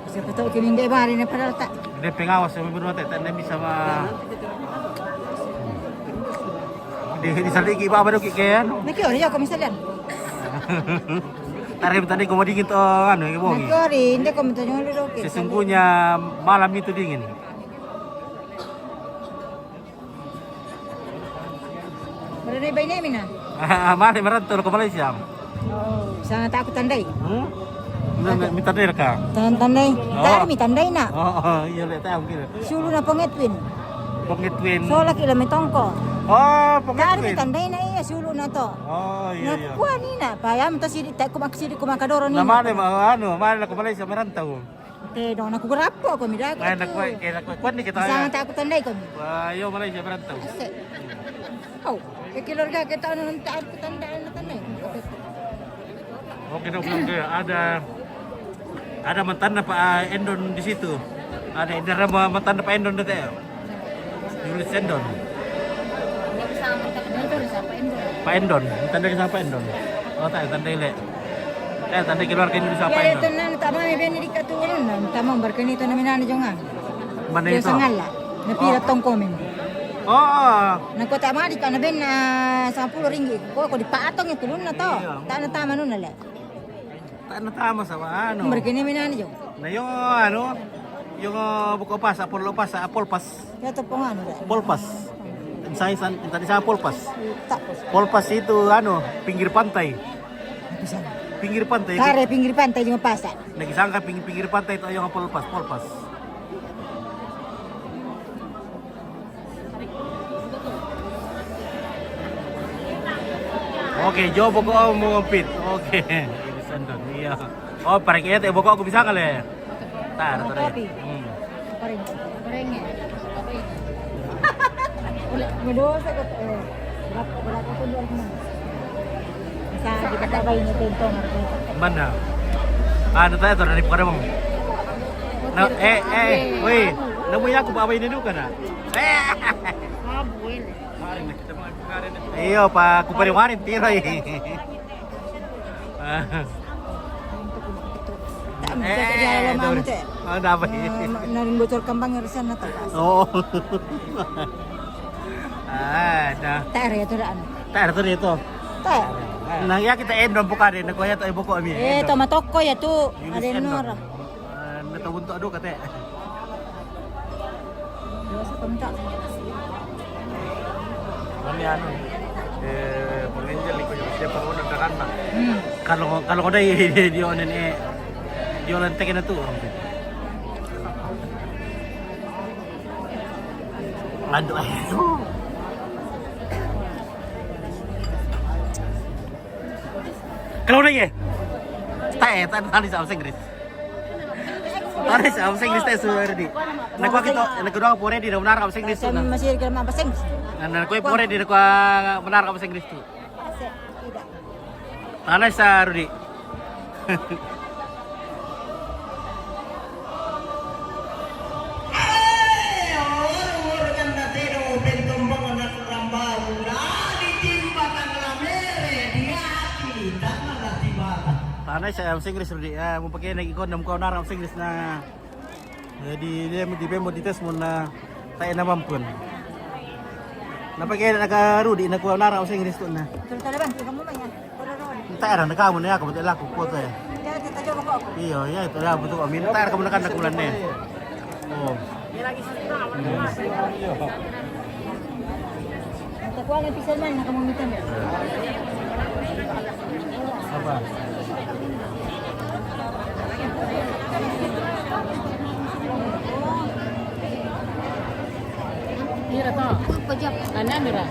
Siapa tahu kini nggak badan ni padahal tak. Dia pengawas sama berdua tak, tak ada bisa ma. Di, di saliki ba baru ki kan. Niki ori ya kami salian. Tarim tadi kau dingin to anu ya bongi. Niki ori, inde kami to nyong dulu ke. Sesungguhnya malam itu dingin. Berani bayi ni mina? Mari merantau ke Malaysia. Oh, sana tak aku tandai. Hmm? Minta tandai ka? Tan-, tandai. Oh. Tari mi tandai na. Oh, oh, iya le tahu gitu. Sulu na pongetwin. Pongetwin. So laki la metongko. Oh, pongetwin. Tari mi tandai na iya sulu na to. Oh, iya, iya. Na kuani na, payam to sidi tak kumak sidi kumak kadoro ni. Na mana ma anu, mana ke Malaysia merantau. Te dong, aku gerapo ko mi da ko. Mana kuat, kena kuat, kuat ni kita. Sangat aku tandai ko mi. Wah, yo Malaysia merantau. Asik. Kau, ke keluarga kita anu nanti aku tandai, anu tandai. Oke, dong, oke. Ada, ada mantan Pak Endon di situ. Ada, ada mantan Pak Endon di situ. Yulis Endon. Pak Endon, tandai sama Pak Endon. Oh, tak tandai le. Eh, tandai keluarga ini sama Pak Endon. Tenan tak mami beni di katulun, tamang berkeni to nami nani jongan. Mana itu? Sangala. Na pira tong komen. Oh, oh. Na kota mari kana ben na sepuluh ringgit. Ko, ko di patong itu luna to. Iya. Tak na tama nuna le. Tak na tama sama anu. Mereka ni mina ni jo. Na yo anu, yo buka pas, apol lo pas, apol pas. Ya tepung anu dah. Polpas. Saya san, tadi saya polpas. Tak. Polpas itu anu, pinggir pantai. Di sana. Pinggir pantai. Tare pinggir pantai di Mapasa. Lagi sangka pinggir, pinggir pantai itu yang polpas, polpas. Oke, jo boko mau pit. Oke. Ini sandal, iya. Oh, pareng iya te boko aku bisa kali. Tar, tar. Kopi. Hmm. Pareng. Pareng ya. Apa ini? Medosa kok. Eh, berapa, berapa pun dua ratus. Bisa kita bayi ni tentong harga. Mana? Ah, nanti itu dari bukan emang. Na, eh, eh, woi, nemu ya aku bawa ini dulu kan? Eh. Iyo, pa kupari-wari tiro i. Tak, eh, ada apa ini? Naring bocor kembang irisan atau pas. Oh. Ada. Tak ada itu dah. Tak ada itu. Tak. Nah, ya kita endon buka deh, nak ya tak buka mi. Eh, tomatoko ya tu. Ada endon. Nor. Nata untuk ado kate. Biasa kami tak. Kami anu, eh, pengenjel ikut siapa orang terang lah. Hmm. Kalau, kalau kau dah dia, dia orang ni, dia orang tekan tu orang tu. Aduh, aduh. Kalau dah ye. Tae, tae, tae sa bahasa Inggris. Tae sa bahasa Inggris tae su Rudi. Naku kita, naku doang pore di dominar bahasa Inggris tu. Masih kira bahasa Inggris. Nah, naku pore di naku benar bahasa Inggris tu. Tae sa Rudi. Tae sa bahasa Inggris Rudi. Ah, mau pakai lagi kau enam kau narap bahasa Inggris na. Jadi dia mau di bemo di tes mau na tae na mampun. Napa kaya nakarudi na kuwa nara using risto na. Betul tala bang, kamu manya. Tae ra na kamu na yako betul aku kuwa tae. Iya, iya, itu ya betul. Amin tae ra kamu na kan na kuwa ne. Oh. Takuha ng pisan man, nakamumitan. Apa? Mira to. Pajak. Ana mira.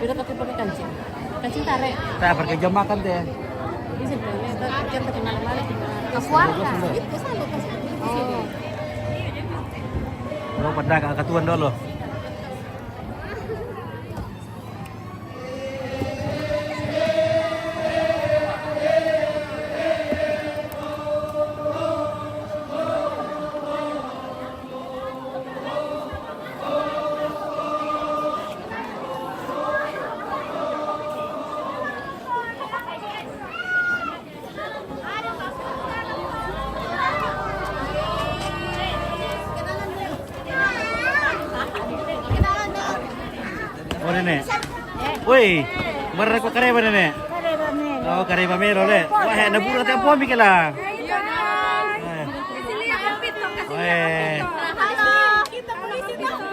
Mira to pakai kancing. Kancing tarik. Tae, pakai jam makan tae. Ini sebenarnya itu jam terkenal malam. Kapuaka. Oh. Lo pada kakak tuan dulu. Oh, nene. Woi, mara ko kareba nene. Kareba me. Oh, kareba me lo le. Wah, na bura te pomi kela. Wah.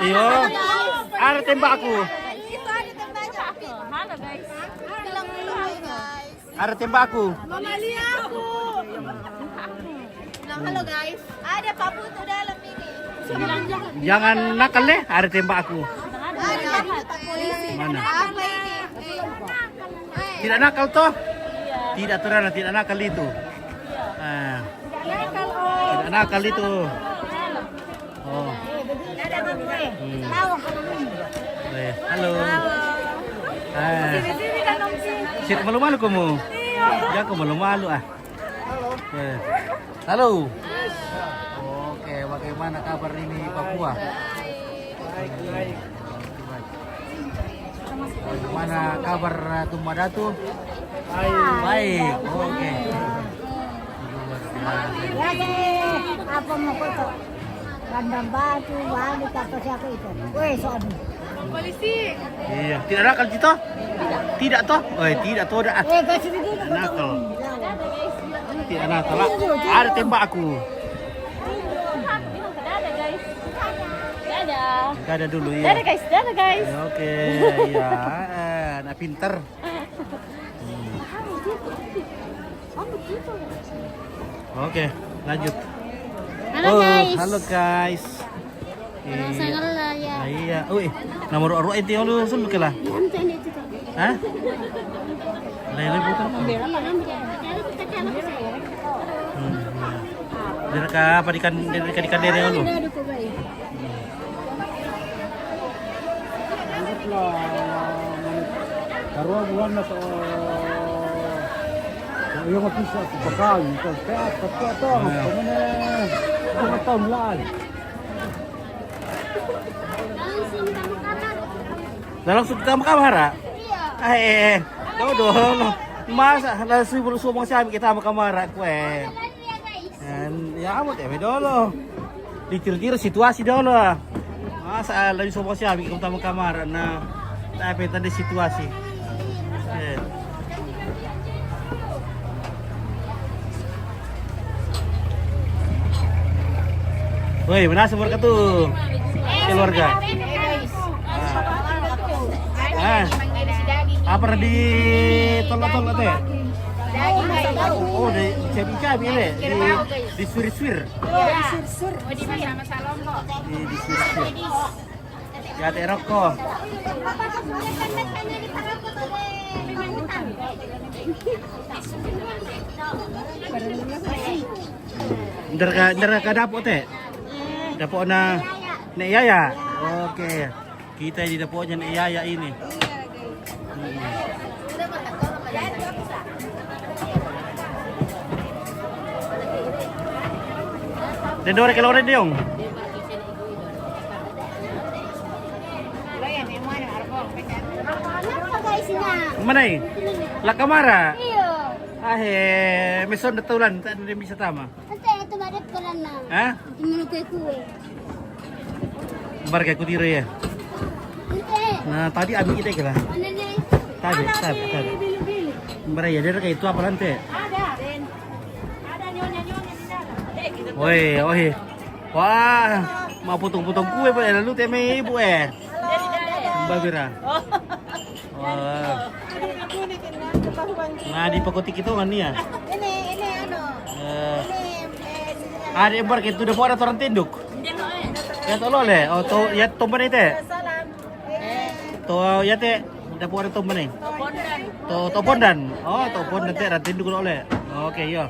Iyo. Ada tembakku. Ada tembakku. Mamalia aku. Bilang halo guys. Ada Pak Putu dalam ini. Jangan nakal deh, ada tembakku. Ada Pak Polisi. Mana? Apa ini? Tidak nakal toh? Tidak, Turana, tidak nakal itu. Ah. Tidak nakal itu. Oh. Hmm. Eh, halo. Ah. Sit malu-malu kamu. Iya. Jangan malu-malu ah. Eh. Halo. Oke, bagaimana kabar ini Papua? Baik, baik. Bagaimana kabar, eh, Tumba Datu? Baik. Baik, oke. Luar biasa. Ya, deh. Apa mau foto? Bandar Batu, balik apa siapa itu? Weh, soal. Polisi. Iya, tidak nakal kita? Tidak toh? Oh, tidak toh dah. Eh, kasih begitu. Nakal. Tidak nakal. Ada tembak aku. Bilang ke dada, guys. Dadah. Dadah dulu ya. Dadah, guys. Dadah, guys. Ya, oke, ya, eh, nak pinter. Oke, lanjut. Halo, oh, guys. Halo, guys. Orang sangat lah ya. Ah, iya. Ui, nama ruak-ruak itu yang lu suruh ke lah? Hah? Lain lagi bukan. Hmm. Dia ka apa di kan, dia ka di kan dia lu. Anggaplah, karua bulan na sa, sa iyo nga pisa, sa pagkain, sa pesa, sa pesa, sa mga, sa mga taon lang. Na langsung kita makamara? Ay, eh, eh. Daw, daw, no. Masa, na sumong siya, kita makamara, kwe. Yan, ya, amo, te, may dolo. Di tiro-tiro situasi dolo, ah. Masa, ah, labi sobo siya, bikin utama kamara na. Tapi tadi situasi. Eh. Woi, mana semua tu? Keluarga. Ah. Apa di tolak-tolak teh? Oh, di cabi-cabi le. Di, di suir-suir. Iya. Sur-sur. Oh, di mana sama Salombo? Di, di suir-suir. Ya, teh rokok. Apa kamu lihat kan tanya di tanganku tadi? Memang utang. Ini, ini, ini. Ndaraka, ndaraka dapot, te? Dapotna Nek Yaya. Oke. Kita di dapotnya Nek Yaya ini. Hmm. Dendore kalau orang diong. Mana, eh? La Camara. Iya. Ah, eh, meson de tulan, tak ada yang bisa tama. Ante, itu mare perana. Hah? Itu menurut kue. Bar kayak kutiro ya. Ante. Nah, tadi ambil kita kira. Mana nih? Tabe, tabe, tabe. Bar ya, dia kayak itu apa nanti? Ada. Ada nyonya-nyonya di dalam. Woi, oi. Wah, mau potong-potong kue, Pak. Lalu teme ibu, eh. Mbak Vira. Wah. Nah, di pokok tiki itu kan ya? Ini, ini, anu. Eh. Ini, eh, ada yang bar gitu, udah ada orang tinduk. Ya, tolong le. Oh, to, ya, tombol itu. Salam. To, ya, te. Udah ada tombol nih. To, to pondan. Oh, to pondan, te, orang tinduk, le. Oke, iya.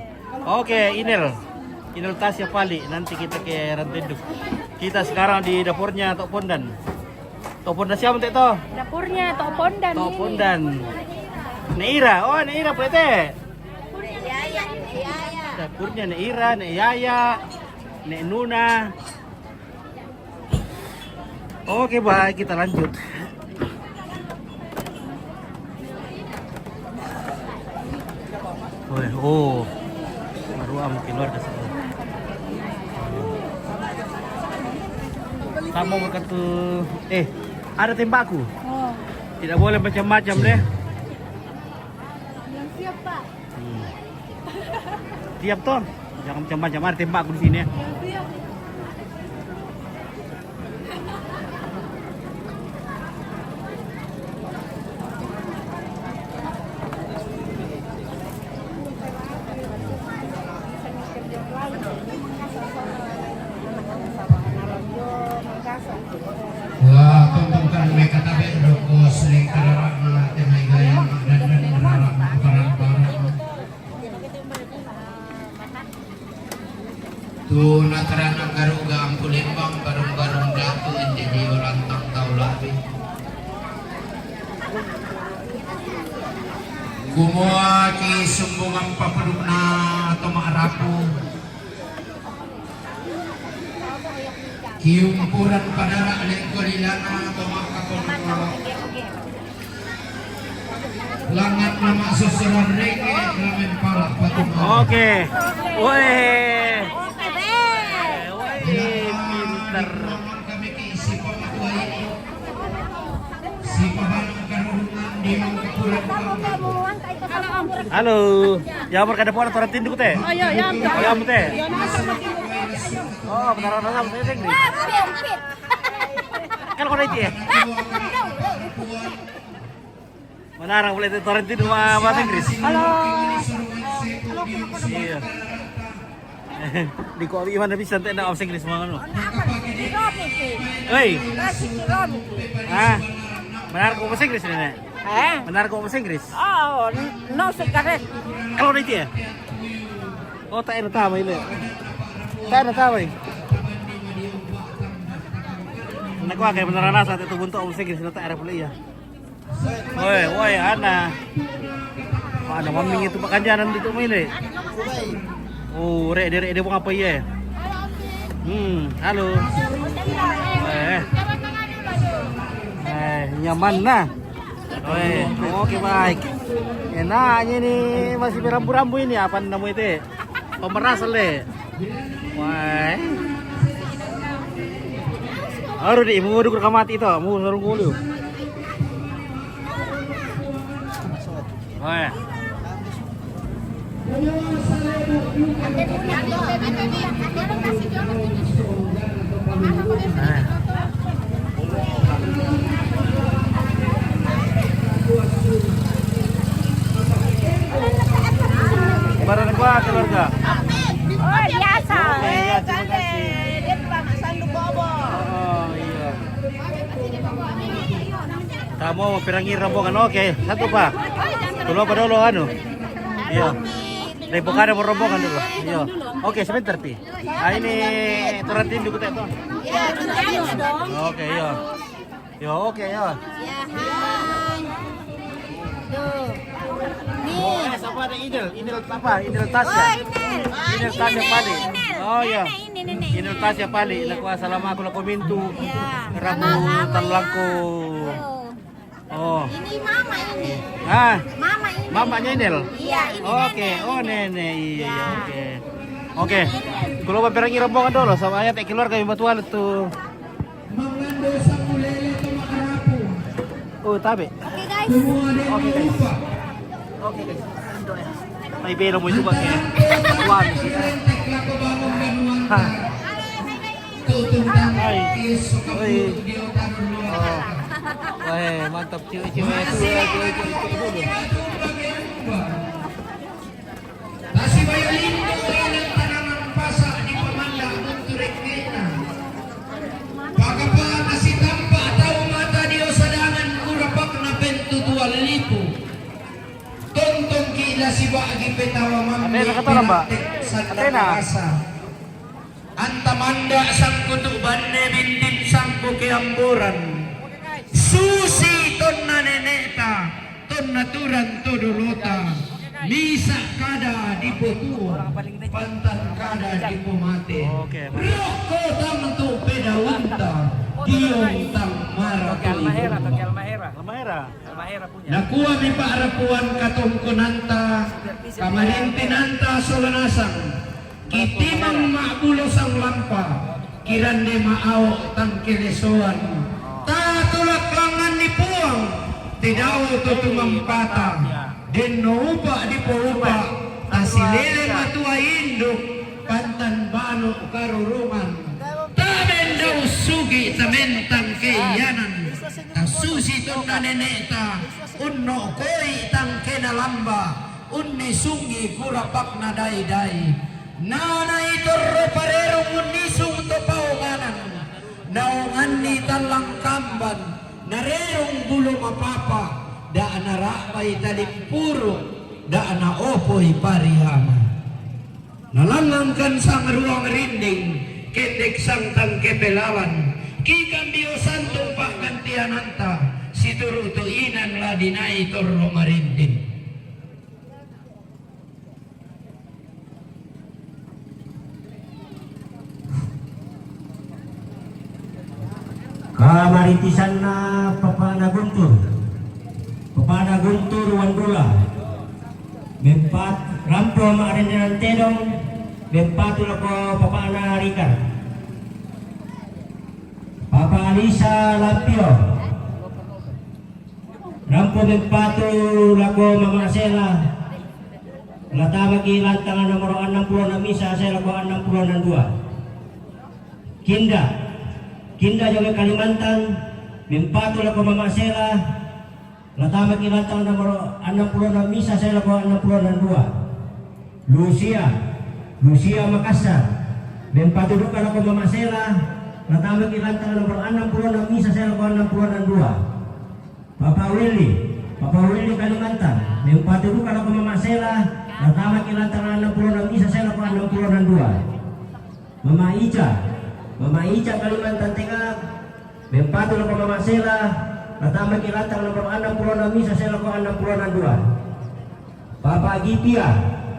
Oke, Inel. Inel Tasya Pali. Nanti kita ke orang tinduk. Kita sekarang di dapurnya Tok Pondan. Tok Pondan siapa, Tek, toh? Dapurnya Tok Pondan. Tok Pondan. Neira, oh, Neira, Pak, Tek. Dapurnya Neira, Nek Yaya, Nek Nuna. Oke, baik, kita lanjut. Weh, oh. Baru am keluar ke sana. Sama berkat tuh. Eh, ada tembakku. Oh. Tidak boleh macam-macam deh. Yang siap, Pak. Hmm. Siap toh? Jangan macam-macam, ada tembakku di sini ya. Yang siap. Wah, tonton kan mereka tabe doko sering kararama temai gaya mak dandan kararama parang-parang. Tu natarana garuga ampu lembang barung-barung datu ente di orang tang tau labi. Kumua ki sumbungan papadukna atau ma'rapu. Kiumpuran padara lengko lilana tomakapon. Langat nama susuran renge lamen pala patung. Oke. Woi. Woi, pinter. Kami ki si pamatua ini. Si pamanang karurungan di mangkapuran. Halo. Ya, mereka ada orang tinduk, Teh. Oh, iya, ya. Ya, Teh. Oh, benar-benar bahasa Inggris. Kalau kau itu ya. Mana orang boleh torrent itu mah bahasa Inggris? Halo. Iya. Di kok gimana bisa ntek bahasa Inggris mah anu? Hei. Ah. Benar kok bahasa Inggris ini, Nek? Eh? Benar kok bahasa Inggris? Oh, n-, no cigarette. Kalau itu ya? Oh, tak enak tahu ini. Tak enak tahu ini. Nak gua kayak beneran rasa itu buntu bahasa Inggris, tak enak boleh ya. Woi, woi, Ana. Ana maming itu pekerjaan itu, Mile. Oh, rek dia, rek dia buat apa ya? Hmm, halo. Eh. Eh, nyaman nah. Woi, oke, baik. Enaknya ini masih berambu-rambu ini, apa namanya itu? Pemeras le. Wah. Aru di, mau dukun kamati itu, mau sarung kulu. Wah. Eh. Barang apa, keluarga? Oh, biasa. Oke, ya, terima kasih. Oh, iya. Kamu mau pirangi rombongan, oke. Satu, Pak. Dulu apa dulu, anu? Iya. Dari buka ada rombongan dulu. Iya. Oke, sebentar, Pi. Ah, ini turun tindu kita tuh. Iya, turun tindu dong. Oke, iya. Yo, oke, yo. Ya, hai. Tuh. Nih. Eh, siapa ada Idel? Idel apa? Idel Tasya. Oh, Inel. Idel Tasya Pali. Oh, iya. Nenek, ini nenek. Idel Tasya Pali. Iya. Laku salam aku laku mintu. Iya. Rabu talangku. Tuh. Oh. Ini mama ini. Ah. Mama ini. Mamanya Inel? Iya, ini. Oke, nenek. Oh, nenek, iya, iya, oke. Oke. Kalau berperang rombongan dulu sama ayah, keluarga yang betul tuh. Oh, tabe. Oke, guys. Oke, guys. Oke, guys. Ay, pero mo yung bagay. One. Ha. Ay. Ay. Oh. Ay, mantap, cuy, cuy. Tasi bayo lindo ilang tanaman pasa di pamanda gunturek nena. Pagapa kasi tampa tau mata di osadangan kurapak na pentu tual lipu. Tontong kila si bagi petawa mambi. Ate, nakatawa ba? Ate na. Anta manda sangkutu banne bintin sangku keamboran. Susi tonna nenekta, tonna turang todolota. Misa kada dipotuo, pantan kada dipomate. Oke, mantap. Rokko tang tu pedaunta, diong tang mara. Toke Almahera, toke Almahera. Almahera. Almahera punya. Nakua mi pa'rapuan katongkonanta, kamarintinanta sola nasang. Kitimang ma'bulo sanglampa, kirande ma'ao tangkelesoan. Tatulak langnganni Puang, tedao to tumampata, denno upa dipoupa, tasilele matua induk, pantan bano karurungan. Tabendau sugi tamentang keianan, tasusi tonna nenekta, unno koi tangkena lamba, unnisungi kurapakna dai-dai. Nana itorro parerung unnisung to paonganan. Naonganni tallang kamban, narerung bulo mapapa, da nara'bai talimpuru, da naopoi pariama. Nalangngangkan sang ruang rinding, kendek sang tangke pelawan, kikan dio santung pa'gantiananta, situru' tu inan la dinai torro marinding. Kamaritisanna Papa'na Guntur, Papa'na Guntur Wandula, mempat rampo ma'rendenan tedong, mempatu lako Papa'na Rikar, Papa Alisa Lampio, rampo mempatu lako Mama Sela, latamaki lantang nomoro annang pulo na misa sae lako annang pulo na dua. Kinda, Kinda Joge Kalimantan, mempatu lako Mama Sela, latamaki lantang nomoro annang pulo na misa sae lako annang pulo na dua. Lucia, Lucia Makassar, mempatu duka lako Mama Sela, latamaki lantang nomoro annang pulo na misa sae lako annang pulo na dua. Papa Willy, Papa Willy Kalimantan, mempatu duka lako Mama Sela, latamaki lantang annang pulo na misa sae lako annang pulo na dua. Mama Ica, Mama Ica Kalimantan Tengah, mempatu lako Mama Sela, latamaki lantang nomoro annang pulo na misa sae lako annang pulo na dua. Papa Agipia,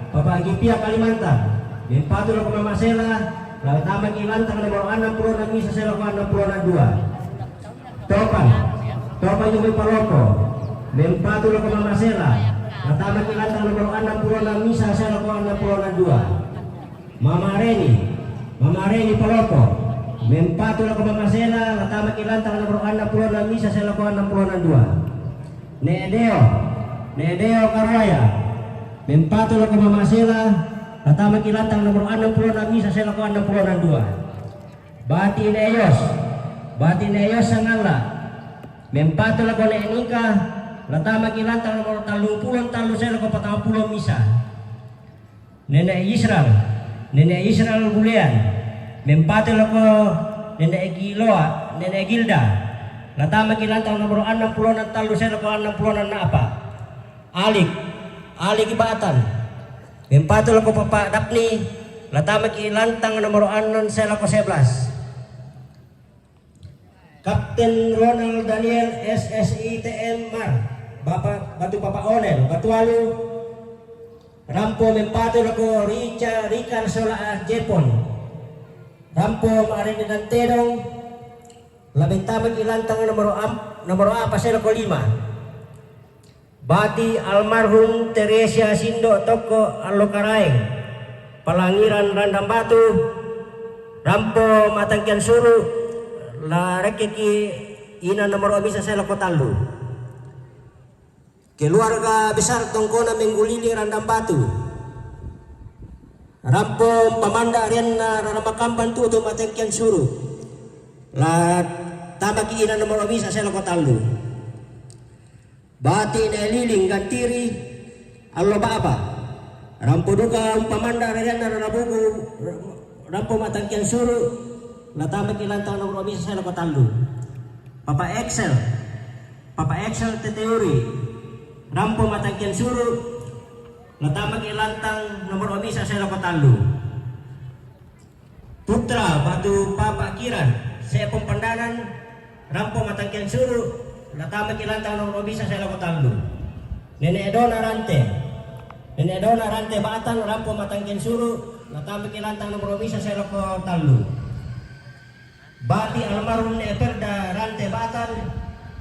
Papa Agipia Kalimantan, mempatu lako Mama Sela, latamaki lantang nomoro annang pulo na misa sae lako annang pulo na dua. Topan, Topan Joge Palopo, mempatu lako Mama Sela, latamaki lantang nomoro annang pulo na misa sae lako annang pulo na dua. Mama Reni, Mama Reni Palopo, mempatu lako Mama Sela, latamaki lantang nomoro annang pulo na misa sae lako annang pulo na dua. Ne'e Deo, Ne'e Deo Karoaya, mempatu lako Mama Sela, latamaki lantang nomoro annang pulo na misa sae lako annang pulo na dua. Bati Ne'e Yos, Bati Ne'e Yos Sangalla, mempatu lako Ne'e Nika, latamaki lantang nomoro tallung pulo tallu sae lako patang pulo misa. Nenek Israel, Nenek Israel Bulean, mempatu lako Nenek Giloa, Nenek Gilda, latamaki lantang nomoro annang pulo na tallu sae lako annang pulo na a'pa. Alik, Alik Batan, Mempatu lako Papa Dapni, la tama ki lantang nomor onom sae lako sebelas. Kapten Ronald Daniel, S S I T M Mar, Bapa, Batu Papa Onen, Batualu, rampo mempatu lako Rica, Rikar sola Jepon. Rampo ma'arene dan tedong, la mentama ki lantang nomor am-, nomor apa sae lako lima. Bati almarhum Teresia Sindo Tokko Allokaraeng, Palangiran Randang Batu, rampo matangkian suru, la rekke ki ina nomor omisa sae lako tallu. Keluarga besar Tongkona Menggulili Randang Batu, rampo pamanda rianna Raramakambang tutu matangkian suru, la tama ki ina nomor omisa sae lako tallu. Bati ne Liling Gantiri Allo Baba, rampo duka umpamanda rianna Rarabugu, rampo matangkian suru, la tama ki lantang nomor omisa sae lako tallu. Papa Excel, Papa Excel Teteuri, rampo matangkian suru, la tama ki lantang nomor omisa sae lako tallu. Putra Batu Papa Kiran, Sepong Pandanan, rampo matangkian suru, la tama ki lantang nomor omisa sae lako tallu. Nene Dona Rante, Nene Dona Rante Batan, rampo matangkian suru, la tama ki lantang nomor omisa sae lako tallu. Bati almarhum Ne Perda Rante Batan,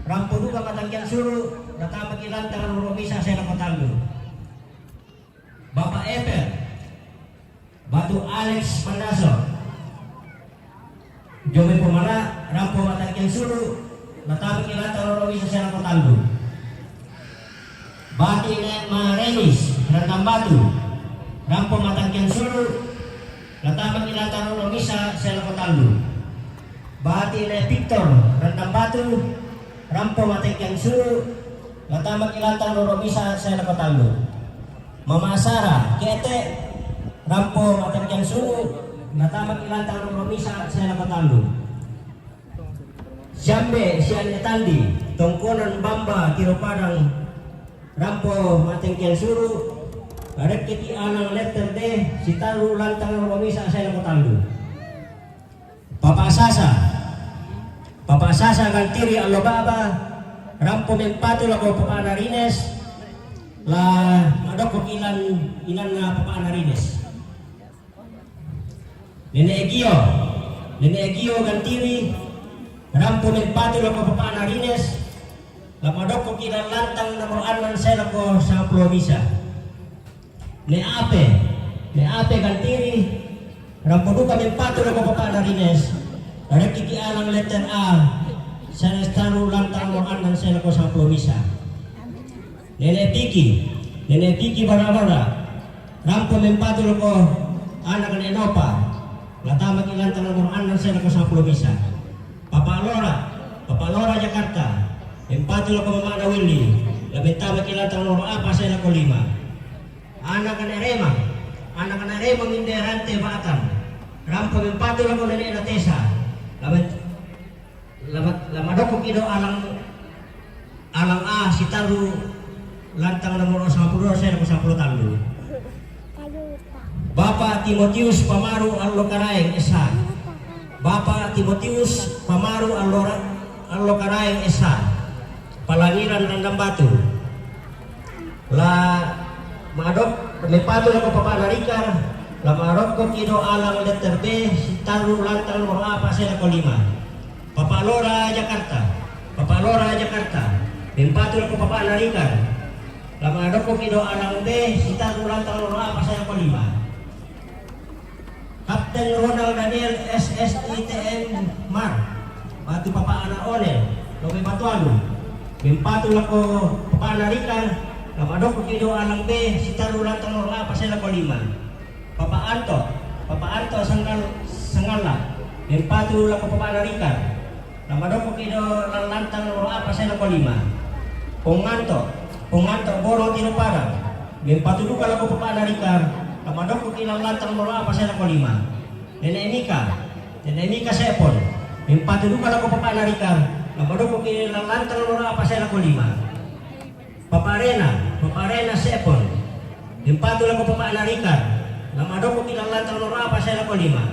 rampo duka matangkian suru, la tama ki lantang nomor omisa sae lako tallu. Bapa Eper, Batu Alex Pandaso, Jomi Pomala, rampo matangkian suru, la tama ki lantang nomor omisa sae lako tallu. Bati Ne Ma Renis, Randang Batu, rampo matangkian suru, la tama ki lantang nomor omisa sae lako tallu. Bati Ne Victor, Randang Batu, rampo matangkian suru, la tama ki lantang nomor omisa sae lako tallu. Mama Sara, Kete, rampo matangkian suru, la tama ki lantang nomor omisa sae lako tallu. Siambe, Sianne Tandi, Tongkonan Bamba, Tiro Padang, rampo matangkian suru, rekke ki alang letter D, sitallu lantang nomor omisa sae lako tallu. Papa Sasa, Papa Sasa Gantiri Allo Baba, rampo mempatu lako Papa Narines, la madokko ki lan inanna Papa Narines. Nene Egio, Nene Egio Gantiri, rampo mempatu lako Papa Narines, la madokko ki lan lantang nomor onom sae lako sangpulo misa. Ne Ape, Ne Ape Gantiri, rampo duka mempatu lako Papa Narines, rekke ki alang letter A, sae sitallu lantang nomor onom sae lako sangpulo misa. Nene Piki, Nene Piki Bara-bara, rampo mempatu lako anakna Ne Nopa, la tama ki lantang nomor onom sae lako sangpulo misa. Papa Lora, Papa Lora Jakarta, mempatu lako Mamana Willy, la mentama ki lantang nomor apa sae lako lima. Anakna Ne Remang, anakna Ne Remang Inde Rante Batan, rampo mempatu lako nenena Tesa, la ma-, la ma-, la madokko ki do alang, alang A sitallu lantang nomor sangpulo sae lako sangpulo tallu. Bapa Timotius Pamaru Allo Karaeng S H. Bapa Timotius Pamaru Allo Ra-, Allo Karaeng S H, Palangiran Randang Batu. La madok-, mempatu lako Papa Narikar, la madokko ki do alang letter B, sitallu lantang nomor apa sae lako lima. Papa Lora Jakarta, Papa Lora Jakarta, mempatu lako Papa Narikar, la madokko ki do alang B, sitallu lantang nomor apa sae lako lima. Kapten Ronald Daniel S S I T M Mar, Batu Papa Ana One, Lobe Batualu, mempatu lako Papa Narikar, la madokko ki do alang B, sitallu lantang nomor apa sae lako lima. Papa Anto, Papa Anto Sanggal-, Sangalla, mempatu lako Papa Narikar, la madokko ki do lan lantang nomor apa sae lako lima. Ponganto, Ponganto Boro Tino Padang, mempatu duka lako Papa Narikar, la madokko ki lan lantang nomor apa sae lako lima. Nene Mika, Nene Mika Sepon, mempatu duka lako Papa Narikar, la madokko ki lan lantang nomor apa sae lako lima. Papa Rena, Papa Rena Sepon, Mempatu lako Papa Narikar, la madokkoki lantang nomor apa sae lako lima.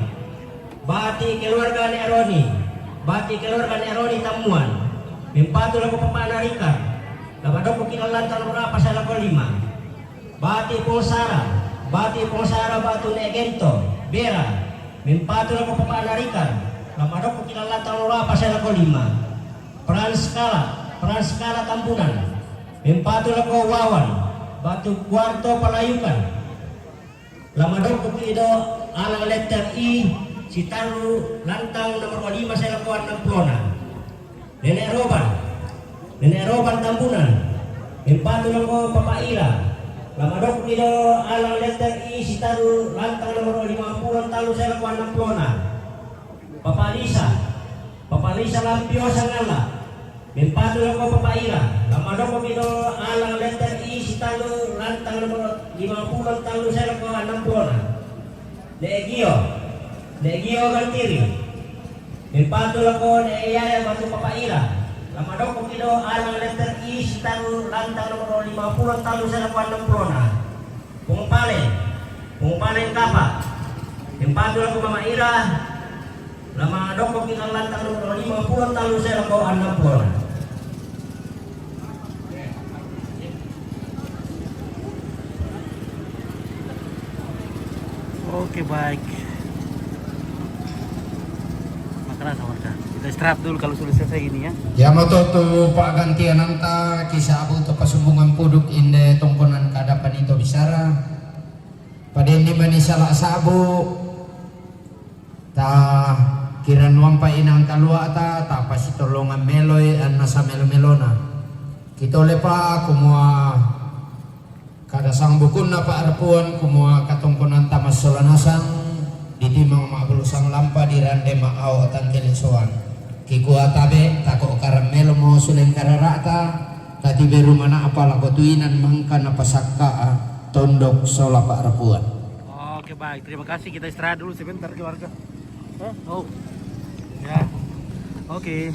Bati keluarga Ne'e Roni, bati keluarga Ne'e Roni Tammuan. Mempatu lako Papa Narikar, la madokkoki lantang nomor apa sae lako lima. Bati Pongsara, bati Pongsara batu Ne'e Gento, Bera. Mempatu lako Papa Narikar, la madokkoki lantang nomor apa sae lako lima. Pranskala, Pranskala Tambunan. Mempatu lako Wawan, batu Kuarto Palayukan. La madokkoki do alang letter I, sitarru lantang nomor lima sae lako annang pulona. Nenek Roban, Nenek Roban Tambunan. Mempatu lako Papa Ira, la madokkoki do alang letter I, sitarru lantang nomor lima pulo tallu sae lako annang pulona. Papa Lisa, Papa Lisa Lampio Sangala. Mempatu lako Papa Ira, la madokkoki do alang letter I, sitallu lantang nomor lima pulo tallu sae lako annang pulona. Ne'e Gio, Ne'e Gio Gantiri. Mempatu lako Ne'e Yaya batu Papa Ira, la madokkoki do alang letter I, sitallu lantang nomor lima pulo tallu sae lako annang pulona. Pung Pale, Pung Pale Kapa. Mempatu lako Mama Ira, la madokkoki lantang nomor lima pulo tallu sae lako annang pulona. Oke, baik. Makanya sama kita. Kita istirahat dulu kalau sudah selesai ini, ya. Iya mo to tu pa'gantiananta, ki sa'bu to pasumbungan puduk inde tongkonan kada panito bisara. Padenni mani sala sa'bu, ta kirannuampa inang kalua'ta, ta pasitolongan meloi anna samelo-melona. Kitole pa kumua kada sangbukunna pa'rapuan kumua katongkonanta massola nasang, ditimang ma'bulusang lampa, dirande ma'ao tangkele soang. Kikua tabe, tako karamelo mo suleng karara'ta, tatiberu mana'pa lako tuinan mangka napasakka'a tondok sola pa'rapuan. Oke, baik. Terima kasih. Kita istirahat dulu sebentar, keluarga. Hah? Oh. Ya. Oke.